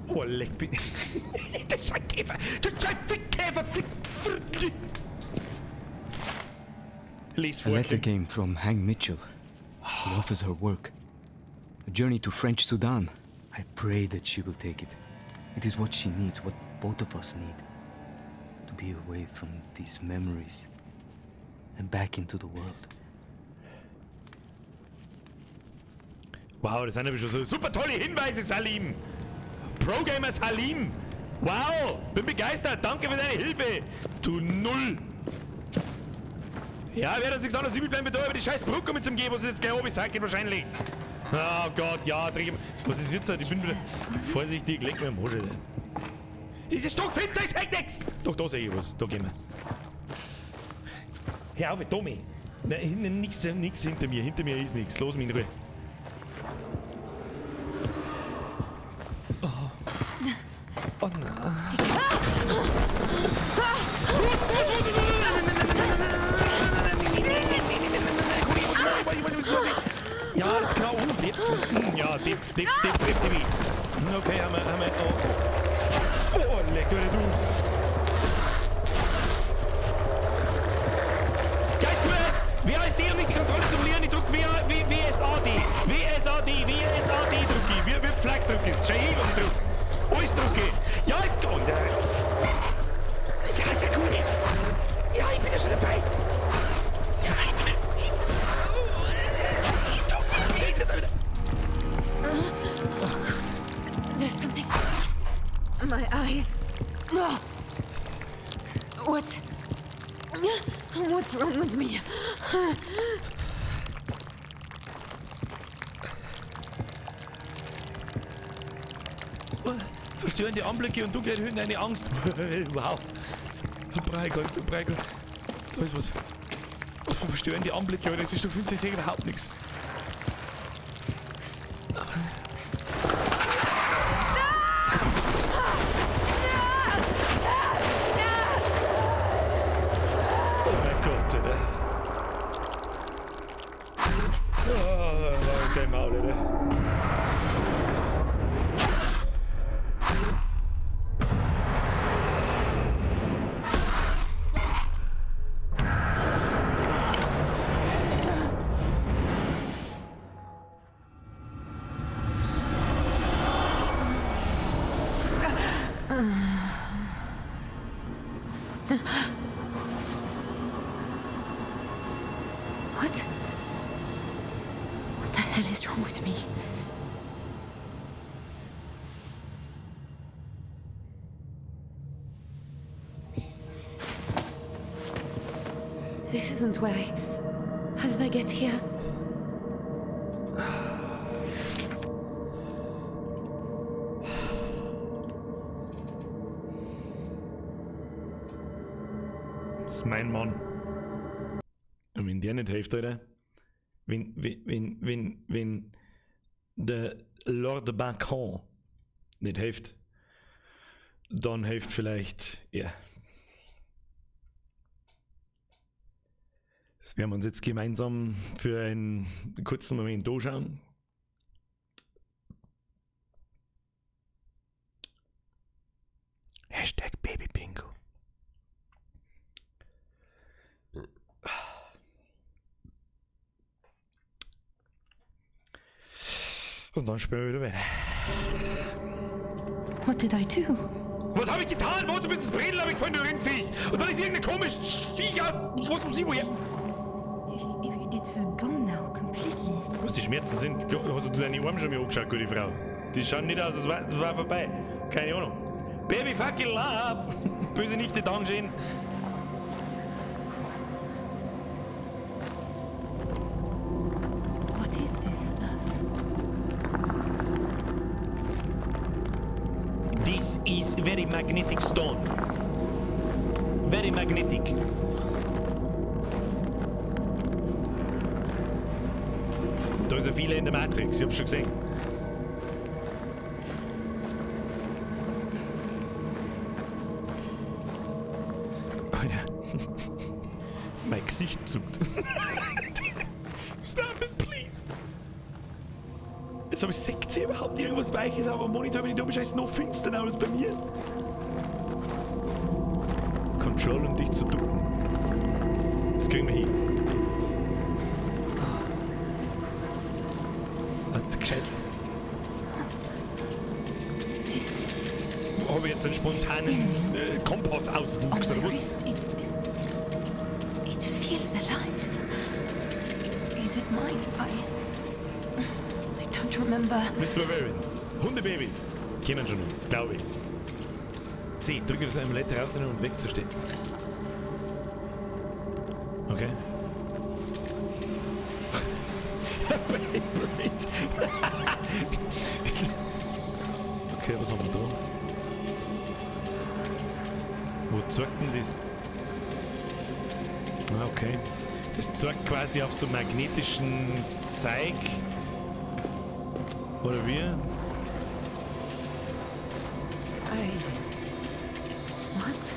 Oh, leck mich. Der scheiß Käfer! Der scheiß Fickkäfer! Fick! Fick! Les A vor, letter Kind. came from Hank Mitchell. He offers her work. A journey to French Sudan. I pray that she will take it. It is what she needs, what both of us need. To be away from these memories and back into the world. Wow, das sind aber schon so super tolle Hinweise, Salim. Pro-Gamer Salim. Wow, bin begeistert. Danke für deine Hilfe. Du Null. Ja, wer hat nichts anderes übrig bleiben, da über die scheiß Brücke mit zum Gehen, wo sie jetzt gleich oben ist, geht wahrscheinlich. Oh Gott, ja, dreh. Was ist jetzt? Ich bin wieder vorsichtig, leck mir am Arsch, Alter. Dieses Stockfenster ist echt nix! Doch, da sehe ich was. Da gehen wir. Hör auf, Tommy. Nein, nix, nix hinter mir. Hinter mir ist nix. Lass mich in Ruhe. Oh. Oh nein. Ja, das ist genau. Ja, Dipf, Dipf, Dipf, Dipf, Dipf. Okay, haben wir, oh. Oh, lecker, du. Geist, wer ist der, um nicht die Kontrolle zu verlieren? Ich drück W, W, W, S, A, D. W, S, A, D, W, S, A, D drück ich. Wie Flag drück ich. Schau hin, was ich drück. Alles drücke ich. Ja, ist gut. Ja, ist ja gut jetzt. Ja, ich bin ja schon dabei. Ja, ich bin ja. Ich drück mich behindert, Alter. Oh Gott. There's something. My eyes. Oh. What's wrong with me? Verstörende Anblicke und dunkle Höhen eine Angst. Wow. Breigott, Breigott. Da ist was. Was für verstörende Anblicke, Alter. Das ist doch finster, ich sehe überhaupt nichts. Oh mein Gott, Alter. Oh, dein Maul, Alter. What? What the hell is wrong with me? This isn't where I. How did I get here? Das ist mein Mann. Und wenn der nicht hilft, Alter, wenn der Lord Bacon nicht hilft, dann hilft vielleicht er. Das werden wir uns jetzt gemeinsam für einen kurzen Moment anschauen. #BabyPingu. Und dann spielen wir wieder weiter. What did I do? Was habe ich getan? Wo, du bist ins Bredel, hab ich gefallen, du Rindviech. Und dann ist irgendein komisches Viech aus. Was weiß ich woher? It's gone now, completely. Was die Schmerzen sind, hast du deine Arme schon mal angeschaut, gute Frau? Die schauen nicht aus, es war vorbei. Keine Ahnung. Baby fucking love! Böse Nichte, Dankeschön. What is this stuff? This is very magnetic stone. Very magnetic. Da ist ja viele in der Matrix, ich hab's schon gesehen. Alter. Mein Gesicht zuckt. Stop it, please. Jetzt habe ich seht ihr überhaupt irgendwas Weiches auf dem Monitor, wenn ich dumme Scheiße noch finster als bei mir. Control, um dich zu ducken. Das kriegen wir hin. Also gescheit. This Habe ich jetzt einen spontanen Kompassauswuchs on oder my was? wrist, it feels alive. Is it mine? I don't remember. Miss Bavarian. Hundebabys. Kennen schon noch, glaube ich. C. Drücke das Amulett rauszunehmen und wegzustehen. Okay. Beyblade. Okay, was haben wir da? Wo zeigt denn das? Ah, okay. Das zeigt quasi auf so magnetischen Zeig. Oder wie? I. What?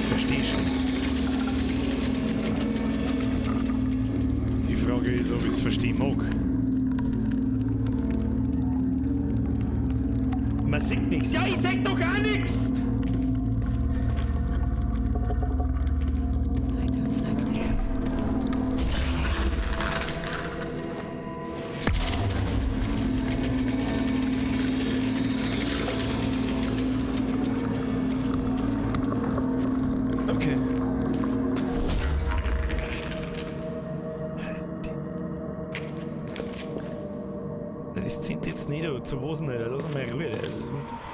Versteh schon. Die Frage ist, ob ich's verstehen mag. Man sieht nichts. Ja, ich seh doch gar nichts! I don't like this. Okay. du, zu was denn, Alter? Lass ihn mal in Ruhe. Alter.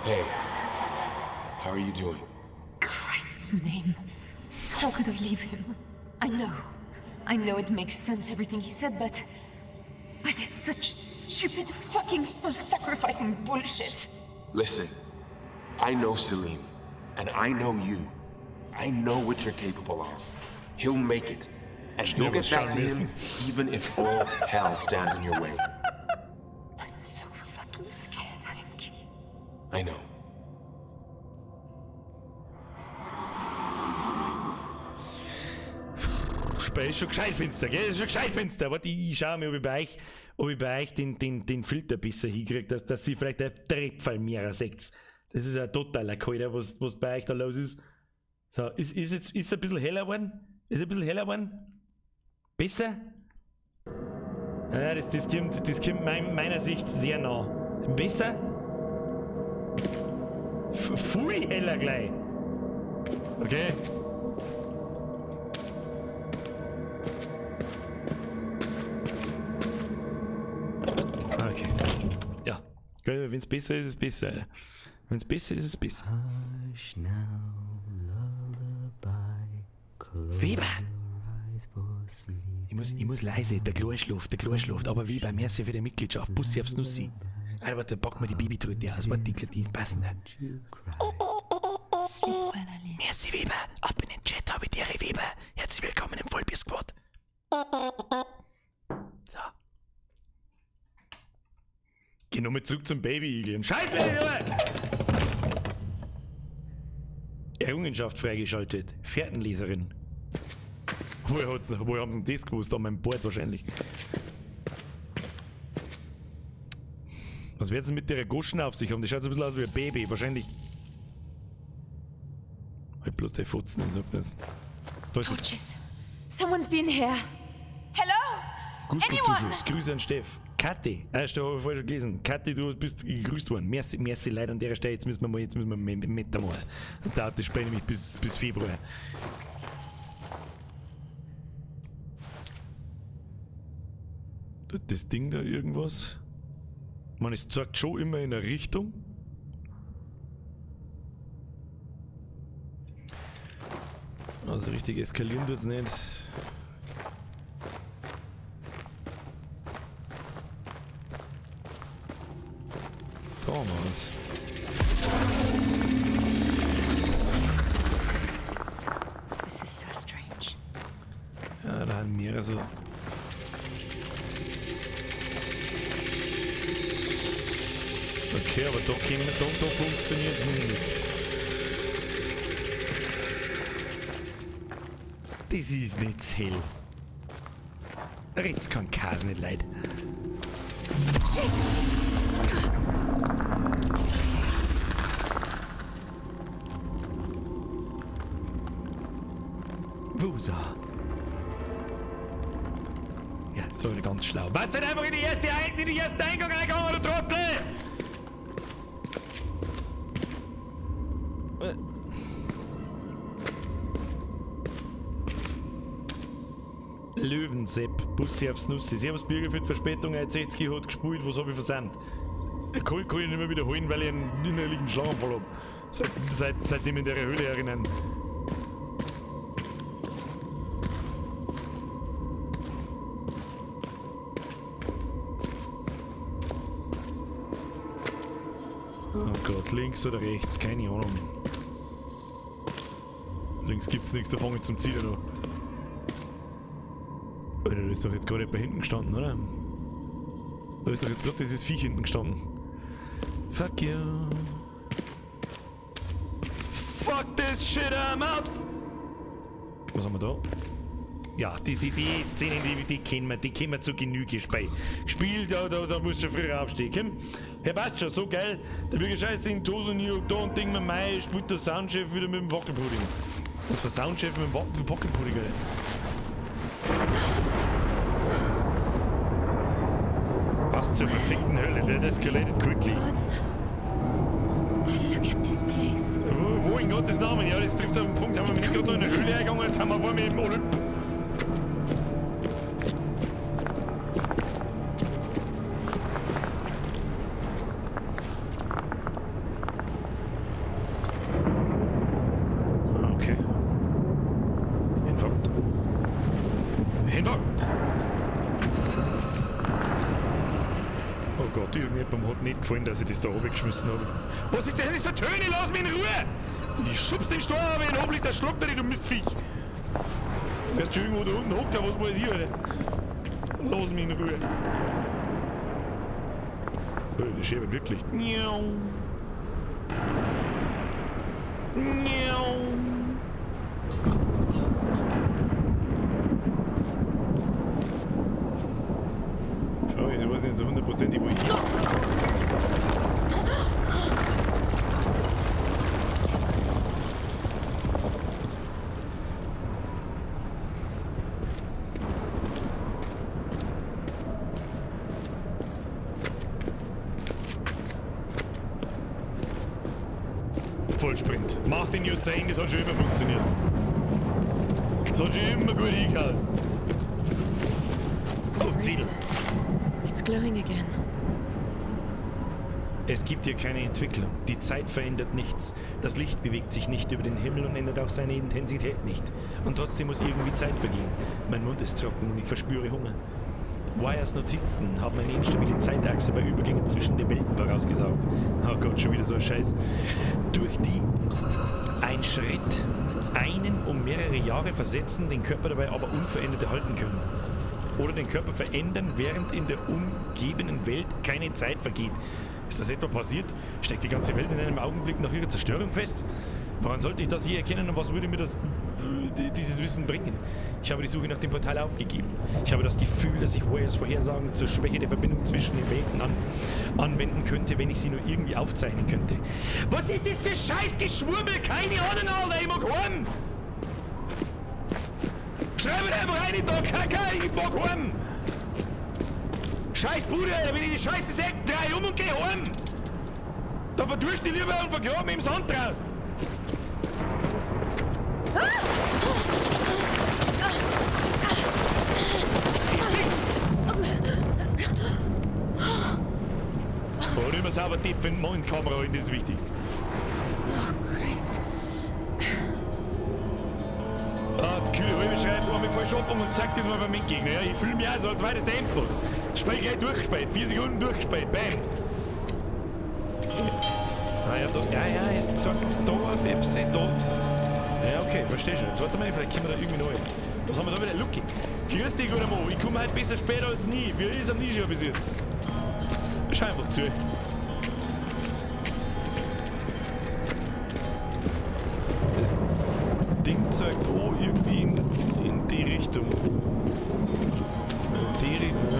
Hey, how are you doing? Christ's name. How could I leave him? I know. I know it makes sense, everything he said, but. But it's such stupid fucking self sacrificing bullshit. Listen, I know Salim, and I know you. I know what you're capable of. He'll make it, and you'll get back to him even if all hell stands in your way. I'm so fucking scared, Hank. I know. Späh ist schon gescheit finster, gell? Ist schon gescheit finster. Warte, ich schau mir, ob ich bei euch, ob ich bei euch den Filter besser hinkriege, dass sie vielleicht ein Trepferl mehr seht. Das ist ja totaler Kalter, was bei euch da los ist. So, ist jetzt, ist ein bisschen heller geworden? Ist ein bisschen heller geworden? Besser? Ja, das kommt meiner Sicht sehr nah. Besser? Viel heller gleich. Okay. Okay. Ja. Wenn's besser ist, ist es besser, Alter. Wenn's besser ist, ist es besser. Hush now, lullaby. Close Weber! your eyes for sleep. Ich muss leise, der Kleine schläft, der Kleine schläft. Aber Weber, merci für die Mitgliedschaft. Bussi aufs Nussi. Alter, warte, pack mir die Babytröte aus. Warte, die ist passender. Sleep well, Ali. Merci, Weber. Ab in den Chat, habe ich dir, Weber. Herzlich willkommen im Vollbier-Squad. So. Geh nochmal zurück zum Baby-Igel. Scheiße, Junge! Errungenschaft freigeschaltet. Fährtenleserin. Woher haben sie denn das gewusst? An meinem Board wahrscheinlich. Was wird denn mit der Goschen auf sich haben? Die schaut so ein bisschen aus wie ein Baby. Wahrscheinlich. Halt bloß der Fotzen, ich sag das. Da ist Torches. Someone's been here. Hello? Gustl-Zuschuss. Grüße an Steff. Kathi, das habe ich vorher schon gelesen. Kathi, du bist gegrüßt worden. Merci, merci, leider an der Stelle. Jetzt müssen wir mal, jetzt müssen wir mit machen. Das dauert das Spiel nämlich bis Februar. Tut das Ding da irgendwas? Ich meine, es zeigt schon immer in eine Richtung. Also richtig eskalieren tut's nicht. Da haben wir was. This is so strange. Ja, da haben mehrere so. Okay, aber da funktioniert's nicht. Das ist nicht hell. Red's kein Kas nicht leid. Shit! Wusa. Ja, das war wieder ganz schlau. Was denn einfach in den ersten Eingang reingegangen, du Trottel! Löwensepp, Bussi aufs Nussi. Servus Bürger für die Verspätung, 60 hat gespielt, was hab ich versandt? Kann ich nicht mehr wiederholen, weil ich einen innerlichen Schlaganfall hab. Seitdem in der Höhle erinnern. Oh Gott, links oder rechts, keine Ahnung. Links gibt's nichts, da fange ich zum Ziel an. Alter, da ist doch jetzt gerade jemand hinten gestanden, oder? Da ist doch jetzt gerade dieses Viech hinten gestanden. Fuck you. Fuck this shit, I'm out! Was haben wir da? Ja, die Szenen, die kennen wir, die kennen wir zu Genüge. Gespielt, da musst du schon früher aufstehen. Komm, Herr passt schon, so geil. Der Bürger Scheiße in Toso, New York da und denk mir, mei, spielt der Soundchef wieder mit dem Wackelpudding. Was für Soundchef mit dem Wackelpudding, Alter? Was zur verfickten Hölle, that escalated quickly. God. Look at this place. Wo in Gottes Namen? Ja, das trifft auf den Punkt. Haben wir nicht gerade noch in eine Höhle eingegangen, jetzt haben wir vor mir im Olymp. Hinfort. Hinfort! Oh Gott, irgendjemandem hat nicht gefallen, dass ich das da runtergeschmissen habe. Was ist denn das für Töne? Lass mich in Ruhe! Ich schub's den Stor aber in hoffentlich der schluckt er dich, du Mistviech! Du wirst schon irgendwo da unten hocken, was wollt ihr, Alter? Lass mich in Ruhe. Oh, das ist wirklich. Miau. Miau. Frage, ich weiß nicht so hundertprozentig, wo ich hin. Vollsprint. Mach den Usain, das hat schon immer funktioniert. Das hat schon immer gut hingehauen. Oh, Ziel. It's glowing again. Es gibt hier keine Entwicklung. Die Zeit verändert nichts. Das Licht bewegt sich nicht über den Himmel und ändert auch seine Intensität nicht. Und trotzdem muss irgendwie Zeit vergehen. Mein Mund ist trocken und ich verspüre Hunger. Wires Notizen haben eine instabile Zeitachse bei Übergängen zwischen den Welten vorausgesagt. Oh Gott, schon wieder so ein Scheiß. Durch die ein Schritt einen um mehrere Jahre versetzen, den Körper dabei aber unverändert erhalten können. Oder den Körper verändern, während in der umgebenden Welt keine Zeit vergeht. Ist das etwa passiert? Steckt die ganze Welt in einem Augenblick nach ihrer Zerstörung fest? Woran sollte ich das je erkennen und was würde mir dieses Wissen bringen? Ich habe die Suche nach dem Portal aufgegeben. Ich habe das Gefühl, dass ich Wires Vorhersagen zur Schwäche der Verbindung zwischen den Welten anwenden könnte, wenn ich sie nur irgendwie aufzeichnen könnte. Was ist das für Scheißgeschwurbel? Keine Ahnung, Alter! Ich mag heim! Schreib mir einfach rein, da Kacke! Ich mag heim! Scheiß Bude, Alter! Wenn ich die Scheiße seh, dreh um und geh heim! Da verdurst ich lieber und vergrab mich im Sand draußen! Und immer sauber tippen, in die Kamera halten, das ist wichtig. Oh, Christ. Ah, die kühle halbe schreibt einmal falsch ab und zeigt das mal beim Mitgegner. Ja, ich fühle mich auch so, als wäre das Tempos. Spiel gleich durchgespielt, 4 Sekunden durchgespielt, bam. Ah ja, da, ja, ja, es zeigt da auf Epsi, da. Ja, okay, versteh schon. Jetzt warte mal, vielleicht können wir da irgendwie neu. Was haben wir da wieder? Lucky. Grüß dich, guter Mo. Ich komme heute besser später als nie. Wie ist am Nische bis jetzt? Schau einfach zu. Das Ding zeigt auch irgendwie in die Richtung. In die Richtung, ja.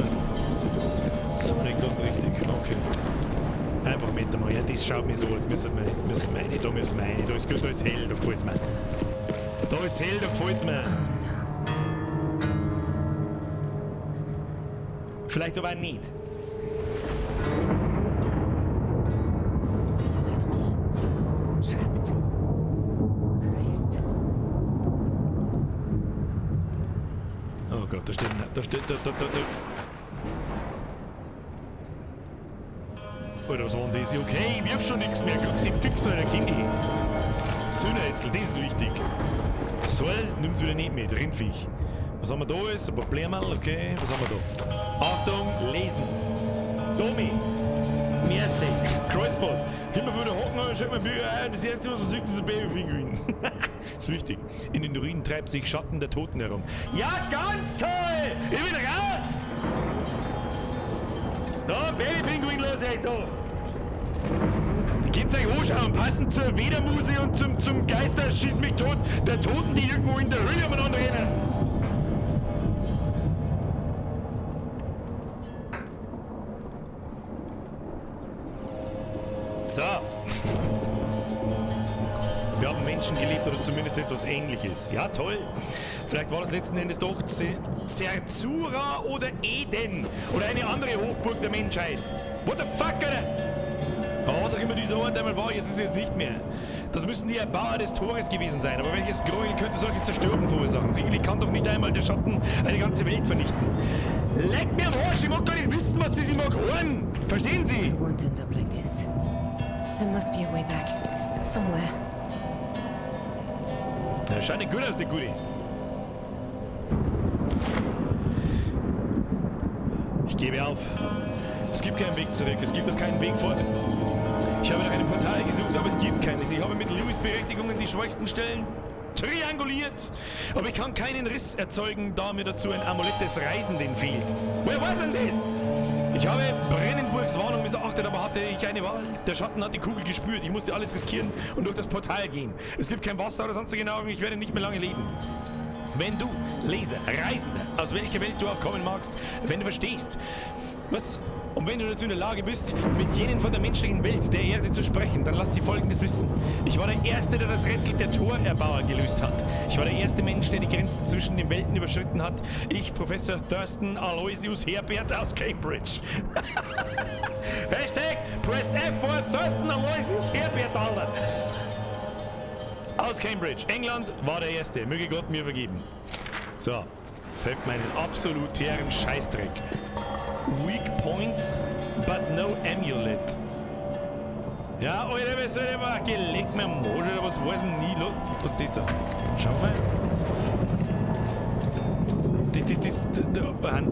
Ist aber nicht ganz richtig. Okay. Einfach mit einmal. Ja, das schaut mir so, als müssen wir rein. Da müssen wir rein. Da ist gut, da ist hell, da gefällt's mir. Da ist hell, da gefällt's mir. Vielleicht aber auch nicht. Trapped. Christ. Oh Gott, da steht, da steht, da, da, da, da. Alter, was war denn das? Okay, ich wirf schon nix mehr. Kruzifix, Alter, Kindy. Zündhölzel, das ist wichtig. Soll, nimm's wieder nicht mit. Rindviech. Was haben wir da alles? Ein paar Blärmerl, okay. Was haben wir da? Achtung, lesen. Domi. Merci. Kreuzbad. Immer wieder hocken und schreibt mir Bücher ein. Das erste, was man sieht, ist ein Babypinguin. Das ist wichtig. In den Ruinen treibt sich Schatten der Toten herum. Ja, ganz toll! Ich bin raus! Da, Babypinguin, los euch da! Die könnt ihr euch anschauen, passend zur Wedermuse und zum Geister, schieß mich tot, der Toten, die irgendwo in der Höhle umeinander rennen. So. Wir haben Menschen gelebt oder zumindest etwas Ähnliches. Ja, toll. Vielleicht war das letzten Endes doch Zerzura oder Eden oder eine andere Hochburg der Menschheit. What the fuck, Alter? Aber was auch immer dieser Ort einmal war, jetzt ist es nicht mehr. Das müssen die Erbauer des Tores gewesen sein. Aber welches Gräuel könnte solche Zerstörung verursachen? Sicherlich kann doch nicht einmal der Schatten eine ganze Welt vernichten. Leck mir am Arsch, ich mag gar nicht wissen, was sie sich mag hören. Verstehen Sie? I won't end up like this. There must be a way back. Somewhere. Ja, schaut nicht gut aus, der Gute. Ich gebe auf. Es gibt keinen Weg zurück, es gibt auch keinen Weg vorwärts. Ich habe nach einem Portal gesucht, aber es gibt keines. Ich habe mit Lewis Berechtigungen die schwächsten Stellen trianguliert. Aber ich kann keinen Riss erzeugen, da mir dazu ein Amulett des Reisenden fehlt. Woher weiß denn das? Ich habe Brennenburgs Warnung missachtet, aber hatte ich eine Wahl? Der Schatten hat die Kugel gespürt. Ich musste alles riskieren und durch das Portal gehen. Es gibt kein Wasser oder sonstige Nahrung. Ich werde nicht mehr lange leben. Wenn du, Leser, Reisender, aus welcher Welt du auch kommen magst, wenn du verstehst, was? Und wenn du dazu in der Lage bist, mit jenen von der menschlichen Welt der Erde zu sprechen, dann lass sie Folgendes wissen. Ich war der Erste, der das Rätsel der Torerbauer gelöst hat. Ich war der erste Mensch, der die Grenzen zwischen den Welten überschritten hat. Ich, Professor Thurston Aloysius Herbert aus Cambridge. Hashtag Press F for Thurston Aloysius Herbert, Alter. Aus Cambridge, England, war der Erste. Möge Gott mir vergeben. So, das hilft meinen absolutären Scheißdreck. Weak points, but no amulet. Ja, Alter, was soll der mal? Geleck mir am Arsch, oder was weiß denn nie? Was ist das da? Schau mal.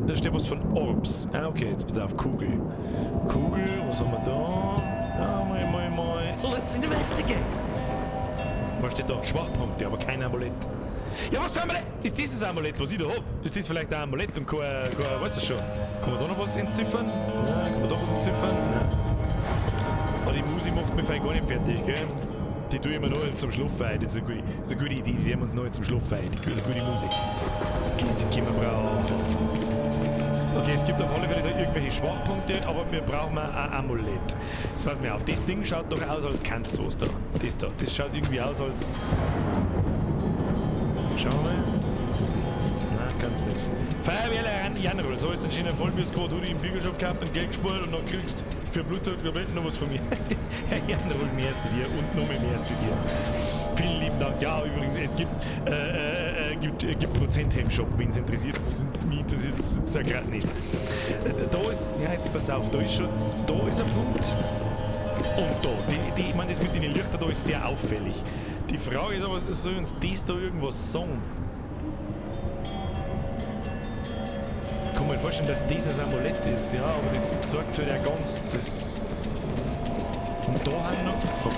Da steht was von Orbs. Ah, okay, jetzt pass auf. Kugel. Kugel, was haben wir da? Ah, mal, mal, mal. Let's investigate. Was steht da? Schwachpunkte, aber kein Amulett. Ja, was für ein Amulett? Ist das das Amulett, was ich da hab? Ist das vielleicht ein Amulett und kein, weißt du schon? Kann man da noch was entziffern? Nein, kann man da was entziffern? Nein. Aber die Musi macht mich vielleicht gar nicht fertig, gell? Die tue ich mir noch zum Schlafen ein. Das ist eine gute Idee, die nehmen wir uns noch zum Schlafen ein. Die gute Musik. Die können wir brauchen. Okay, es gibt auf alle Fälle da irgendwelche Schwachpunkte, aber wir brauchen ein Amulett. Jetzt pass mir auf, das Ding schaut doch aus, als kann's was da. Das da, das schaut irgendwie aus, als... Schauen wir mal. Nein, kann's nichts. Feuerwehrler Janrol, so jetzt ein schöner Vollbier-Squad, Hoodie im Bügelshop gekauft und Geld gespart und dann kriegst für Blutdrucktabletten noch was von mir. Herr Janrol, merci dir und noch mehr merci dir. Vielen lieben Dank. Ja, übrigens, es gibt Prozente im Shop, wen es interessiert. Mich interessiert es ja gerade nicht. Da ist, ja, jetzt pass auf, da ist schon, da ist ein Punkt. Und da, ich meine, das mit den Lichtern da ist sehr auffällig. Die Frage ist aber, soll uns das da irgendwas sagen? Ich kann mir vorstellen, dass das ein Amulett ist, ja, aber das zeigt halt ja ganz. Das und da haben wir noch. Oh.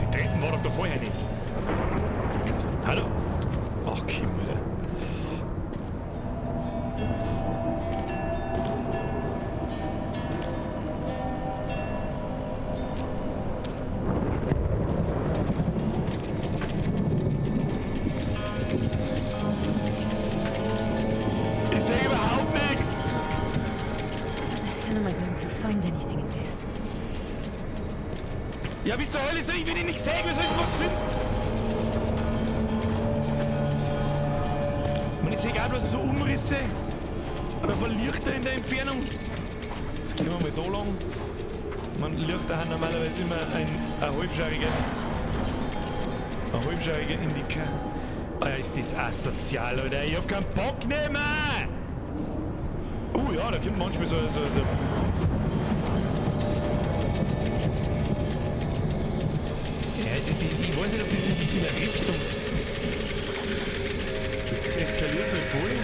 Die Treppen war doch da vorher nicht. Hallo? Ach, komm, Alter. Ich sehe überhaupt nichts. How the hell am I going to find anything in this? Ja, wie zur Hölle soll ich, wenn ich nichts sehe, wie soll ich denn was finden? Man, ich sehe auch bloß so Umrisse. Aber ein paar Lichter in der Entfernung. Jetzt gehen wir mal da lang. Man, Lichter haben normalerweise immer ein halbschariger Indikator. Ah ja, ist das asozial, oder? Ich hab keinen Bock mehr! Oh ja, da kommt manchmal so. Ja, ich weiß nicht, ob das in der Richtung. Jetzt eskaliert halt voll.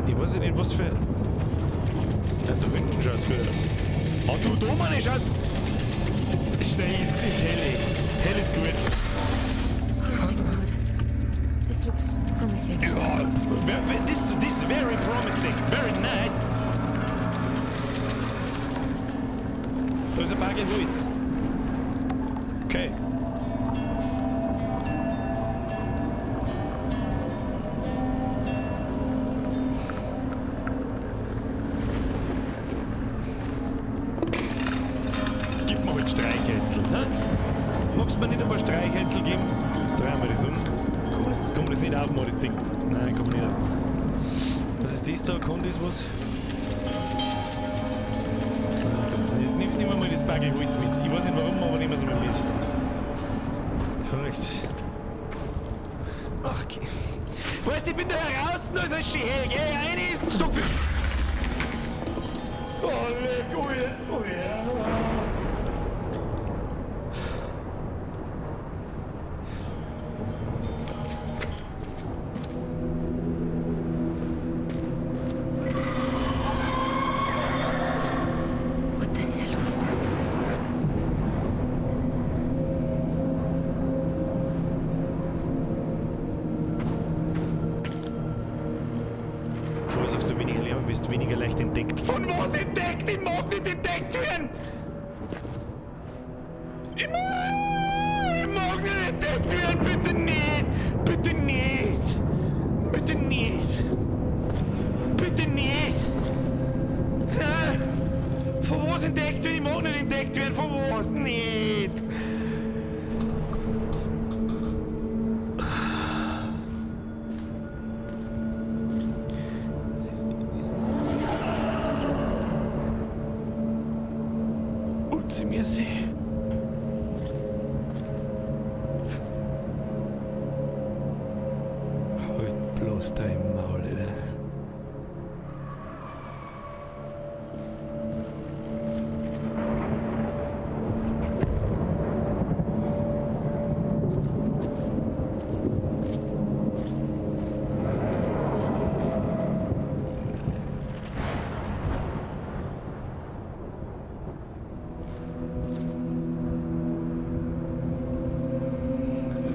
Ich weiß nicht, was für. Ja, da hinten schaut's gut aus. Ah, du, da, Mann, schaut's! Schnell ins Helle. Hell ist gut. Oh, thank God. This looks promising. Ja, this is very promising. Very nice. Da ist ein Bagel Holz. Okay. Gib mir halt Streichhölzl, ne? Magst du mir nicht ein paar Streichhölzl geben? Drehen wir das um. Kann man das nicht aufmachen, das Ding? Nein, kann man nicht aufmachen. Was ist das da? Kann das was? Nein, nehmen wir mal das Bagel Holz mit. Ich weiß nicht warum, aber nehmen wir es mal mit. Verrückt. Ach, okay. Weißt du, ich bin da heraus, da ist alles schön hell, gell? Eine ist Stock. Oh, leck, oh ja, oh ja. Weniger leicht entdeckt. Von was entdeckt? Ich mag nicht entdeckt werden! Ich mag nicht entdeckt werden! Bitte nicht! Bitte nicht! Bitte nicht! Bitte nicht! Von was entdeckt werden? Ich mag nicht entdeckt werden! Von was nicht? Uzi, merci. Halt bloß dein Maul, Alter.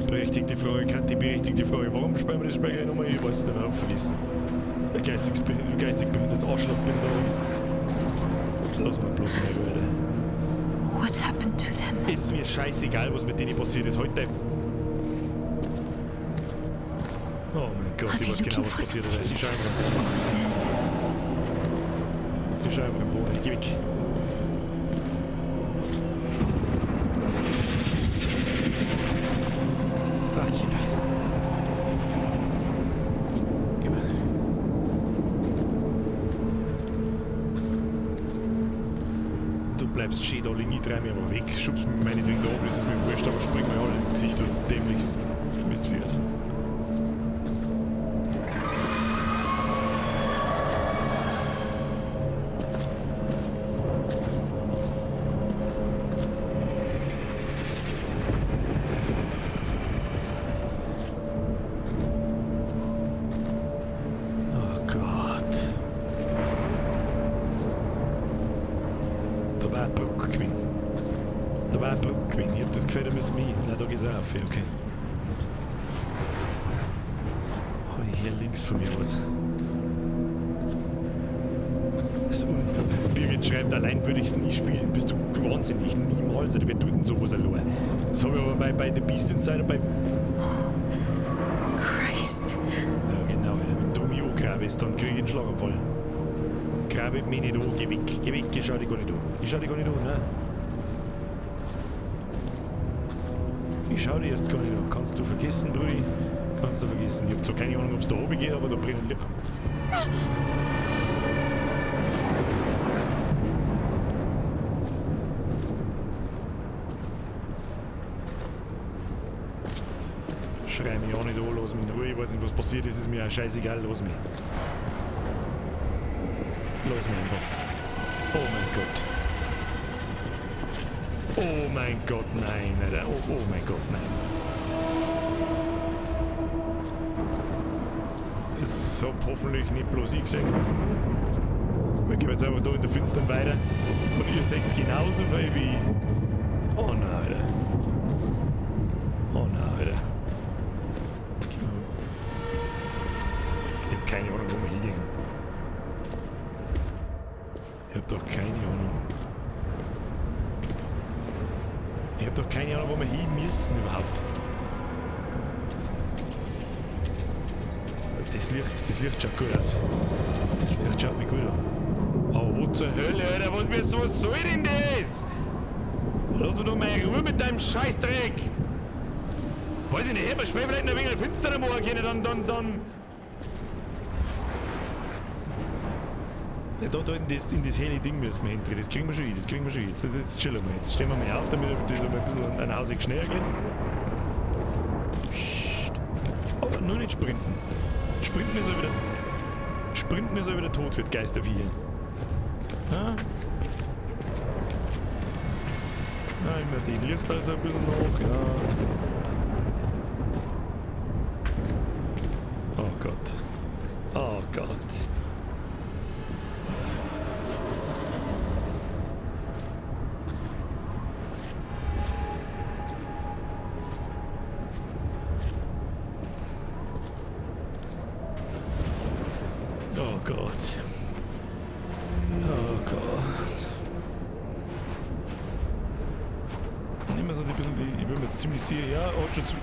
Berechtigte Frage, Kathi, berechtigte Frage. Warum spielen wir das Spiel gleich nochmal? Ich weiß es nicht mehr, hab vergessen. Ein geistig behindertes Arschloch bin da. Lass mal bloß mal, Alter. What happened to them? Ist mir scheißegal, was mit denen passiert ist. Heute. Oh mein Gott, ich weiß genau, was passiert ist. Ich schau einfach im Boden. Ich schau einfach im Boden. Ich geh weg. Ach, gib. Gib. Du bleibst schön da liegen, ich dreh mich aber weg. Schubst mich meinetwegen da oben, ist es mir wurscht, aber spring mir alle ins Gesicht, du dämliches Mistvieh. Oh Gott. Da war eine Brücke gewesen. Da war eine Brücke gewesen. Ich hab das Gefühl, da müssen wir hin. Nein, da geht's auch auf. Okay. Oh, hier links von mir was. Das ist Birgit schreibt, allein würde ich's nie spielen. Bist du wahnsinnig? Niemals. Alter, wer tut denn sowas allein? Das hab ich aber bei The Beast Inside und bei... Oh, Christ. Ja, genau. Alter. Wenn du mich angrabst, dann krieg ich einen Schlaganfall. Grabe mich nicht an. Geh weg, geh weg. Ich schau dich gar nicht an. Ich schau dich gar nicht an, ne? Ich schau dich erst gar nicht an. Kannst du vergessen, Brudi? Kannst du vergessen. Ich hab zwar keine Ahnung, ob's da oben geht, aber da brennen Lichter. Schrei mich auch nicht an, lass mich in Ruhe. Ich weiß nicht, was passiert ist, ist mir auch scheißegal, lass mich. Lass mich einfach. Oh mein Gott. Oh mein Gott, nein, Alter. Oh, oh mein Gott, nein. Das hab hoffentlich nicht bloß ich gesehen. Wir gehen jetzt einfach da in der Finstern weiter. Und ihr seht's genauso viel wie ich. Oh nein, Alter. Oh nein, Alter. Ich hab keine Ahnung, wo wir hingehen. Ich hab doch keine Ahnung. Ich hab doch keine Ahnung, wo wir hin müssen überhaupt. Das Licht schaut gut aus. Das Licht schaut mir gut an. Aber wo zur Hölle, Alter? Was soll denn das? Lass mich doch mal in Ruhe mit deinem Scheißdreck! Weiß ich nicht, hätte man Spiel vielleicht noch ein wenig finsterer machen können, dann. Ja, da in das helle Ding müssen wir hindrehen. Das kriegen wir schon hin, das kriegen wir schon hin. Jetzt chillen wir. Jetzt stehen wir mal auf, damit das einmal ein bisschen ein Haus schneller geht. Psst. Aber nur nicht sprinten. Sprinten ist ja wieder. Sprinten ist ja wieder tot wird Geisterviecher. Ja? Ja, immer die Lichter also ein bisschen noch, ja. Oh Gott. Oh Gott. Oh Gott. Nehmen wir so ein bisschen die. Ich bin mir jetzt ziemlich sicher, ja, hat schon zu.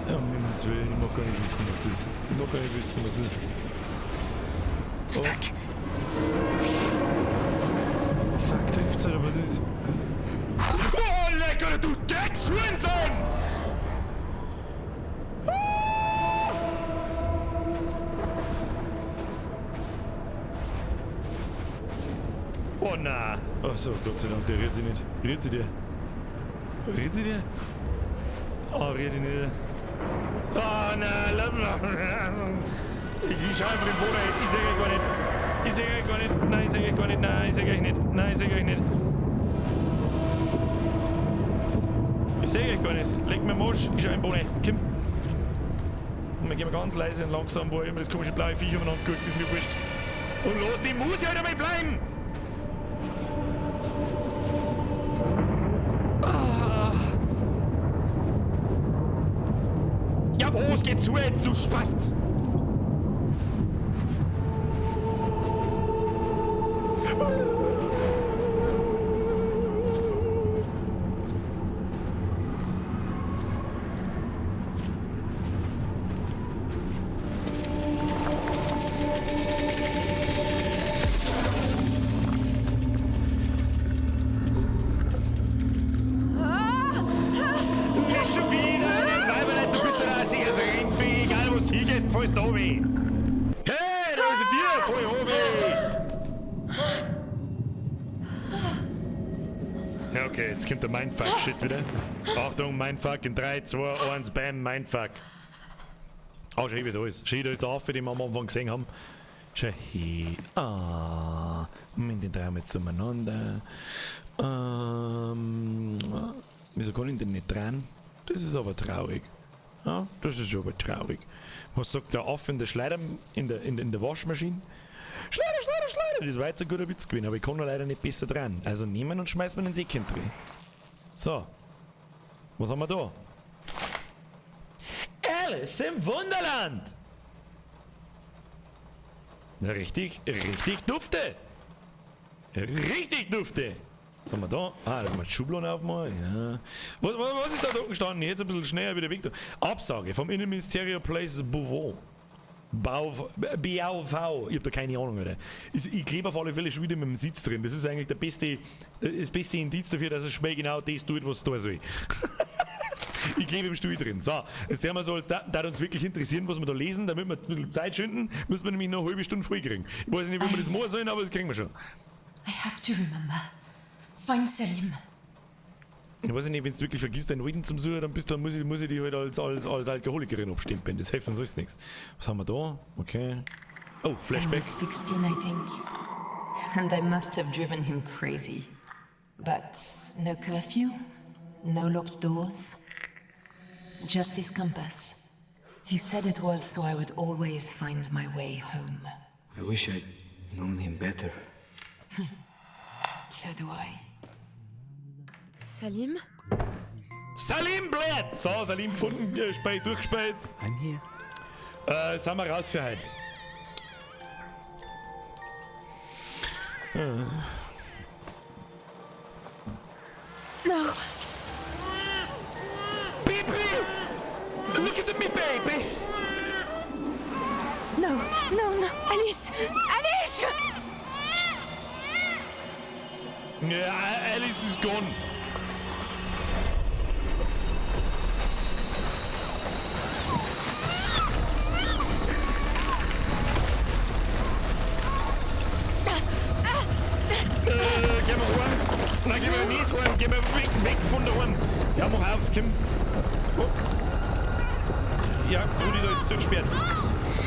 Ja, um Himmels Willen, ich mag gar nicht wissen, was ist. Ich mag gar nicht wissen, was ist. Oh. Fuck. Fuck, trifft's halt, aber das. Oh, lecker, du Dreckshurensohn! Oh na. Ach so, Gott sei Dank, der rührt sich nicht. Rührt sie dir? Rührt sie dir? Oh, rührt dich nicht. Oh nein, lass mal. Ich schau einfach den Boden. Ich seh euch gar nicht. Ich seh euch gar nicht. Nein, ich seh euch gar nicht. Nein, ich seh euch nicht. Nein, ich seh euch nicht. Ich seh euch gar nicht. Leg mir Mosch. Ich schau in den Boden. Komm. Und wir gehen ganz leise und langsam, wo immer das komische blaue Viech umeinander guckt, ist mir wurscht. Und los, die muss ja dabei bleiben! Ah. Ja, was geht zu jetzt, du Spast? Nicht schon wieder! Weiber nicht, du bist doch ein sicheres Rindvieh, egal wo du hingehst, fallst du runter. Hey, da ist ein Tier, voll runter! Ja, okay, jetzt kommt der Mindfuck-Shit wieder. Achtung, Mindfuck in 3, 2, 1, bam, Mindfuck. Oh, schön, wie da ist. Schön, da ist der Affe, den wir am Anfang gesehen haben. Schau hier. Ah, mit den drei jetzt zueinander. Wieso kann ich denn nicht dran? Das ist aber traurig. Ja, das ist aber traurig. Was sagt der Affe in der Schleider, in der Waschmaschine? Schleider, Schleider, Schleider! Das war jetzt ein guter Witz gewesen, aber ich kann leider nicht besser dran. Also nehmen und schmeißen wir den Säckchen drin. So. Was haben wir da? Alice im Wunderland! Na, richtig, richtig dufte! Richtig dufte! Was haben wir da? Ah, da haben wir die Schublade aufmachen. Ja. Was ist da unten gestanden? Jetzt ein bisschen schneller wieder weg. Absage vom Innenministerium Place Beauvau. BAV. Ich hab da keine Ahnung, Alter. Ich klebe auf alle Fälle schon wieder mit dem Sitz drin. Das ist eigentlich das beste Indiz dafür, dass es Spiel genau das tut, was es tun soll. Ich klebe im Stuhl drin. So, jetzt werden wir so, als da uns wirklich interessieren, was wir da lesen, damit wir ein bisschen Zeit schinden, müssen wir nämlich noch eine halbe Stunde voll kriegen. Ich weiß nicht, wie wir das machen sollen, aber das kriegen wir schon. I have to remember. Find Salim. Ich weiß nicht, wenn du wirklich vergisst, deinen Alten zum Suchen, dann muss ich dich halt als Alkoholikerin abstempeln. Das hilft uns sonst nichts. Was haben wir da? Okay. Oh, Flashback. I was 16, I think. And I must have driven him crazy. But no curfew, no locked doors. Just this compass. He said it was so I would always find my way home. I wish I'd known him better. So do I. Salim? Salim blöd! So, Salim gefunden, durchgespielt. I'm here. Sind wir raus für heute. No! Baby! Look at me, baby! No, no, no! Alice! Alice! Ja, Alice is gone. Geh mal heim. Nein, geh mal nicht heim. Geh mal weg von da heim. Ja, mach auf, komm. Oh. Ja, Rudi, da ist zugesperrt.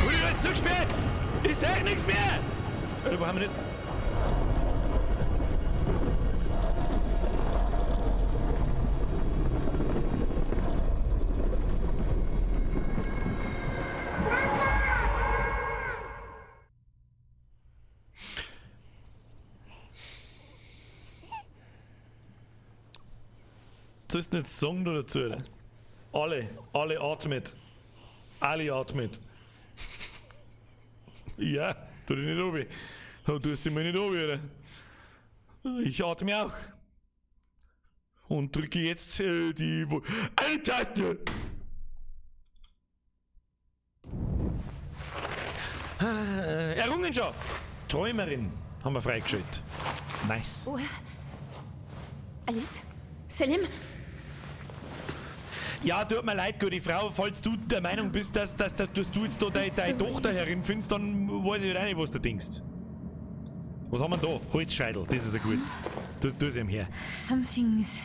Rudi, da ist zugesperrt! Ich sag nichts mehr! Alter, wo haben wir nicht? Sollst du nicht sagen da dazu? Oder? Alle atmet. Alle atmet. Ja, tu dich nicht runter. Da tust du mir nicht an, wieder. Ich atme auch. Und drücke jetzt die eine Taste! Errungenschaft! Träumerin haben wir freigeschaltet. Nice. Oh. Alice? Selim? Ja, tut mir leid, gute Frau, falls du der Meinung bist, dass du jetzt da deine Tochter herin findest, dann weiß ich halt auch nicht, was du denkst. Was haben wir da? Holzscheitel, das ist ein gutes. Tu es ihm her. Something's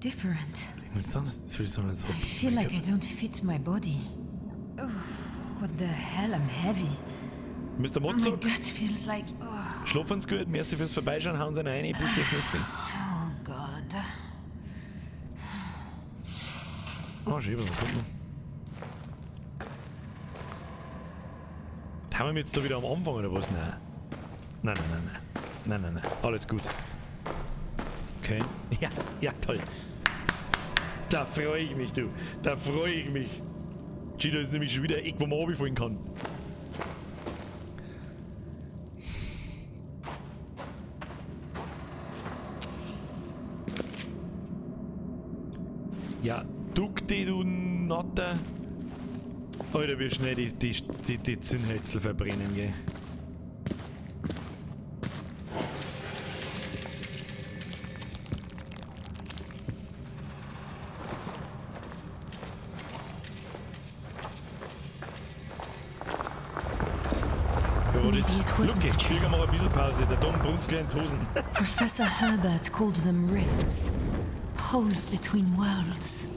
different. Was ist das? Das ist so I feel like I don't fit my body. Oh, what the hell, I'm heavy. Mr. My Mozart, gut feels like. Oh, schlafen Sie gut, merci fürs Vorbeischauen, hauen Sie rein, bis aufs Nüssi. Oh God. Oh, schön, was kommt noch? Haben wir jetzt da wieder am Anfang oder was? Nein. Nein, nein, nein, nein. Nein, nein, nein. Alles gut. Okay. Ja, ja, toll. Da freue ich mich, du. Da freue ich mich. Gino ist nämlich schon wieder ein Eck, wo man runterfallen kann. Ja, duck dich, du Natter. Alter, wie schnell die Zündhölzel verbrennen, gell? Maybe it wasn't Lucky, a dream. wir machen ein bisschen Pause. Der Dom brunst gleich in die Hosen. Professor Herbert called them rifts. Holes between worlds.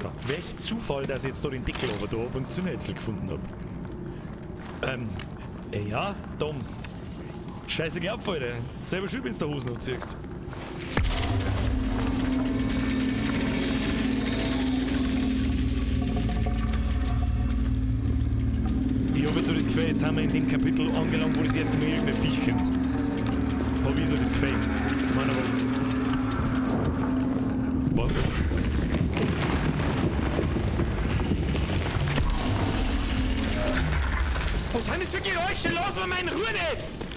Ja, welch Zufall, dass ich jetzt da den Deckel oben da hab und Zündhölzel gefunden hab. Ja, Dom. Scheiße, glaub, Alter. Selber schuld, wenn's der Hosen anziehst. Ich hab jetzt so das Gefühl, jetzt sind wir in dem Kapitel angelangt, wo das erste Mal irgendein Viech kommt. Hab ich so das Gefühl. Ich meine, aber. Was? Was sind das für Geräusche? Lass mal meine Ruhe jetzt!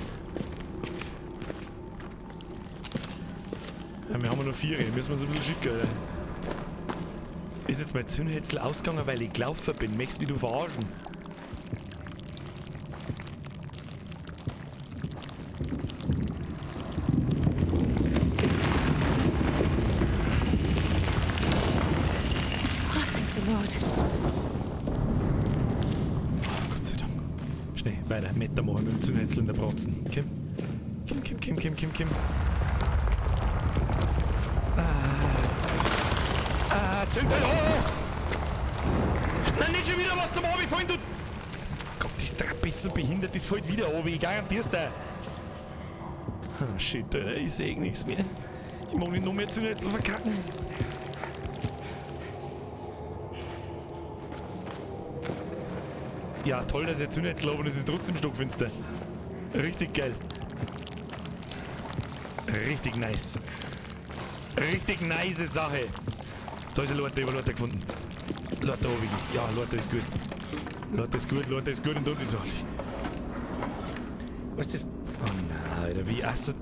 Ja, wir haben ja nur 4, müssen wir uns ein bisschen schicken, oder? Ist jetzt mein Zündhölzel ausgegangen, weil ich gelaufen bin? Möchtest du mich du verarschen? Oh, thank the Lord. Oh, Gott sei Dank. Schnell, weiter. Meter machen mit dem Zündhölzel in der Bratzen. Komm. Komm, komm, komm, komm, komm, komm. Ah. Ah, Zündhölzel. Oh! Nein, nicht schon wieder was zum Runterfallen, du! Gott, das Trappe ist so behindert, das fällt wieder runter, ich garantier's dir. Ah, shit, Alter, ich seh nichts mehr. Ich mag nicht noch mehr Zündhölzel verkacken. Ja, toll, dass ich Zündhölzel habe und es ist trotzdem stockfinster. Richtig geil. Richtig nice. Richtig nice Sache. Da ist eine Leute, ich hab eine Leute gefunden. Leute oben. Ja, Leute ist gut. Leute ist gut, Leute ist gut und dort ist alles. Was ist das? Oh nein, Alter, wie achso.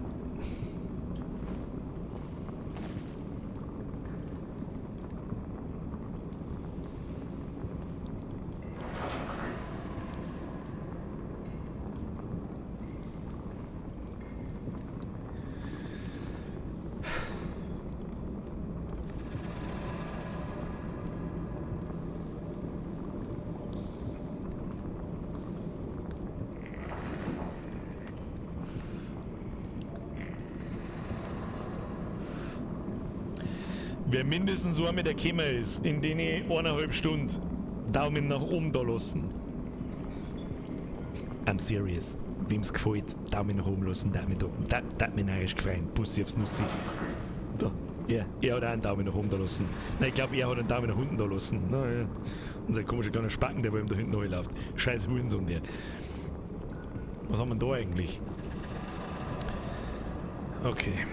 Wer mindestens so mit der gekommen ist, in den 1,5 Stunden Daumen nach oben da lassen. I'm serious. Wem's gefällt, Daumen nach oben lassen, Daumen da, da, da mich narrisch gefreut. Bussi aufs Nussi. Da. Ja, er hat auch einen Daumen nach oben da lassen. Nein, ich glaub, er hat einen Daumen nach unten da lassen. Na, ja. Unser komischer kleiner Spacken, der wo ihm da hinten läuft. Scheiß Hurensohn, der. Was haben wir denn da eigentlich? Okay.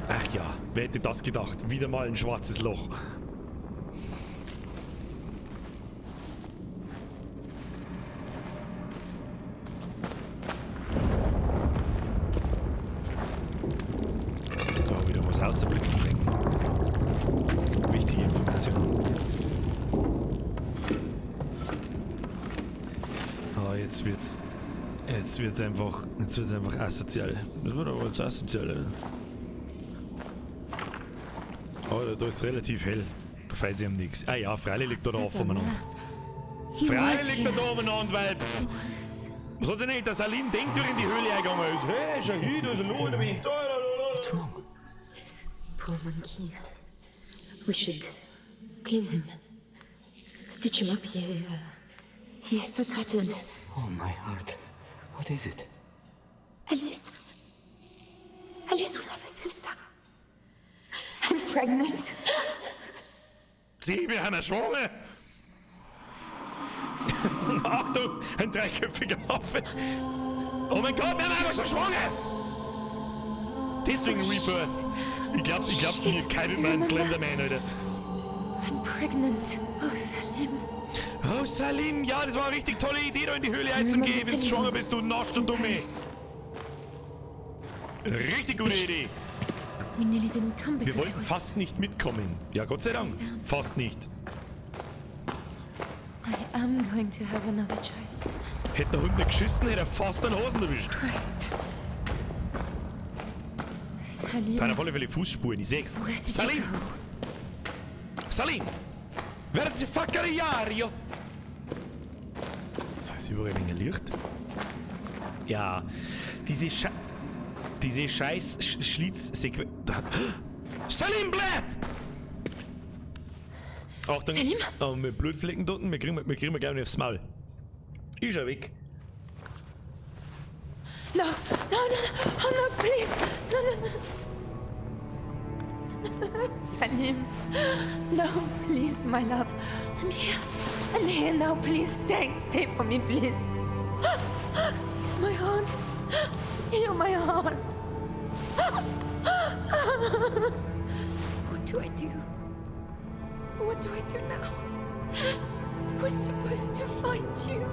Ach ja, wer hätte das gedacht? Wieder mal ein schwarzes Loch. Außerblitzen denken. Wichtige Information. Ah, jetzt wird's. Jetzt wird's einfach. Jetzt wird's einfach asozial. Das wird aber jetzt asozial, Alter. Oh, da ist relativ hell. Da fällt sich am nix. Ah ja, freilich liegt da da offen umeinander. Freilich liegt da da umeinander, weil. Pff, was hat sich nicht, der Salim denkt, durch in die Höhle eingegangen ist. Hey, schau hier, da ist ein Loch in der Wind. Da, da, da, da. Poor monkey. We should clean him. Stitch him up. He's so tattered. Oh, my heart. What is it? Alice. Alice will have a sister. I'm pregnant. Sie, wir haben eine schwanger. Achtung, ein dreiköpfiger Affe. Oh mein Gott, wir haben einfach schon schwanger. Deswegen Rebirth. Ich glaub, mir kein mein Slenderman, Alter. I'm pregnant. Oh, Salim. Oh, Salim, ja, das war eine richtig tolle Idee, da in die Höhle einzugehen. Wenn du schwanger bist, du Nasch und Dumme. Richtig gute Idee. Wir wollten fast nicht mitkommen. Ja, Gott sei Dank. Fast nicht. I am going to have another child. Hätte der Hund nicht geschissen, hätte er fast einen Hosen erwischt. Christ. Salim. Da auf alle Fälle Fußspuren, ich seh's. Salim! Salim! Werden Sie fuckeriario! Da ist überall ein wenig Licht. Ja, diese scheiß Schlitzsequenz. Salim Blatt! Achtung! Salim? Oh, mit Blutflecken dort, wir kriegen gleich nicht aufs Maul. Ist er weg. No, no, no, oh no, please. No, no, no. Salim. No, please, my love. I'm here. I'm here now. Please stay. Stay for me, please. My heart. Heal my heart. What do I do? What do I do now? We're supposed to find you.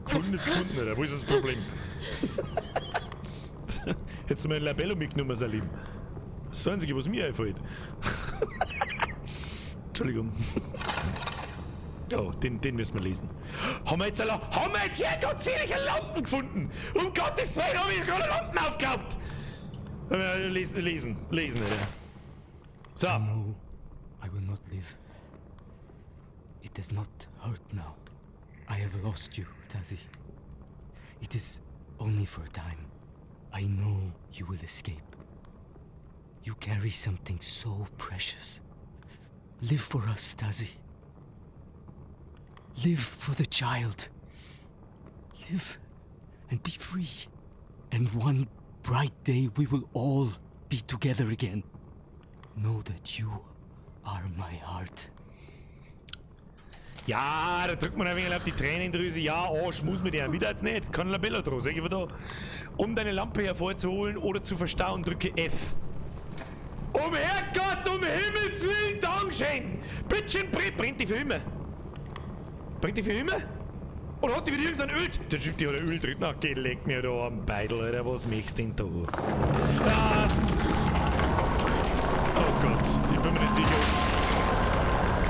Gefunden ist gefunden, oder? Wo ist das Problem? Hättest du mal ein Labello mitgenommen, Salim. Das ist das Einzige, was mir einfällt. Entschuldigung. Oh, den müssen wir lesen. Haben wir jetzt hier gottselig Lampen gefunden? Um Gottes Willen, haben wir gerade Lampen aufgehabt! Lesen, lesen, Alter. So. I know I will not live. It does not hurt now. I have lost you, Tasi. It is only for a time. I know you will escape. You carry something so precious. Live for us, Tasi. Live for the child. Live and be free. And one bright day we will all be together again. Know that you are my heart. Ja, da drückt man ein wenig auf die Tränendrüse. Ja, oh, schmus mit der. Wieder jetzt nicht. Kein Labello drauf, sag ich von da. Um deine Lampe hervorzuholen oder zu verstauen, drücke F. Um Herrgott, um Himmels Willen, Dankeschön! Bittchen, brennt die für immer? Brennt die für immer? Oder hat die wieder irgendein Öl? Der Typ, die hat ein Öl drin. Na, geh, leg mir da am Beidel, Alter. Was möchtest du denn da? Ah. Oh Gott, ich bin mir nicht sicher.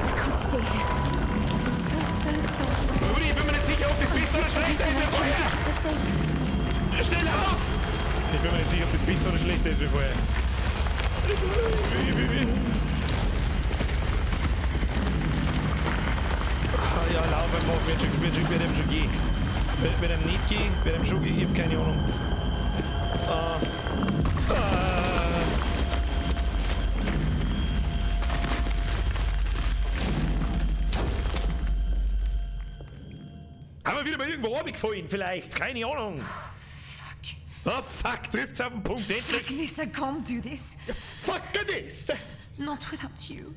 I can't stay here. I'm so, so sorry. Rudi, ich bin mir nicht sicher, ob das besser oder schlechter ist wie vorher. Schnell auf! Ich bin mir nicht sicher, ob das besser oder schlechter ist wie vorher. Ja, lauf einfach, wird ihm schon gehen. Wird ihm nicht gehen, wird ihm schon gehen, ich hab keine Ahnung. Haben wir wieder mal irgendwo runtergefallen, vielleicht, keine Ahnung. Fuck. Oh fuck, trifft's auf den Punkt, endlich. Fuck this, I can't do this. Fuck this. Not without you.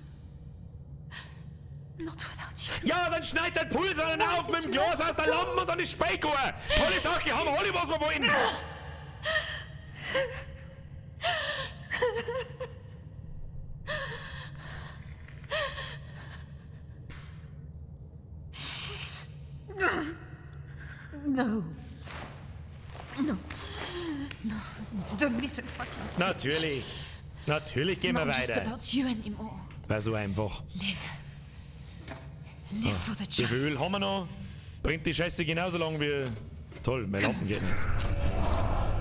Not without you. Ja, dann schneid dein Puls einen auf mit dem Glas aus der Lampe und dann ist Speiko. Tolle Sache, haben wir alle, was wir wollen. No. No. No. Don't be so fucking selfish. Natürlich. Natürlich It's gehen wir not just weiter. about you anymore. War so einfach. Live. Live for the Wie child. viel Öl haben wir noch? Brennt die Scheiße genauso lang wie. Toll, meine Lampen geht nicht.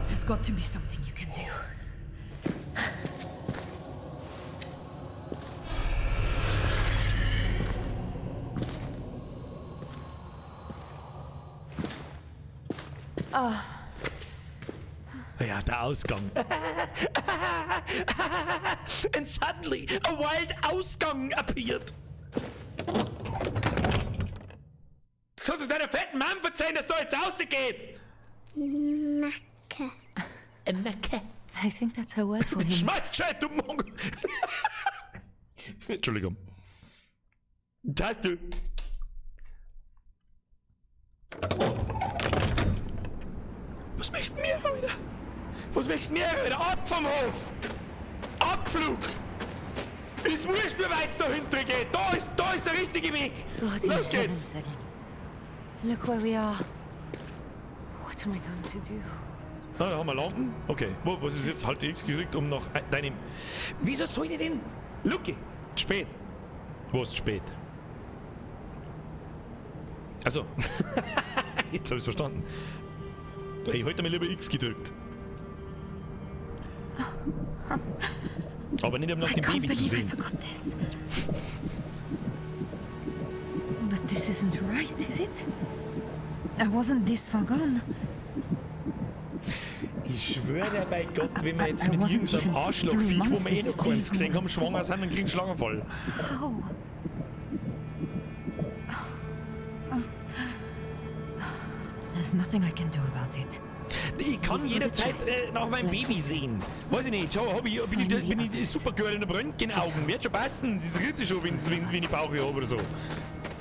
There's got to be something you can do. Ah, Ja, der Ausgang. And suddenly a wild Ausgang appeared. Jetzt kannst du deiner fetten Mom verzeihen, dass da jetzt rausgeht. Macke. Macke. I think that's her word for him. Schmeiß gescheit, du Mongol. Entschuldigung. Das du. Was möchtest du mir wieder? Was möchtest du mir wieder? Ab vom Hof! Abflug! Ist wurscht, wie weit es da hinten geht. Da ist der richtige Weg. God in Los heaven, geht's! Salim. Look where we are. What am I going to do? Ah, da haben wir Lampen. Okay. Wo, was ist jetzt? Halt X gedrückt, um nach deinem. Wieso soll ich denn? Lucky! Spät. Wo ist spät? Also. Jetzt habe ich verstanden. Ich hätte mir lieber X gedrückt. Aber nicht um nach I dem can't Baby zu believe I sehen. forgot this. But this isn't right, is it? I wasn't this far gone. Ich schwöre bei Gott, wenn wir jetzt I mit wasn't irgendeinem even Arschlochviech, wo 3 wir eh months, noch keins this gesehen feels haben, schwanger sind und kriegen Schlaganfall. How? There's nothing I can do about it. Ich kann jederzeit nach meinem Baby sehen. Weiß ich nicht, schau, hab ich, bin ich, bin ich Supergirl in den Röntgenaugen. Wird schon passen, das rührt sich schon, wenn ich Bauchweh habe oder so.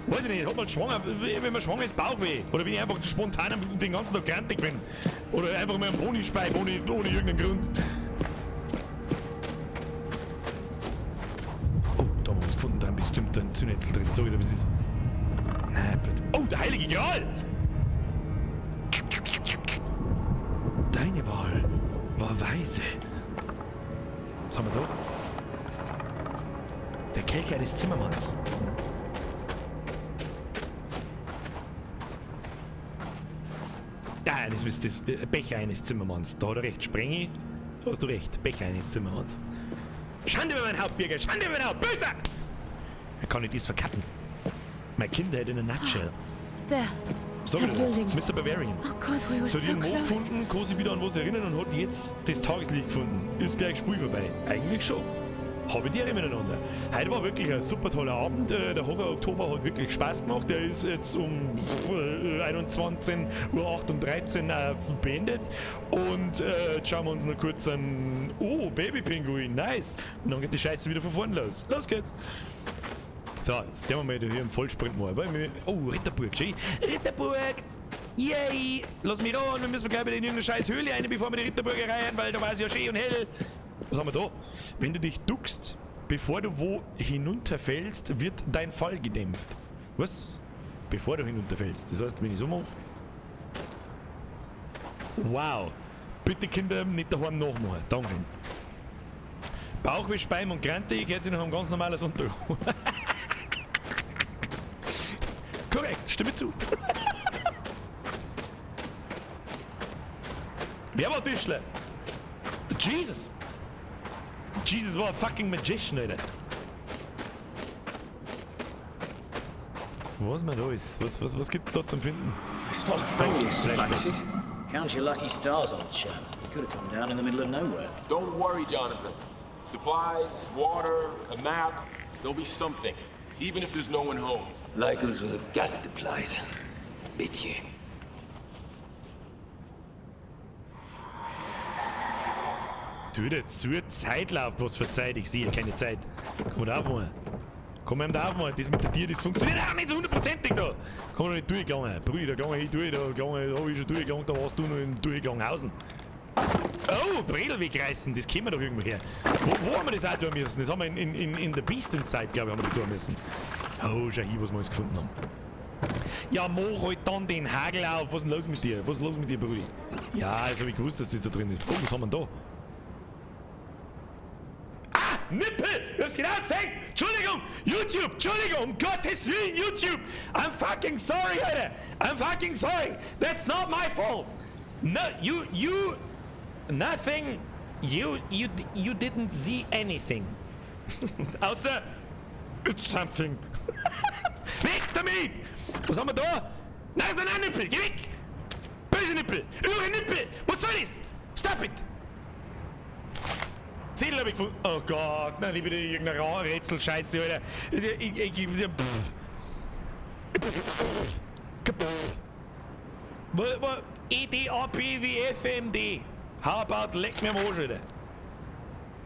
Weiß ich nicht, hat man schwanger, wenn man schwanger ist, Bauchweh. Oder wenn ich einfach spontan den ganzen Tag grantig bin. Oder einfach mal einen Pony speib, ohne irgendeinen Grund. Oh, da haben wir was gefunden, da haben bestimmt ein Zündetzel drin. So, wieder, was ist. Nein, bitte. Oh, der Heilige Gral! Deine Wahl war weise. Was haben wir da? Der Kelch eines Zimmermanns. Ja, das ist das, der Becher eines Zimmermanns. Da hat er recht. Sprengi, da hast du recht. Becher eines Zimmermanns. Schande über mein Haupt, Birger! Schande über mein Haupt! Böser! Er kann nicht dies verkacken. Mein Kindheit in a nutshell. There. Sag That ich das? building. Mr. Bavarian. Oh God, we were So, so den Mo close. gefunden, kann sich wieder an was erinnern und hat jetzt das Tageslicht gefunden. Ist gleich Spiel vorbei. Eigentlich schon. Habe ich die Ehre miteinander. Heute war wirklich ein super toller Abend. Der Horror Oktober hat wirklich Spaß gemacht. Der ist jetzt um 21:38 Uhr beendet. Und jetzt schauen wir uns noch kurz an. Oh, Baby-Pinguin, nice. Und dann geht die Scheiße wieder von vorne los. Los geht's. So, jetzt gehen wir mal hier im Vollsprint mal. Oh, Ritterburg, schön. Ritterburg! Yay! Lass mich ran, wir müssen gleich wieder in irgendeine scheiß Höhle rein, bevor wir die Ritterburg rein, weil da war es ja schön und hell. Was haben wir da? Wenn du dich duckst, bevor du wo hinunterfällst, wird dein Fall gedämpft. Was? Bevor du hinunterfällst. Das heißt, wenn ich so mache. Wow! Bitte Kinder, nicht daheim nachmachen. Dankeschön. Bauchweh, Speim und Grantig, hört sich nach einem ganz normalen Sonntag an. Korrekt, stimme zu. Wer war Tischler? Jesus! Jesus war a fucking magician, Alter. Was man da ist? Was gibt's da zum Finden? It's not a friendly spicy. Count your lucky stars, old chap. You could have come down in the middle of nowhere. Don't worry, Jonathan. Supplies, water, a map. There'll be something. Even if there's no one home. Lycos will have gathered the supplies. Bitch you. Töte, zur Zeit läuft, was für Zeit? Ich sehe keine Zeit. Komm da aufmachen. Komm ihm da aufmachen. Das mit der Tier, das funktioniert auch nicht so hundertprozentig da. Komm noch nicht durchgegangen. Brudi, da gegangen ich durch, da gegangen, da hab ich schon durchgegangen, da warst du noch in Durchganghausen. Oh, Bredel wegreißen, das kennen wir doch irgendwo her. Wo haben wir das auch tun müssen? Das haben wir in The Beast Inside, glaube ich, haben wir das tun müssen. Oh, schau hier, was wir alles gefunden haben. Ja, mach halt dann den Hagel auf. Was ist denn los mit dir? Was ist los mit dir, Brudi? Ja, das hab ich gewusst, dass das da drin ist. Oh, was haben wir denn da? Ah, Nippel! Ich hab's genau gesehen! Entschuldigung! YouTube! Entschuldigung! Um Gottes Willen, YouTube! I'm fucking sorry, Alter! I'm fucking sorry! That's not my fault! No, you... Nothing... You didn't see anything. Außer... It's something. Weg damit! Was haben wir da? Nein, das ist ein Nippel! Geh weg! Böse Nippel! Irre Nippel! Was soll das? Stop it! Zettel hab ich gefunden. Oh Gott, nein, liebe irgendeine Rätselscheiße, Alter. Ich, pff. Pff. Pff. E, D, A, P, W, F, M, D. How about leck mir am Arsch, Alter.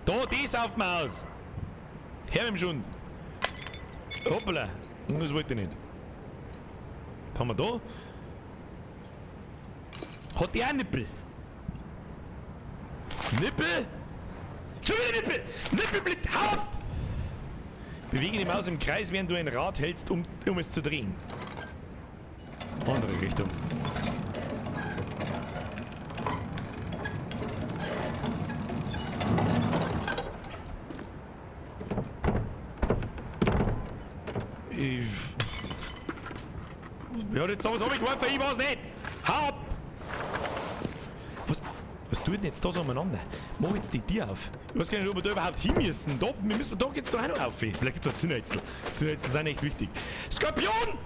Da, das auf mir aus. Her mit dem Schund. Hoppala. Das wollte ich nicht. Was haben wir da? Hat die auch Nippel? Nippel? Schon wieder Nippel! Nippelblitz! Hau ab! Bewege die Maus im Kreis, während du ein Rad hältst, um es zu drehen. Andere Richtung. Ja, jetzt sowas hab ich geworfen, ich weiß nicht! Hau ab! Was tut denn jetzt da so umeinander? Mach jetzt die Tür auf. Ich weiß gar nicht, ob wir da überhaupt hin müssen. Da, wir müssen, da geht's doch auch noch auf. Vielleicht gibt's auch Zinnhölzl. Zinnhölzl sind echt wichtig. Skorpion!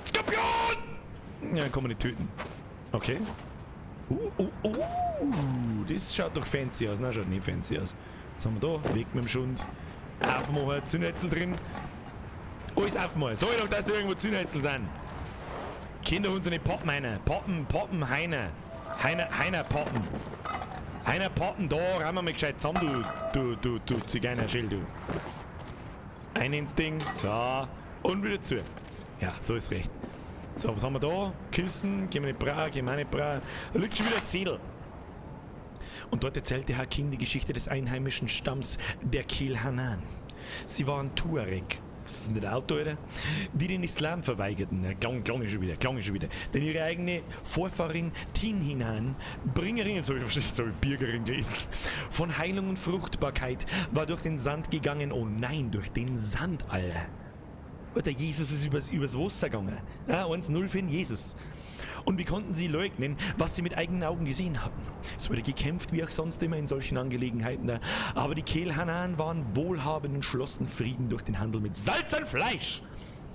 Skorpion! Ja, kann man nicht töten. Okay. Das schaut doch fancy aus. Nein, schaut nicht fancy aus. Was haben wir da? Weg mit dem Schund. Aufmachen, Zinnhölzl drin. Alles aufmachen. Sag ich doch, dass da irgendwo Zinnhölzl sind. Kennt doch unsere Poppenheiner. Poppen, Poppen, Heiner. Heiner, Heiner, Poppen. Heiner, Poppen, da räumen wir mal gescheit zusammen, du Zigeuner-Schell, du. Ein ins Ding, so. Und wieder zu. Ja, so ist recht. So, was haben wir da? Kissen, gehen wir nicht bra, gehen wir auch nicht bra. Da liegt schon wieder ein Zettel. Und dort erzählte Hakim die Geschichte des einheimischen Stamms der Kelhanan. Sie waren Tuareg. Das ist nicht Auto, oder? Die den Islam verweigerten. Ja, klang ist schon wieder, klang ist schon wieder. Denn ihre eigene Vorfahrin Tinhinan, Bringerin, jetzt habe ich Birgerin gelesen, von Heilung und Fruchtbarkeit, war durch den Sand gegangen. Oh nein, durch den Sand, Alter. Alter, Jesus ist übers Wasser gegangen. Ja, 1-0 für den Jesus. Und wie konnten sie leugnen, was sie mit eigenen Augen gesehen hatten? Es wurde gekämpft, wie auch sonst immer in solchen Angelegenheiten. Aber die Kelhanan waren wohlhabend und schlossen Frieden durch den Handel mit Salz und Fleisch.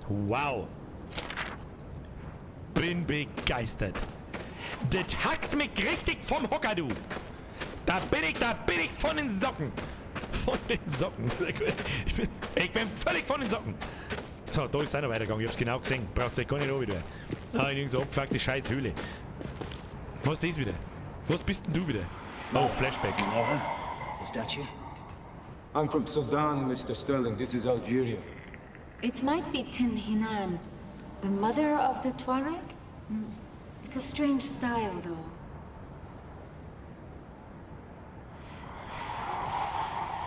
Wow. Bin begeistert. Das hackt mich richtig vom Hocker, du. Da bin ich von den Socken. Von den Socken. Ich bin völlig von den Socken. So, da ist einer weitergegangen. Ich hab's genau gesehen. Braucht's euch gar nicht wieder. Ah, in irgendeine abgefuckte scheiß Höhle. Was ist das wieder? Was bist denn du wieder? Oh, Flashback. You know her? The statue? I'm from Sudan, Mr. Sterling. This is Algeria. It might be Tinhinan, the mother of the Tuareg? It's a strange style, though.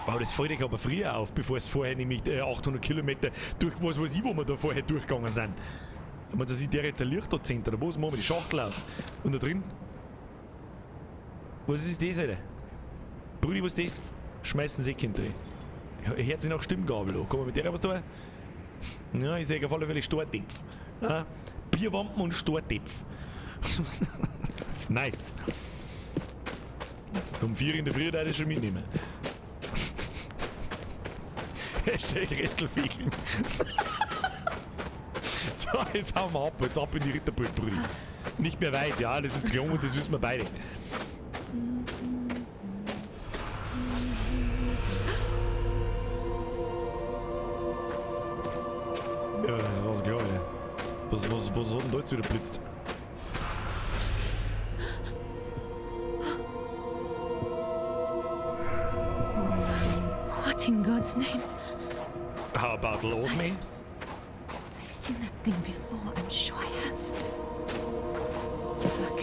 Wow, das fällt euch aber früher auf, bevor es vorher nämlich 800 Kilometer durch was weiß ich, wo wir da vorher durchgegangen sind. Ich meine, da sieht der jetzt ein Licht da zehnt, oder was? Machen wir die Schachtel auf. Und da drin? Was ist das, Alter? Brudi, was ist das? Schmeißen Säckchen drin. Hört sich nach Stimmgabel an. Kann man mit der was tun? Ja, ich sehe auf alle Fälle Stortepf. Ja, Bierwampen und Stortepf. Nice. Um 4 in der Früh da ich schon mitnehmen. Hashtag Restelfegeln. So, jetzt hauen wir ab. Jetzt ab in die Ritterburg, Brudi. Nicht mehr weit, ja, das ist jung und das wissen wir beide. Ja, das war's klar, ey. Was hat denn da jetzt wieder blitzt? What in God's name? How about los me? I've seen that thing before, I'm sure I have. Fuck.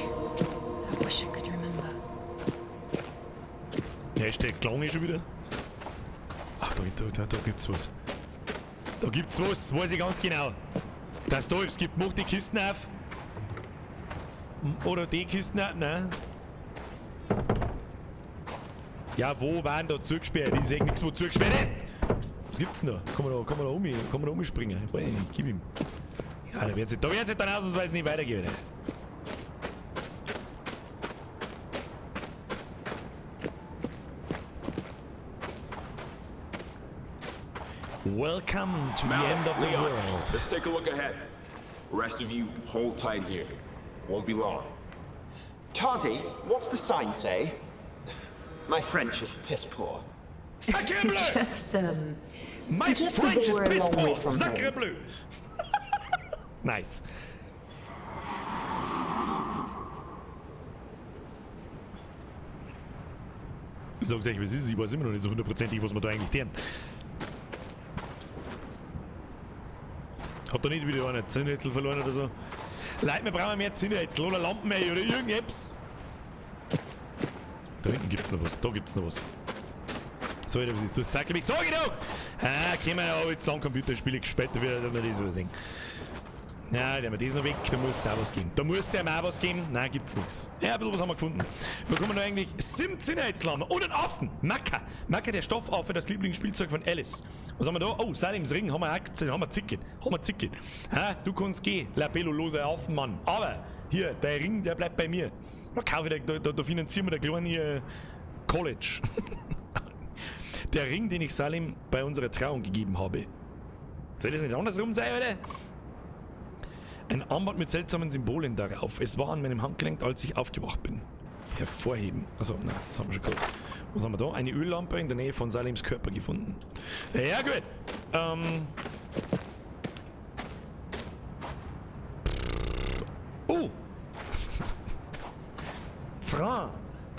I wish I could remember. Hashtag Klang ist schon wieder. Ach, da gibt's was. Da gibt's was, weiß ich ganz genau. Dass da etwas gibt, mach die Kisten auf. Oder die Kisten auf, nein. Ja, wo waren da zugesperrt? Ich seh nichts, wo zugesperrt ist! Was gibt's denn da? Kann man da, umspringen? Ich weiß nicht, gib ihm. Ja, da wird's dann ausnahmsweise nicht weitergehen. Welcome to the end of the Leon, world. Let's take a look ahead. Rest of you, hold tight here. Won't be long. Tazi, what's the sign say? My French is piss poor. Sacre bleu! Just, My just French that they is were a piss long way poor! from Sacre home. bleu! Nice. Ich sag's euch, was ist es? Ich weiß immer noch nicht so hundertprozentig, was wir da eigentlich tun. Hat da nicht wieder einer Zinnrätsel verloren oder so? Leute, wir brauchen mehr Zinnrätsel oder Lampen mehr oder irgendetwas. Da hinten gibt's noch was, da gibt's noch was. So, was ist das? Sag ich, sag ich doch! Ah, können wir ja jetzt lang Computerspiele später wieder, dass wir das wieder sehen. Ja, nehmen wir das noch weg, da muss es auch was geben. Da muss es ja auch was geben. Nein, gibt's nichts. Ja, ein bisschen was haben wir gefunden. Wir bekommen da eigentlich 7 Zinnrätsel und einen Affen. Macker. Macker, der Stoffaffe, das Lieblingsspielzeug von Alice. Was haben wir da? Oh, Salims Ring haben wir auch gesehen. Haben wir zicket. Haben wir zicket. Ha, du kannst gehen, labellolose Affenmann. Aber hier, der Ring, der bleibt bei mir. Da kaufe ich, da finanzieren wir der kleine College. Der Ring, den ich Salim bei unserer Trauung gegeben habe. Soll das nicht andersrum sein, oder? Ein Armband mit seltsamen Symbolen darauf. Es war an meinem Handgelenk, als ich aufgewacht bin. Hervorheben. Also, nein, das haben wir schon gehabt. Was haben wir da? Eine Öllampe in der Nähe von Salims Körper gefunden. Ja, gut. Oh!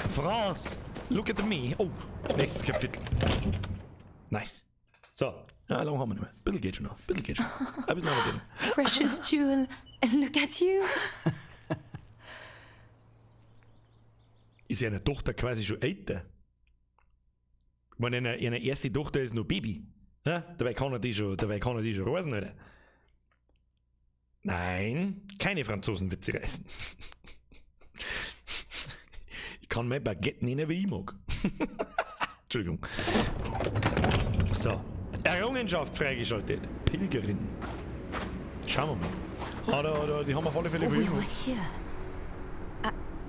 France! Look at me! Oh, nächstes Kapitel. Nice. So, ja, lang haben wir nicht mehr. Ein bisschen geht schon noch. Ein bisschen geht schon. Ein bisschen haben wir den. Precious jewel, and look at you. Ist ja eine Tochter quasi schon älter. Ich meine, eine erste Tochter ist noch Baby. Ja? Dabei kann er die schon, reisen, oder? Nein, keine Franzosenwitze reißen. Ich kann mein Baguette nennen, wie ich mag. Entschuldigung. So. Errungenschaft freigeschaltet. Pilgerin. Schauen wir mal. Ah, da, die haben wir auf alle Fälle We für were here.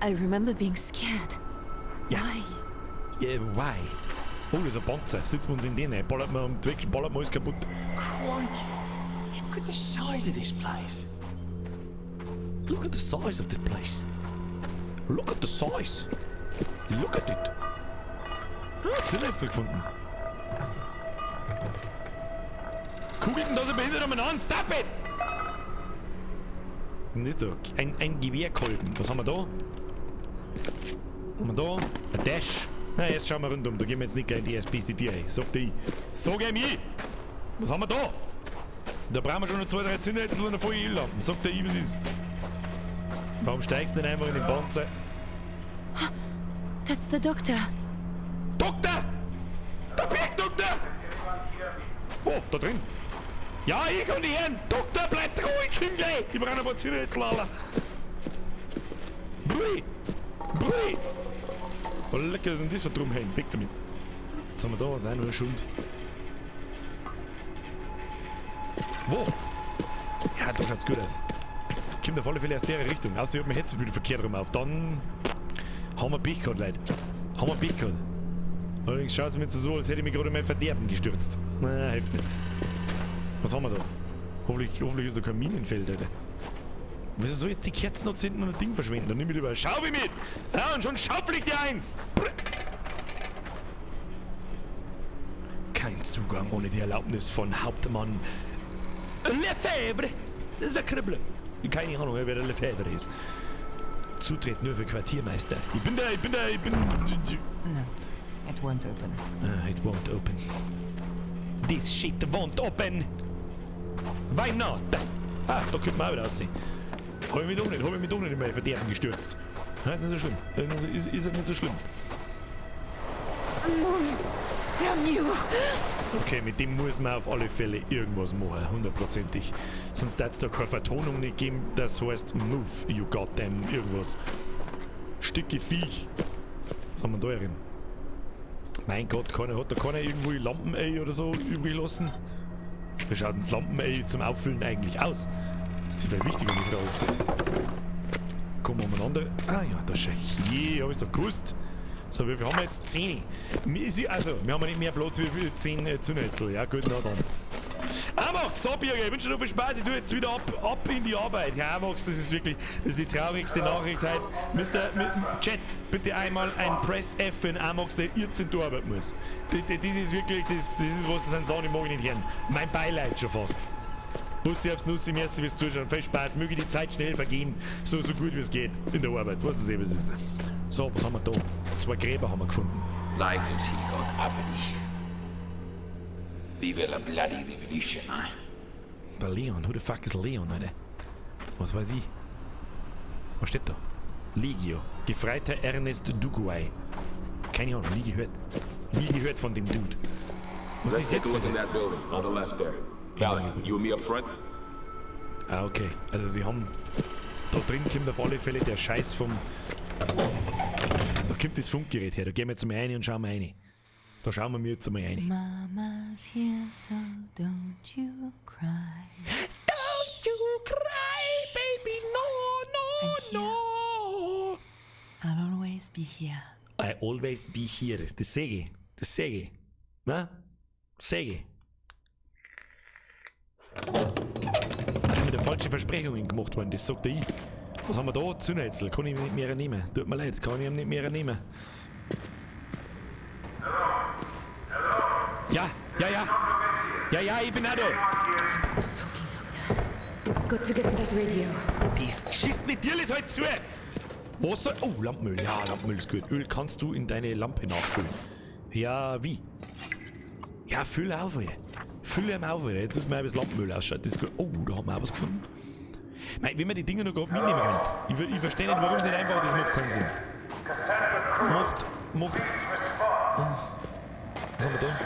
I remember being scared. Ja. Why? Yeah, why? Oh, das ist ein Panzer. Sitzen wir uns in den rein. Ballert man um Weg, ballert man alles kaputt. Crikey. Look at the size of this place. Look at the size of this place. Look at the size. Look at it. Ah, Zinnrätsel gefunden. Was kugelt denn da so behindert umeinander? Stop it! Was ist das da? Ein Gewehrkolben. Was haben wir da? Was haben wir da? Ein Dash. Na, jetzt schauen wir rundum. Da gehen wir jetzt nicht gleich in die SPCT ein. Sag die. Sag ich mir! Was haben wir da? Da brauchen wir schon noch 2, 3 Zinnrätsel und eine volle Öllampen. Sag der, was ist. Warum steigst du nicht einfach in den Panzer? That's the doctor. Doktor! Der Bergdoktor! Oh, da drin. Ja, hier kommen die Herren. Doktor, bleibt ruhig, Hüngli. Ich brauche ein paar Zinnrätsel, Alter. Brui! Brui! Oh, lecker, was ist denn das für Drumheim? Weg damit. Jetzt haben wir da, das ist auch nur ein Schund. Wo? Ja, da schaut's gut aus. Kommt auf alle Fälle aus der Richtung. Außer ich hab mein Headset wieder verkehrt rum auf. Dann haben wir Pech gehabt, Leute. Haben wir Pech gehabt. Allerdings schaut es mir jetzt so, als hätte ich mich gerade in mein Verderben gestürzt. Na, hilft nicht. Was haben wir da? Hoffentlich ist da kein Minenfeld, Alter. Wieso soll jetzt die Kerzen noch zünden und ein Ding verschwinden? Dann nimm ich lieber Schaufel mit! Ja, und schon schaufel ich dir eins! Kein Zugang ohne die Erlaubnis von Hauptmann Lefebvre! Sacre bleu! Keine Ahnung, wer der Lefebvre ist. Zutritt nur für Quartiermeister. Ich bin. No, it won't open. It won't open. This shit won't open! Why not? Ah, da könnte man auch wieder aussehen. Hab ich mich doch nicht, in meine Verderben gestürzt. Nein, ist nicht so schlimm. Ist nicht so schlimm. Move! Damn you! Okay, mit dem muss man auf alle Fälle irgendwas machen, hundertprozentig. Sonst darf es da keine Vertonung nicht geben, das heißt Move, you goddamn irgendwas. Stücke Viech. Was haben wir da drin? Mein Gott, keiner, hat da keiner irgendwo Lampenöl oder so übrig lassen? Wie schaut denn das Lampenöl zum Auffüllen eigentlich aus? Das ist die viel wichtiger, die Frage. Kommen wir umeinander. Ah ja, da schau. Je, hab ich's doch gewusst. So, wie viel haben wir jetzt? 10. Also, wir haben ja nicht mehr Platz wie viel 10 Zündhölzl. Ja, gut, na dann. Amax, so Birger, ich wünsche dir noch viel Spaß. Ich tue jetzt wieder ab in die Arbeit. Ja, Amax, das ist wirklich, das ist die traurigste Nachricht heute. Mister, mit, Chat, bitte einmal ein Press F für den Amax, der 14 Uhr arbeiten muss. Das ist wirklich, das ist was, das sind Sachen, die mag ich nicht hören. Mein Beileid schon fast. Bussi aufs Nussi, merci fürs Zuschauen. Viel Spaß, möge die Zeit schnell vergehen. So gut wie es geht in der Arbeit. Was es eben ist. So, was haben wir da? 2 Gräber haben wir gefunden. Like it, he got uppity. Vive la bloody revolution, eh? Der Leon, who the fuck is Leon, Alter? Was weiß ich? Was steht da? Legio. Gefreiter Ernest Duguay. Keine Ahnung, nie gehört. Nie gehört von dem Dude. Was Let's ist take a jetzt look in wieder? that building, on the left there. Valek, you and me up front? Ah, okay. Also sie haben... Da drin kommt auf alle Fälle der Scheiß vom... Da kommt das Funkgerät her. Da gehen wir jetzt mal rein und schauen wir rein. Da schauen wir mir jetzt mal rein. Mama's here, so don't you cry. Don't you cry, baby, no, no, no. I'll always be here. I always be here. Das seh ich. Das seh ich. Na? Seh ich. Da haben wieder falsche Versprechungen gemacht worden, das sagt er ich. Was haben wir da? Zündhölzl. Kann ich nicht mehr nehmen. Tut mir leid, kann ich ihm nicht mehr nehmen. Ja, ja, ja. Ja, ja, ich bin auch da. Don't stop talking, Doctor. Got to get to that radio. Das geschissene Tier ist halt zu. Was soll... Oh, Lampenöl. Ja, Lampenöl ist gut. Öl kannst du in deine Lampe nachfüllen. Ja, wie? Ja, fülle auf, Alter. Fülle ihm auf, Alter. Jetzt wissen wir, wie das Lampenöl ausschaut. Das ist gut. Oh, da haben wir auch was gefunden. Nein, wenn man die Dinger noch grad mitnehmen kann. Ich verstehe nicht, warum sie nicht einfach... Das macht keinen Sinn. Macht... Macht... Oh. Was haben wir da?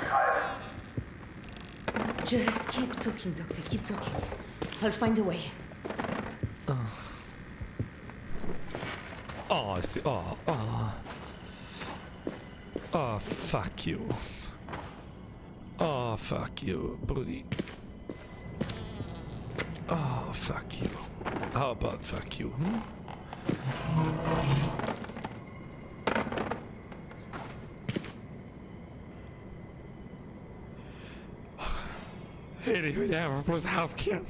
Just keep talking, Doctor. Keep talking. I'll find a way. Oh. Oh, ist sie, oh, oh. Oh, fuck you. Oh, fuck you, Brudi. Oh, fuck you. How about fuck you? Hätte ich wieder einfach bloß aufgehört.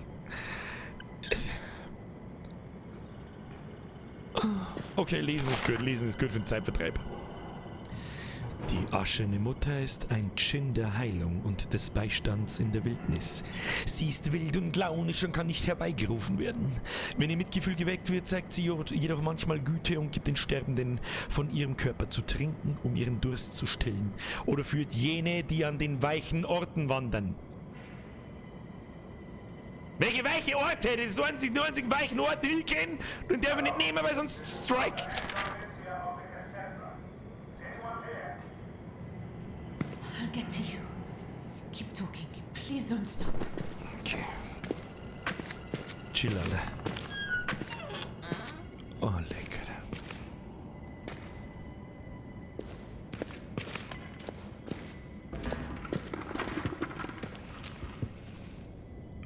Okay, lesen ist gut, lesen ist gut für den Zeitvertreib. Die ascherne Mutter ist ein Dschinn der Heilung und des Beistands in der Wildnis. Sie ist wild und launisch und kann nicht herbeigerufen werden. Wenn ihr Mitgefühl geweckt wird, zeigt sie jedoch manchmal Güte und gibt den Sterbenden von ihrem Körper zu trinken, um ihren Durst zu stillen. Oder führt jene, die an den weichen Orten wandern. Welche weiche Orte? Das sind die einzigen weichen Orte, die ich kenne. Den darf ich nicht nehmen, weil sonst Strike. I'll get to you. Keep talking. Please don't stop. Okay. Chill, alle. Oh, lecker.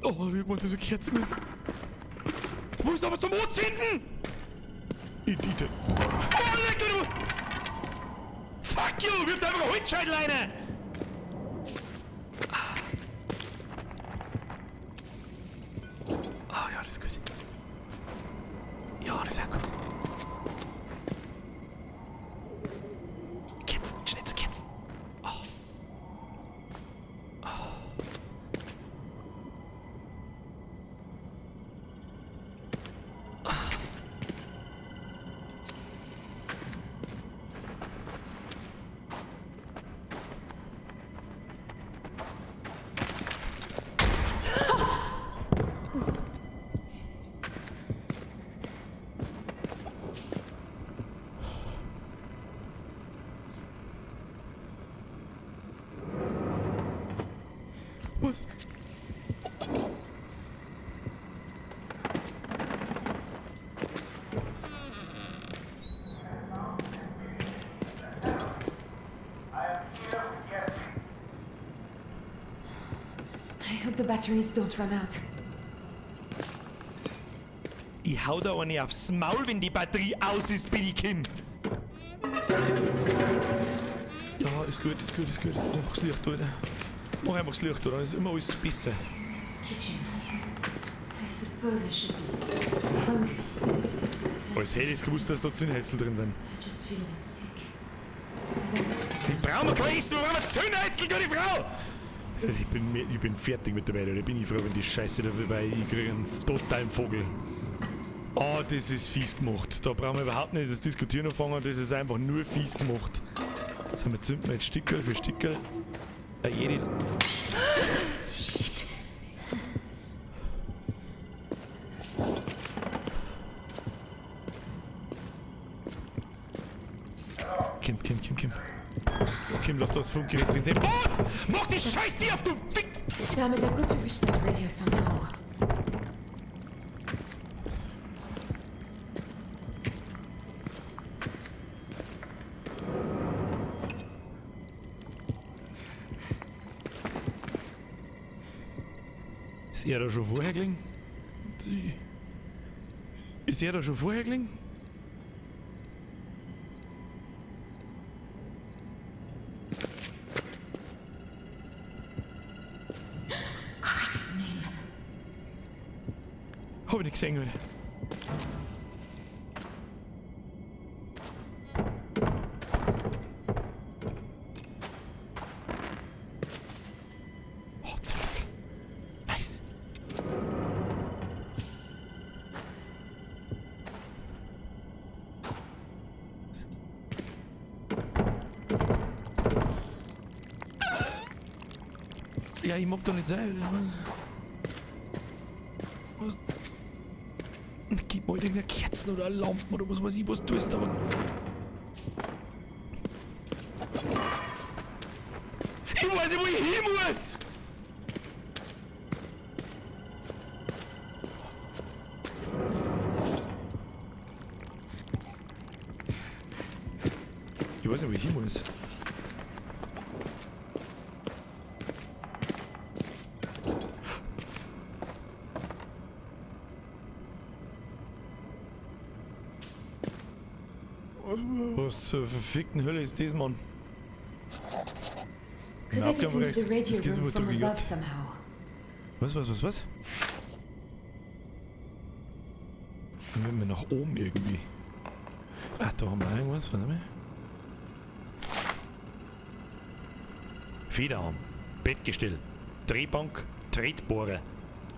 Oh, irgendwann diese Kerzen. Wo ist aber zum Anzünden? Idite. Oh, lecker, du! Fuck you! Wirft einfach eine Holzscheitel rein! Ah, ja, das ist gut. Ja, das ist auch gut. Kerzen, schnell zu Kerzen. Oh. Oh. the batteries don't run out. Ich hau da eine aufs Maul, wenn die Batterie aus ist, bitte, Kim. Ja, ist gut, ist gut, ist gut. Mach das Licht, Alter. Mach einfach das Licht, oder? Dann ist immer alles besser. Kitchen. I suppose I should be hungry. Als hätte ich gewusst, dass da Zündhölzel drin sind. I just feel a bit sick. Ich brauche kein Essen, wir brauchen Zündhölzel, gute Frau! Ich bin fertig mit der Welt, oder? Bin ich froh, wenn die Scheiße da vorbei. Ich kriege einen totalen Vogel. Oh, das ist fies gemacht. Da brauchen wir überhaupt nicht das Diskutieren anfangen. Das ist einfach nur fies gemacht. So, wir zünden jetzt Stickerl für Stickerl. Jede. Shit. Kim, Kim, Kim, Kim. Kim, lass das Funkgerät drin sein. Was? Mach die Scheiße auf, du Fick! Damn it, I've got to reach that radio somehow. Ist er da schon vorher gelegen? Ist er da schon vorher gelegen? Christ's name. Hab ich nicht gesehen, Alter. Oh, 12. Nice. Ja, ich mag doch nicht sein. Was? Gib mal irgendeine Kerzen oder eine Lampe oder was weiß ich, was tust, aber. Ich weiß nicht, wo ich hin muss! Ich weiß nicht, wo ich hin muss. Was zur verfickten Hölle ist das, Mann? Could I get into the radio Das geht room über from drücke above J. somehow? Was, was, was, was? Dann werden wir nach oben irgendwie. Ah, da haben wir irgendwas. Warte mal. Federarm, Bettgestell, Drehbank, Tretbohrer,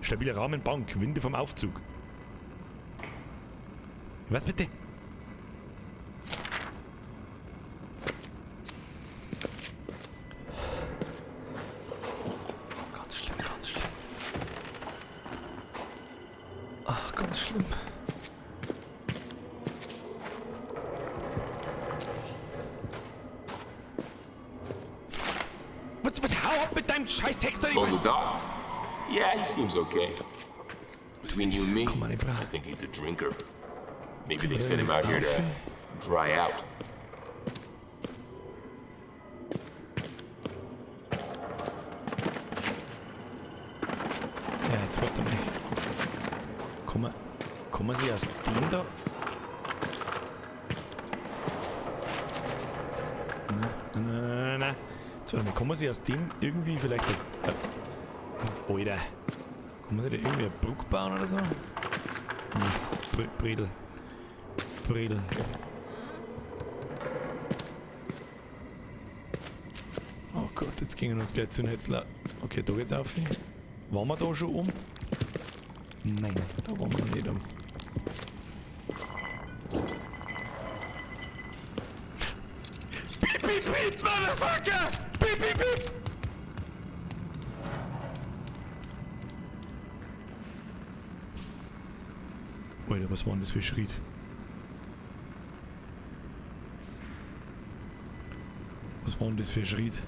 stabile Rahmenbank, Winde vom Aufzug. Was bitte? Ganz schlimm, ganz schlimm. Ach, ganz schlimm. Was, was, hau ab mit deinem scheiß Text da! Oh, the doc? Yeah, he seems okay. Between you and me, I think he's a drinker. Maybe they sent him out here to dry out. Ja, jetzt warte mal. Kann man sich aus dem da... Nein, nein, nein, nein, nein. Jetzt warte mal, kann man sich aus dem irgendwie vielleicht... Alter. Kann man sich da irgendwie eine Brücke bauen oder so? Mist, Bredel. Bredel. Oh Gott, jetzt gingen uns gleich zu den Hetzler. Okay, da geht's auf. Waren wir da schon um? Nein, da waren wir noch nicht um. Piep, piep, piep, Motherfucker! Piep, piep, piep! Alter, was war denn das für ein Schritt? Was war denn das für ein Schritt?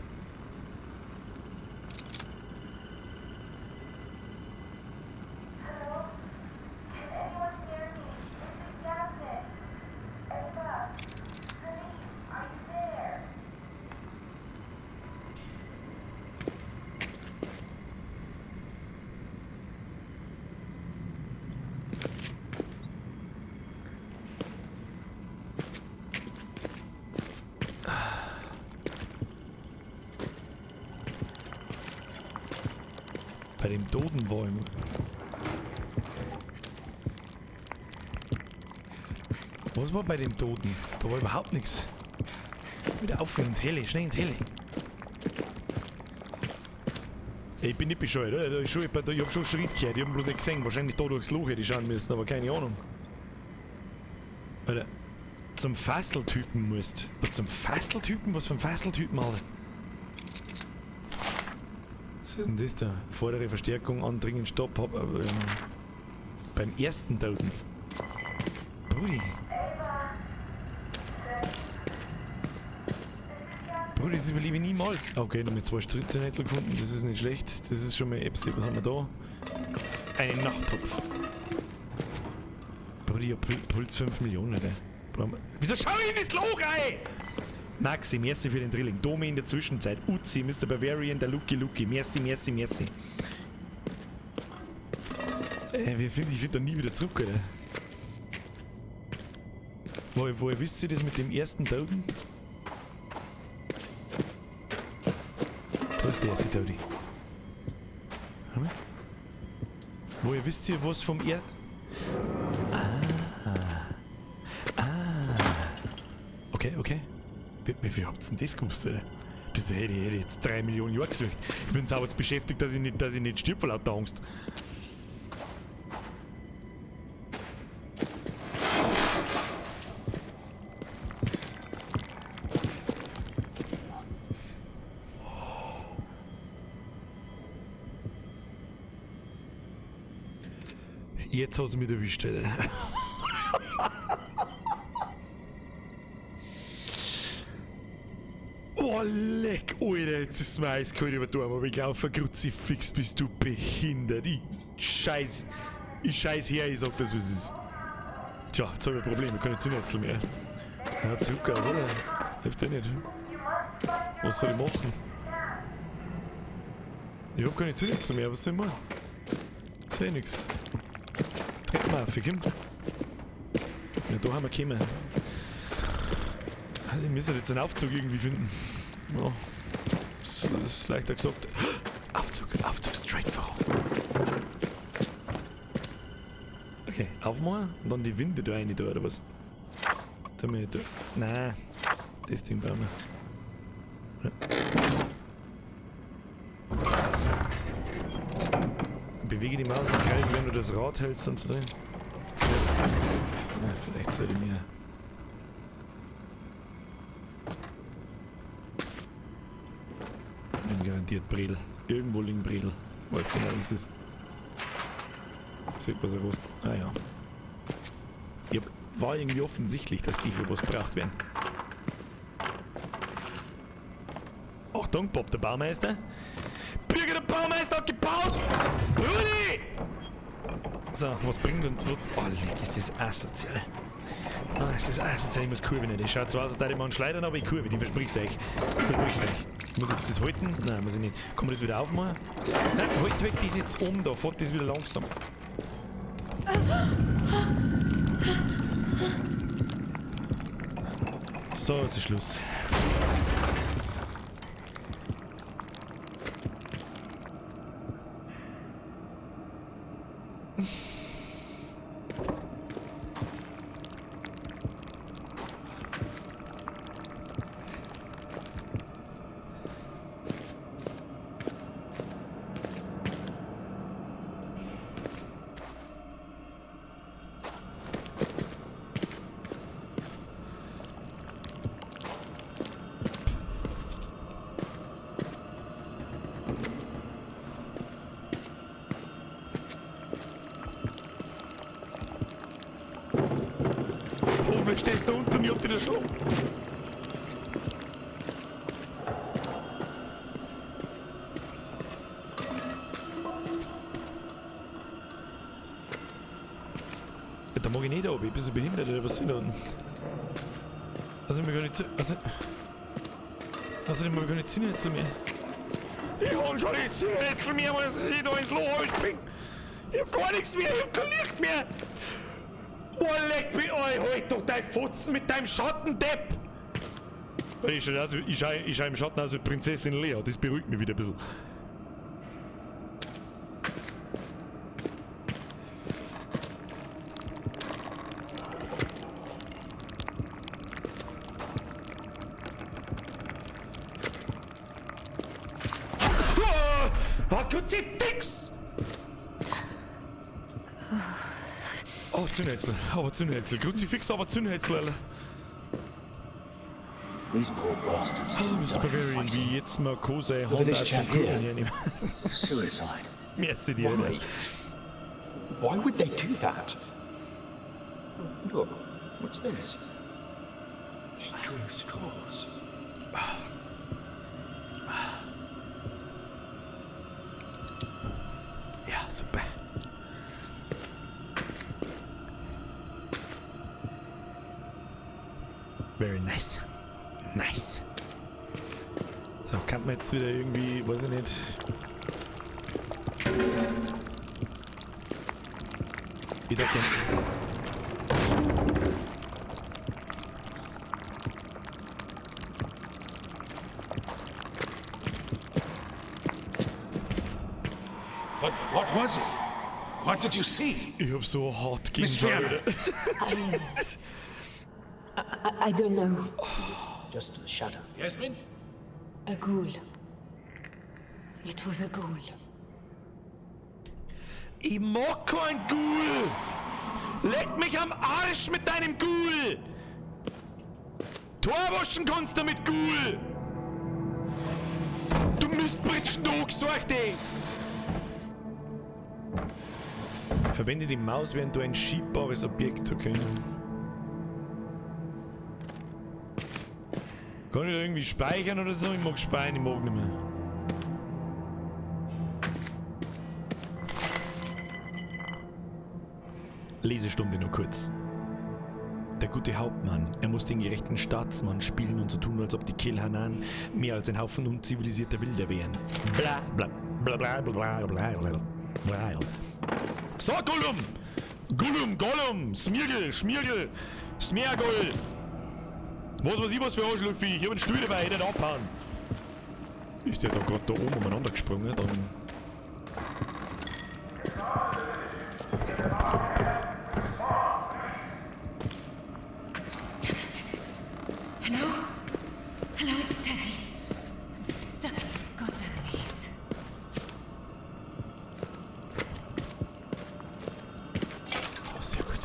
Bei dem Toten war ich. Was war bei dem Toten? Da war überhaupt nichts. Wieder auf ins Helle, schnell ins Helle. Ey, ich bin nicht bescheuert, oder? Da ist schon, ich hab schon Schritt gehört, ich hab ihn bloß nicht gesehen. Wahrscheinlich da durchs Loch hätte ich schauen müssen, aber keine Ahnung. Alter, zum Fasseltypen musst. Was zum Fasseltypen? Was für ein Fasseltypen, Alter? Was ist denn das da? Vordere Verstärkung, andringen, Stopp, hab, beim ersten Toten. Brudi. Brudi, das überlebe ich niemals. Okay, noch mit 2 Stritzennetzel gefunden, das ist nicht schlecht. Das ist schon mal Epsi. Was haben wir da? Einen Nachttopf. Brudi, ich hab Puls 5 Millionen, Alter. Brauchen wir- Wieso schau ich in das Loch rein? Maxi, merci für den Drilling. Domi in der Zwischenzeit. Uzi, Mister Bavarian, der Lucky Lucky. Merci, merci, merci. Ich find da nie wieder zurück, Alter. Woher wisst ihr das mit dem ersten Toten? Da ist der erste Todi. Warte mal. Woher wisst ihr was vom Ah. Ah. Okay, okay. Wie habt ihr denn das gewusst, Alter? Das hätte ich jetzt 3 Millionen Jahre gesucht. Ich bin sauber jetzt beschäftigt, dass ich nicht stirb vor lauter Angst. Jetzt hat's mich erwischt, Alter. Oh, leck, Alter, jetzt ist mir eiskalt über die Arme, aber ich glaub, Kruzifix bist du behindert. Ich scheiß her, ich sag das, was es ist. Tja, jetzt hab ich ein Problem, ich kann nicht Zündnetzel mehr. Ja, zurück aus, oder? Hilft eh nicht. Was soll ich machen? Ich hab keine Zündnetzel mehr, was soll ich machen? Seh ich nix. Treppen auf, komm. Ja, da haben wir gekommen. Ich müsste jetzt einen Aufzug irgendwie finden. Ja, das ist leichter gesagt. Aufzug, Aufzug, straight voran. Okay, aufmachen und dann die Winde da rein, da, oder was? Da wir da. Nein, das Ding brauchen wir. Ja. Bewege die Maus im Kreis, wenn du das Rad hältst, um zu drehen. Ja, vielleicht sollte ich mir. Bin garantiert Bredel. Irgendwo liegen Bredel. Weiß nicht, was es ist. Sieht man so Rost. Ah ja. Ich hab, war irgendwie offensichtlich, dass die für was braucht werden. Achtung, Bob der Baumeister. Birger der Baumeister hat gebaut! Brudi! So, was bringt uns. Was, oh, leck, ist das asozial. Ah, es ist asozial, ich muss Kurve nicht. Ich schaut zwar aus, als würde ich mal einen schleudern, aber ich kurve, die versprich's euch. Ich versprich's euch. Muss ich jetzt das halten? Nein, muss ich nicht. Kann man das wieder aufmachen? Nein, halt weg, das jetzt um da, fährt das wieder langsam. So, jetzt ist Schluss. Hoffentlich stehst du unter mir, ob dir das schlägt. Ja, da mag ich nicht runter, ich bin so behindert oder was sind da unten? Also, wir gar nicht zu. Also, außerdem hab ich keine Zinnetzel mehr. Ich hab keine Zinnetzel mehr, weil ich da ins Loch spring. Ich hab gar nichts mehr, ich hab kein Licht mehr. Oh, leck mich, oh, halt doch dein Fotzen mit deinem Schattendepp! Ich schau aus wie, ich schau, ich schau im Schatten aus wie Prinzessin Lea, das beruhigt mich wieder ein bisschen. War Kruzifix! Oh, Zündhölzl, aber Zündhölzl. Kruzifix, aber Zündhölzl, Alter. These poor bastards Oh, didn't Mr. die Bavarian, fighting. wie jetzt mal Kose Look at Honda this zum chap Kuchen here. hernehmen. Suicide. Merci dir, Why? Alter. Why would they do that? Look, what's this? They drew straws. Ja, super. Very nice. Nice. So, kann man jetzt wieder irgendwie, weiß ich nicht. Wieder den. But what was it? What did you see? Ich hab so hart Miss Gänsehaut, Fiona. Alter. I don't know. It's just a shadow. Yasmin? A ghoul. It was a ghoul. Ich mag kein Ghoul! Leck mich am Arsch mit deinem Ghoul! Tor waschen kannst du mit Ghoul! Du Mistbritschen, du sag dich! Verwende die Maus, während du ein schiebbares Objekt, okay. Kann ich da irgendwie speichern oder so? Ich mag speichern, ich mag nicht mehr. Lesestunde nur kurz. Der gute Hauptmann, er muss den gerechten Staatsmann spielen und so tun, als ob die Kelhanan mehr als ein Haufen unzivilisierter Wilder wären. Bla bla bla bla bla bla bla bla. So, Gollum! Gollum, Gollum! Smirgel, Schmirgel, Smergol! Was weiß ich was für Arschlochvieh? Ich hab einen Stuhl dabei, ich hätte abhauen. Ist der da gerade da oben umeinander gesprungen? Dann. Damn it. Hello? Hello, it's Tasi. I'm stuck in this goddamn maze. Oh, sehr gut.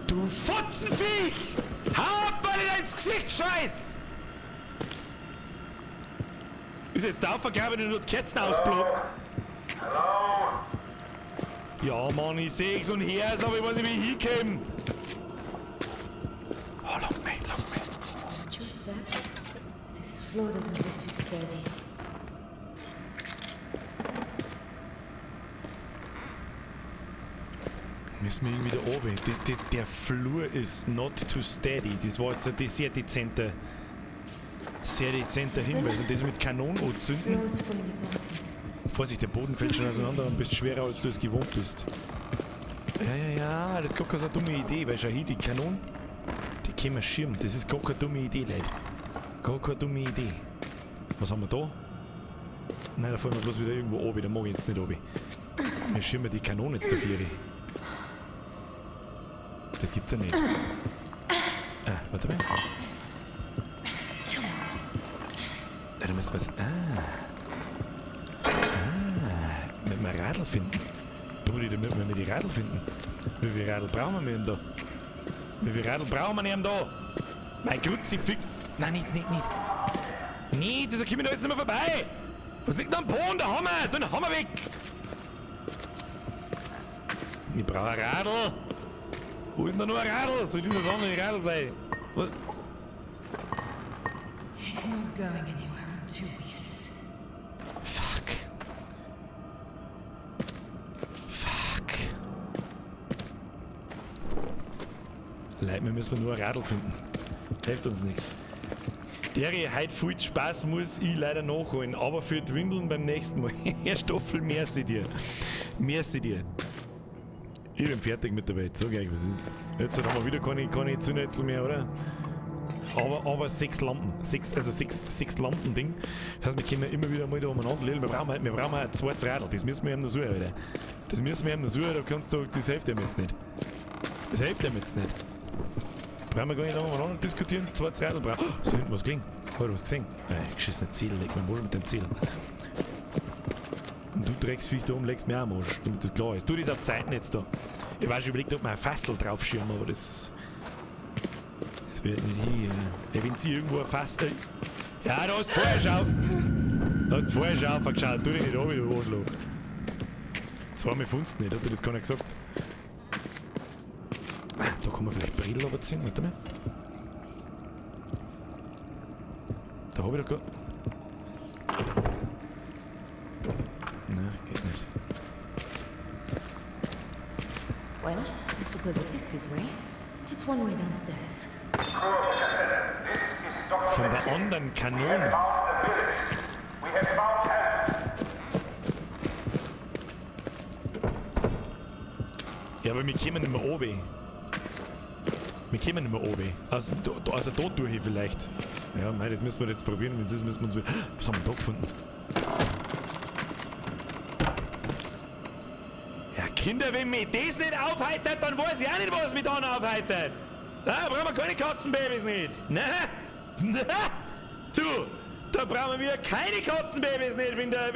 Du Fotzenviech! Hau ab, weil ich ins Gesicht scheiß! Ist jetzt der aufgegraben und die Kerzen ausblocken? Ja, Mann, ich seh's und hör's, aber ich weiß nicht, wie ich hinkomme. Oh, lock me, lock me. Watch your step. This floor doesn't look too sturdy. Müssen wir irgendwie da oben. Der Flur ist not too steady. Das war jetzt ein sehr dezenter, sehr dezenter Hinweis. Und das mit Kanonen This anzünden. floor's falling apart. Vorsicht, der Boden fällt schon auseinander und bist schwerer, als du es gewohnt bist. Ja, ja, ja, das ist gar keine so dumme Idee, weil schau hier, die Kanonen, die können wir schirmen. Das ist gar keine dumme Idee, Leute. Gar keine dumme Idee. Was haben wir da? Nein, da fallen wir bloß wieder irgendwo oben. Da mag ich jetzt nicht oben. Wir schirmen die Kanone jetzt dafür. Das gibt's ja nicht. Ah, warte mal. Ja, da müssen wir's. Ah. Ah, mit dem Radl finden. Brudi, da müssen wir die Radl finden. Wie viel Radl brauchen wir denn da? Wie viel Radl brauchen wir denn da? Mein Kruzifix. Nein, nicht, nicht, nicht. Nicht, wieso komme ich da jetzt nicht mehr vorbei? Was liegt da am Boden? Der Hammer! Den Hammer weg! Ich brauche ein Radl! Wo ist denn da nur ein Radl? Soll dieses andere Radl sein? Was? It's not going anywhere on two wheels. Fuck. Fuck. Leute, wir müssen nur ein Radl finden. Hilft uns nichts. Der heute viel Spaß muss ich leider nachholen, aber für die Windeln beim nächsten Mal. Herr Stoffel, merci dir. Merci dir. Ich bin fertig mit der Welt, sag ich euch, was ist. Jetzt haben wir wieder keine Zündhölzl mehr, oder? Aber 6 Lampen. 6 Lampen-Ding. Das heißt, wir können immer wieder mal da umeinander legen. Wir brauchen ein zweites Radl. Das müssen wir ihm noch suchen, Alter. Das müssen wir ihm noch suchen, da kannst du, das hilft ihm jetzt nicht. Das hilft ihm jetzt nicht. Brauchen wir gar nicht lange umeinander diskutieren. Zweites Radl brauchen wir. Oh, so hinten was gelingen. Hab ich was gesehen? Ey, geschissene Ziel, leg mir am Arsch mit dem Ziel. Und du Drecksviech da oben legst mir auch am Arsch, damit das klar ist. Tu das auf Zeiten jetzt da. Ich weiß schon überlegt, ob wir ein Fassel draufschirmen, aber das. Das wird nicht hier. Ja, wenn sie irgendwo ein Fass. Ja, da hast du vorher schon. Da hast du vorher schon aufgeschaut. Tu dich nicht an, du Arschloch. Zweimal findest du nicht, hat dir das keiner gesagt. Ah, da kann man vielleicht Brille runterziehen, warte mal. Da hab ich doch gar. Nein, geht nicht. Well, I suppose if this gives way, it's one way downstairs. Von der anderen Kanone. Ja, aber wir kommen nicht mehr runter. Wir kommen nicht mehr runter. Also, da durch vielleicht. Ja, mei, das müssen wir jetzt probieren. Wenn es ist, müssen wir uns wieder. Was haben wir da gefunden? Ja, Kinder, wenn mich das nicht aufheitert, dann weiß ich auch nicht, was mich dann aufheitert. Da brauchen wir keine Katzenbabys nicht. Na, na, du, da brauchen wir keine Katzenbabys nicht, wenn der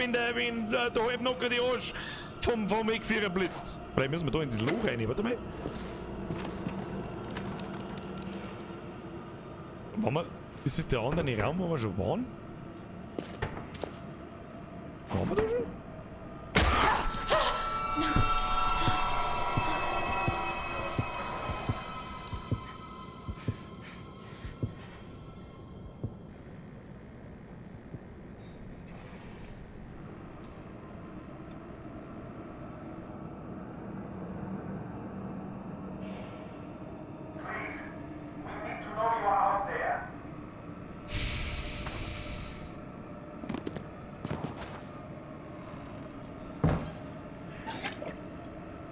da halb locker die Arsch vom Wegführer blitzt. Vielleicht müssen wir da in das Loch rein, warte mal. Waren wir, ist das der andere Raum, wo wir schon waren? Waren wir da schon?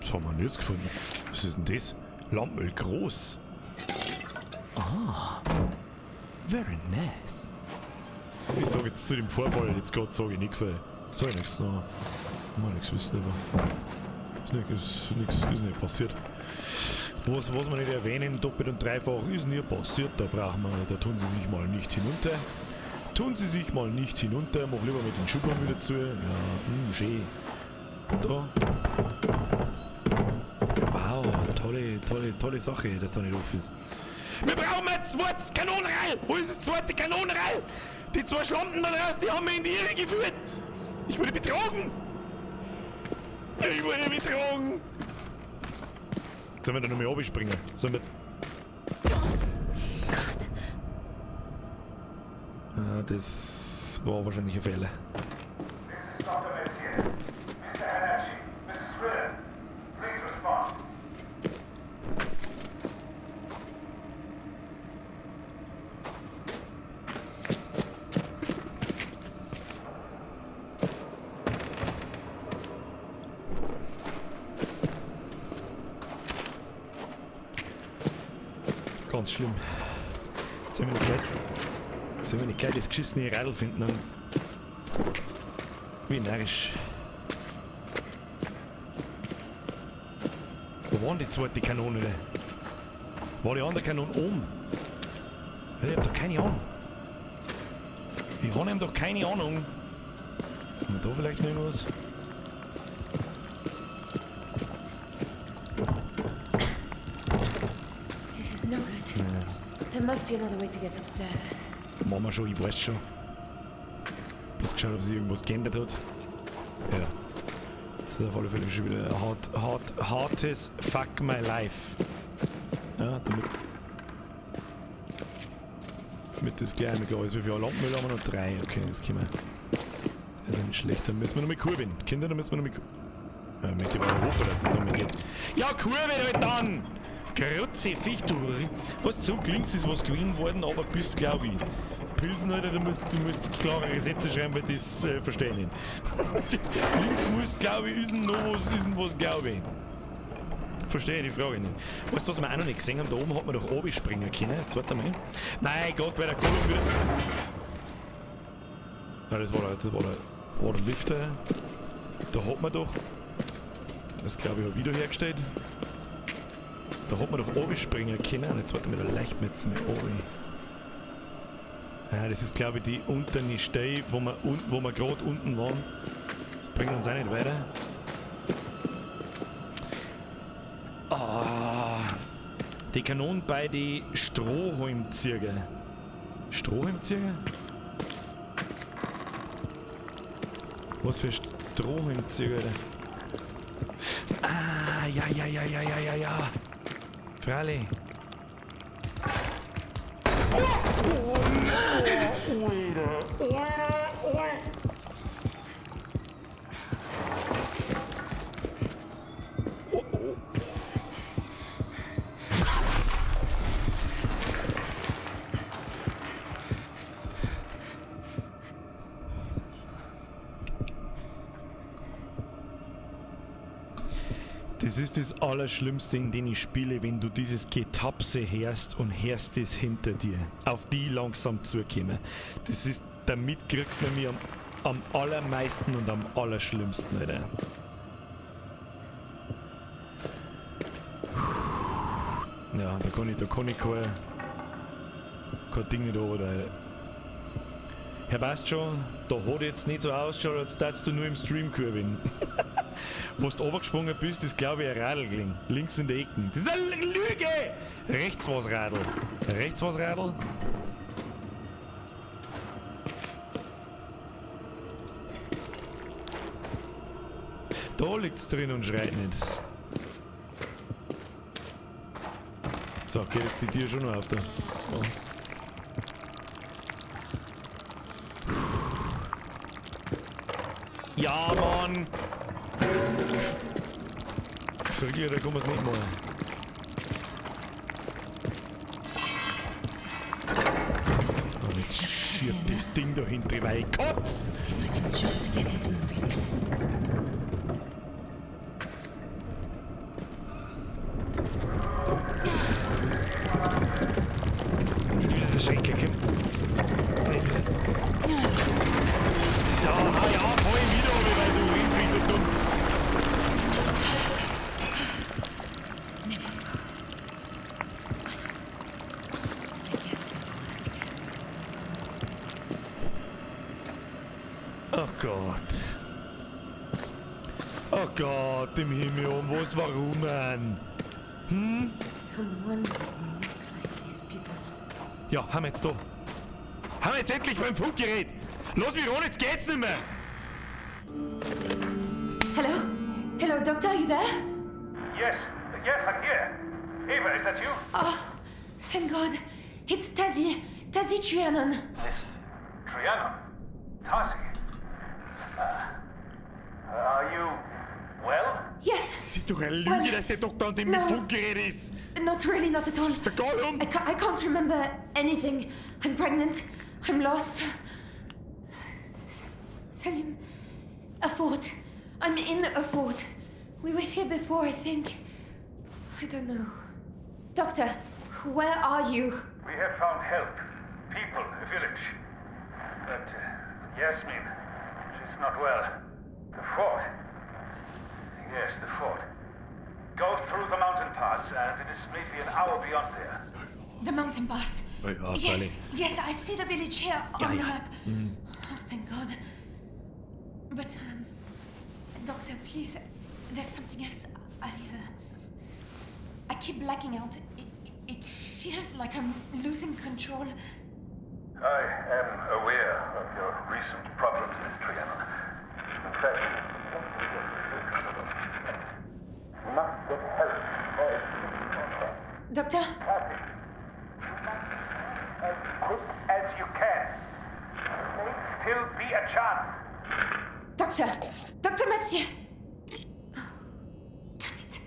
Was haben wir denn jetzt gefunden? Was ist denn das? Lampenöl groß. Ah. Very nice. Ich sag jetzt zu dem Vorfall, jetzt grad sag ich nix, ey. Sag ich nix, no. Mal nix wissen, aber. Ist nix, ist nicht passiert. Was wir nicht erwähnen, doppelt und dreifach, ist nie passiert. Da brauchen wir, da tun sie sich mal nicht hinunter. Tun sie sich mal nicht hinunter. Mach lieber mit den Schubbern wieder zu. Ja, schön. Da. Wow, tolle, tolle, tolle Sache, dass da nicht offen ist. Wir brauchen ein zweites Kanonenreil! Wo ist das zweite Kanonenreil? Die zwei Schlampen da raus, die haben mich in die Irre geführt! Ich wurde betrogen! Ich wurde betrogen! Sollen wir da noch mal runterspringen? Sollen wir. Gott. Ah, das war wahrscheinlich ein Fehler. Ganz schlimm. Jetzt sollen wir nicht gleich das geschissene Radl finden, dann. Wie narrisch. Wo waren die zweite Kanone denn? War die andere Kanone oben? Ich hab doch keine Ahnung. Ich hab eben doch keine Ahnung. Haben wir da vielleicht noch irgendwas? This is no good. Ja. There must be another way to get upstairs. Machen wir schon, ich weiß schon. Bloß geschaut, ob sich irgendwas geändert hat. Ja. Das ist auf alle Fälle schon wieder hartes Fuck my life. Ja, damit das gleich einmal klar ist. Wie viele Lampenöl haben wir noch? 3. Okay, das können wir. Das ist ja nicht schlecht. Dann müssen wir noch mal kurbeln. Kinder, dann müssen wir noch mal ja, ich möchte aber hoffen, dass es noch mal geht. Ja, kurbeln halt dann! Kruzifix, du. Was zurück links ist was gewesen worden, aber bist, glaub ich. Pilsen, Alter, du musst klarere Sätze schreiben, weil das verstehe ich nicht. Links muss, glaub ich, ist noch was, glaub ich. Verstehe ich die Frage nicht. Weißt du, was wir auch noch nicht gesehen haben? Da oben hat man doch oben springen können. Jetzt warte mal. Nein Gott, weil der Gollum wieder. Ja, das war der Lifter. Da hat man doch. Das glaube ich habe wieder hergestellt. Da hat man doch oben springen können. Und jetzt warte mal, da leicht mir jetzt mal oben. Ja, das ist glaube ich die untere Stelle, wo wir gerade unten waren. Das bringt uns auch nicht weiter. Ah, die Kanonen bei die Strohhalmzieher. Strohhalmzieher? Was für Strohhalmzieher? Ah, ja, ja, ja, ja, ja, ja, ja. Freilich. Das ist das Allerschlimmste, in dem ich spiele, wenn du dieses Getapse hörst und hörst es hinter dir, auf die langsam zukommen. Das ist, damit kriegt man mich am allermeisten und am allerschlimmsten, Alter. Ja, da kann ich kein Ding nicht runter, Alter. Herr passt schon, da hat jetzt nicht so ausgeschaut, als darfst du nur im Stream kurbeln. Wo du runtergesprungen bist, ist glaube ich ein Radl gelegen. Links in der Ecke. Das ist eine Lüge! Rechts war's Radl. Rechts war's Radl. Da liegt's drin und schreit nicht. So, geht jetzt die Tür schon noch auf da. Oh. Ja, Mann! Früher, da kann man es nicht machen. Oh, jetzt schiebt das Ding da hinten, weil ich kotz! If I can just get it moving. Wieder der Schenkel kommt. Ja, ja, voll wieder, weil du Rindvieh, du Dumms. Oh Gott. Oh Gott, im Himmel, um was, warum, Mann? Hm? Someone not like these people. Ja, haben wir jetzt da. Haben wir jetzt endlich beim Funkgerät! Lass mich ran, jetzt geht's nicht mehr! Hello? Hello, Doctor, are you there? Yes, yes, I'm here. Eva, is that you? Oh, thank God. It's Tasi. Tasi Trianon. Miss Trianon? Tasi? Are you well? Yes. Das ist doch eine Lüge, Well, dass der Doktor an dem no. Funkgerät ist. Not really, not at all. Das ist der Gollum. I can't remember anything. I'm pregnant. I'm lost. Salim, a fort. I'm in a fort. We were here before, I think. I don't know. Doctor, where are you? We have found help. People, a village. But Yasmin, she's not well. The fort. Yes, the fort. Go through the mountain pass, and it is maybe an hour beyond there. The mountain pass. Ja, yes, freilich. yes, I see the village here on Ja, the ja. map. Mhm. Oh, thank God. But, Doctor, please, there's something else. I keep blacking out. It feels like I'm losing control. I am aware of your recent problems, Miss Trianon. In fact, you must get help. Doctor? As quick as you can. There may still be a chance. Doctor! Dr. Metzier! Oh, damn it.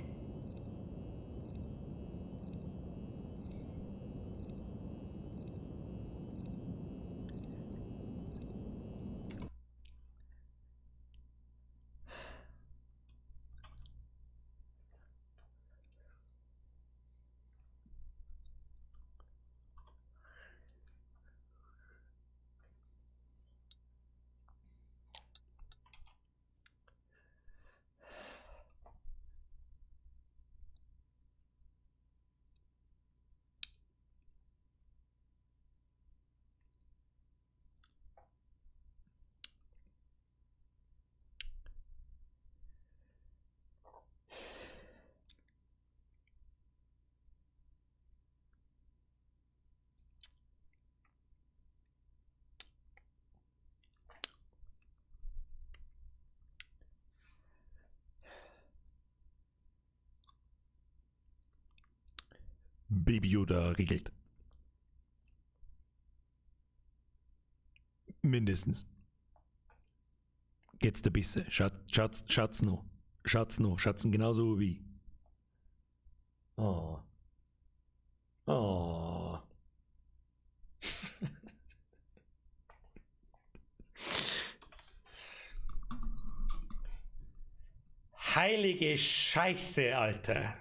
Baby Yoda regelt. Mindestens. Geht's dir besser. Schaut, schaut's, schaut's noch. Schaut's noch. Schaut's genauso wie. Oh. Oh. Heilige Scheiße, Alter.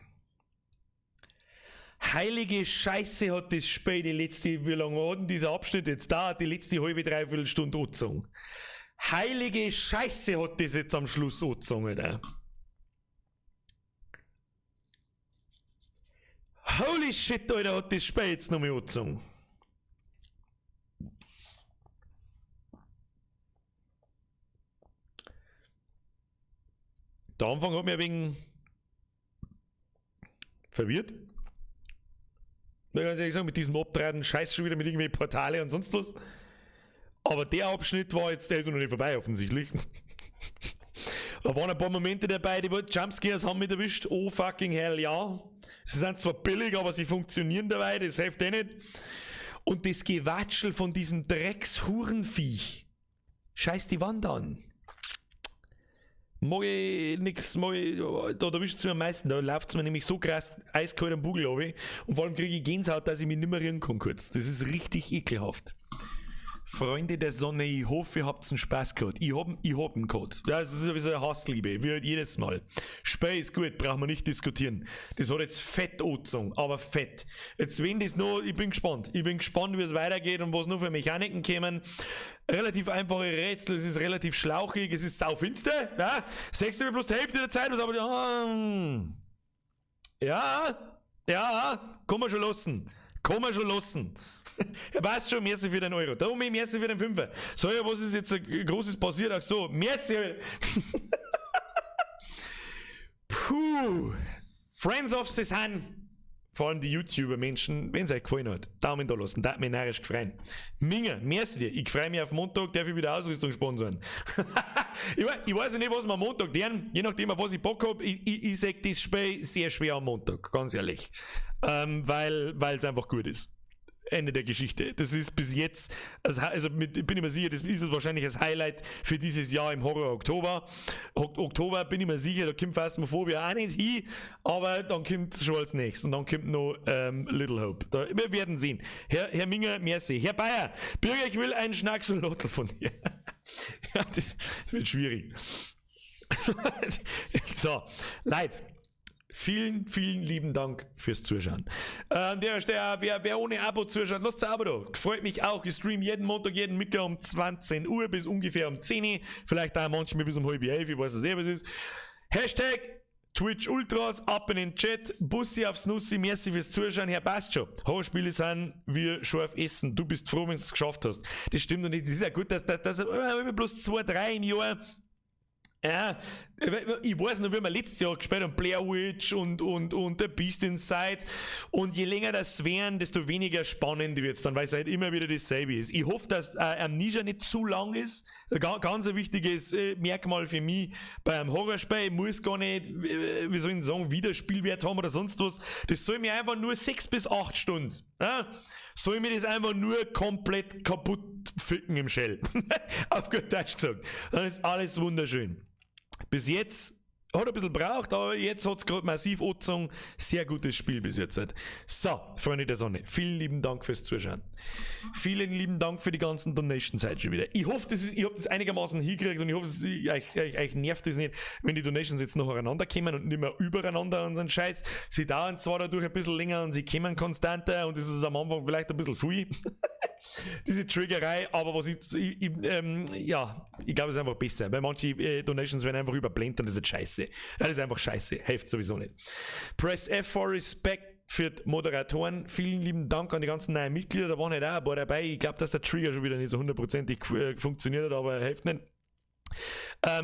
Heilige Scheiße hat das Spiel die letzte, wie lange hat denn dieser Abschnitt jetzt da, die letzte halbe, dreiviertel Stunde angezogen. Heilige Scheiße hat das jetzt am Schluss angezogen, Alter. Holy shit, Alter, hat das Spiel jetzt nochmal angezogen. Der Anfang hat mich ein wenig verwirrt. Da kann ich ehrlich sagen, mit diesem abtreibenden Scheiß schon wieder mit irgendwelchen Portale und sonst was. Aber der Abschnitt war jetzt, der ist noch nicht vorbei, offensichtlich. Da waren ein paar Momente dabei, die Jumpscares haben mich erwischt. Oh fucking hell, ja. Sie sind zwar billig, aber sie funktionieren dabei, das hilft eh nicht. Und das Gewatschel von diesem Dreckshurenviech. Scheiß die Wand an. Mag ich nix, mag ich, da erwischt es mir am meisten, da läuft es mir nämlich so krass eiskalt am Bugel runter. Und vor allem kriege ich Gänsehaut, dass ich mich nicht mehr rühren kann kurz. Das ist richtig ekelhaft. Freunde der Sonne, ich hoffe, ihr habt einen Spaß gehabt. Ich hab, ich hab einen gehabt. Das ist sowieso eine Hassliebe, wie halt jedes Mal. Spiel ist gut, brauchen wir nicht diskutieren. Das hat jetzt fett angezogen, aber fett. Jetzt wenn das noch, ich bin gespannt. Ich bin gespannt, wie es weitergeht und was noch für Mechaniken kämen. Relativ einfache Rätsel, es ist relativ schlauchig, es ist saufinster. Ja? Sechste bloß die Hälfte der Zeit, was aber. Ja, ja, kann man schon lassen. Kann man schon lassen. Ja, passt schon, merci für den Euro. Darum merci für den Fünfer. So, ja, was ist jetzt Großes passiert? Ach so, merci. Puh. Friends of the Sun. Vor allem die YouTuber-Menschen, wenn es euch gefallen hat, Daumen da lassen, da hat mich narrisch gefreut. Minga, merci dir. Ich freue mich auf Montag, darf ich wieder Ausrüstung sponsoren. Ich, ich weiß nicht, was wir am Montag tun, je nachdem, auf was ich Bock hab. Ich seh das Spiel sehr schwer am Montag, ganz ehrlich. Weil es einfach gut ist. Ende der Geschichte. Das ist bis jetzt, also mit, bin ich mir sicher, das ist wahrscheinlich das Highlight für dieses Jahr im Horror Oktober. Oktober bin ich mir sicher, da kommt Phasmophobia auch nicht hin, aber dann kommt es schon als nächstes und dann kommt noch Little Hope. Da, wir werden sehen. Herr Minger, merci. Herr Bayer, Bürger, ich will einen Schnacksolotl von dir. Ja, das wird schwierig. So, Leute. Vielen, vielen lieben Dank fürs Zuschauen. An der Stelle, wer ohne Abo zuschaut, lasst ein Abo da. Freut mich auch. Ich stream jeden Montag, jeden Mittag um 20 Uhr bis ungefähr um 10 Uhr. Vielleicht auch manchmal bis um halb elf, ich weiß es eh, was es ist. Hashtag Twitch Ultras, ab in den Chat, Bussi aufs Nussi, merci fürs Zuschauen, Herr passt schon. Horrorspiele sind wie scharf essen, du bist froh, wenn du es geschafft hast. Das stimmt noch nicht, das ist ja gut, dass bloß 2, 3 im Jahr. Ja, ich weiß noch, wie wir letztes Jahr gespielt haben, Blair Witch und The Beast Inside. Und je länger das wären, desto weniger spannend wird's dann, weil es halt immer wieder dasselbe ist. Ich hoffe, dass Amnesia nicht zu lang ist. Ein ganz ein wichtiges Merkmal für mich bei einem Horrorspiel. Ich muss gar nicht, wie soll ich sagen, Wiederspielwert haben oder sonst was. Das soll mir einfach nur 6 bis 8 Stunden. Ja? Soll mir das einfach nur komplett kaputt ficken im Shell. Auf gut Deutsch gesagt. Dann ist alles wunderschön. Bis jetzt hat ein bisschen gebraucht, aber jetzt hat's grad massiv angezogen. Sehr gutes Spiel bis jetzt. So, Freunde der Sonne, vielen lieben Dank fürs Zuschauen. Vielen lieben Dank für die ganzen Donations heute schon wieder. Ich hoffe, ich hab das einigermaßen hingekriegt und ich hoffe, euch nervt das nicht, wenn die Donations jetzt noch aneinander kommen und nicht mehr übereinander und so ein Scheiß. Sie dauern zwar dadurch ein bisschen länger und sie kommen konstanter und das ist am Anfang vielleicht ein bisschen viel. Diese Triggerei, aber was ich, ich, ich ja, ich glaube, es ist einfach besser, weil manche Donations werden einfach überblendet und das ist scheiße. Das ist einfach scheiße, hilft sowieso nicht. Press F for Respect für die Moderatoren. Vielen lieben Dank an die ganzen neuen Mitglieder, da waren halt auch ein paar dabei. Ich glaube, dass der Trigger schon wieder nicht so hundertprozentig funktioniert hat, aber hilft nicht.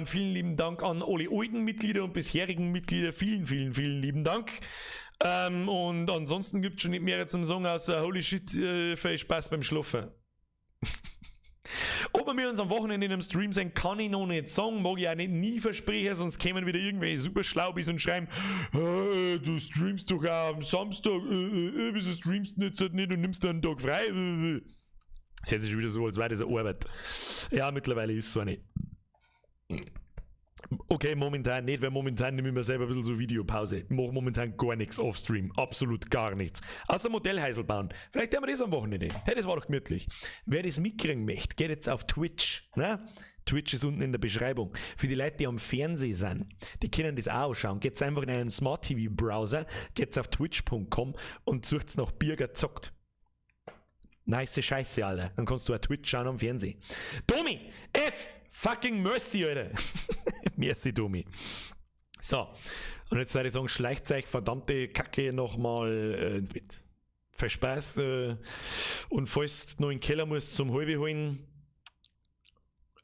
Vielen lieben Dank an alle alten Mitglieder und bisherigen Mitglieder. Vielen, vielen, vielen lieben Dank. Und ansonsten gibt's schon nicht mehr zum Sagen, außer holy shit, viel Spaß beim Schlafen. Ob wir uns am Wochenende in einem Stream sehen, kann ich noch nicht sagen, mag ich auch nicht nie versprechen, sonst kämen wieder irgendwelche Superschlaubis und schreiben, du streamst doch auch am Samstag, wieso streamst du jetzt halt nicht und nimmst dann einen Tag frei? Das hört sich schon wieder so, als wäre das eine Arbeit. Ja, mittlerweile ist es so eine. Okay, momentan nicht, weil momentan nehme ich mir selber ein bisschen so Videopause. Ich mache momentan gar nichts offstream. Absolut gar nichts. Außer Modellhäusl bauen. Vielleicht haben wir das am Wochenende. Hey, das war doch gemütlich. Wer das mitkriegen möchte, geht jetzt auf Twitch. Ne? Twitch ist unten in der Beschreibung. Für die Leute, die am Fernsehen sind, die können das auch anschauen. Geht's einfach in einen Smart TV Browser, geht's auf twitch.com und sucht nach Birger zockt. Nice Scheiße, Alter. Dann kannst du auch Twitch schauen am Fernsehen. Domi! F! Fucking Mercy, Alter! Merci, Domi. So. Und jetzt würde ich sagen, schleicht euch verdammte Kacke nochmal ins Bett. Viel Spaß. Und falls du noch in den Keller musst zum Halbe holen,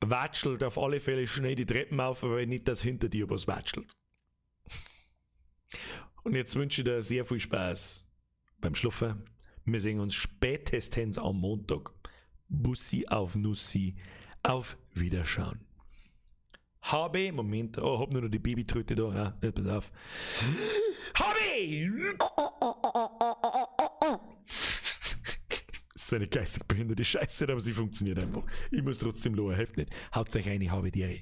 watschelt auf alle Fälle schnell die Treppen auf, aber nicht, dass hinter dir was watschelt. Und jetzt wünsche ich dir sehr viel Spaß beim Schlafen. Wir sehen uns spätestens am Montag. Bussi auf Nussi. Auf Wiederschauen. HB, Moment, oh, hab nur noch die Babytröte da, ja, pass auf. HB! So eine geistig behinderte Scheiße, aber sie funktioniert einfach. Ich muss trotzdem lohen, hilft nicht. Haut euch eine, habe die Ehre.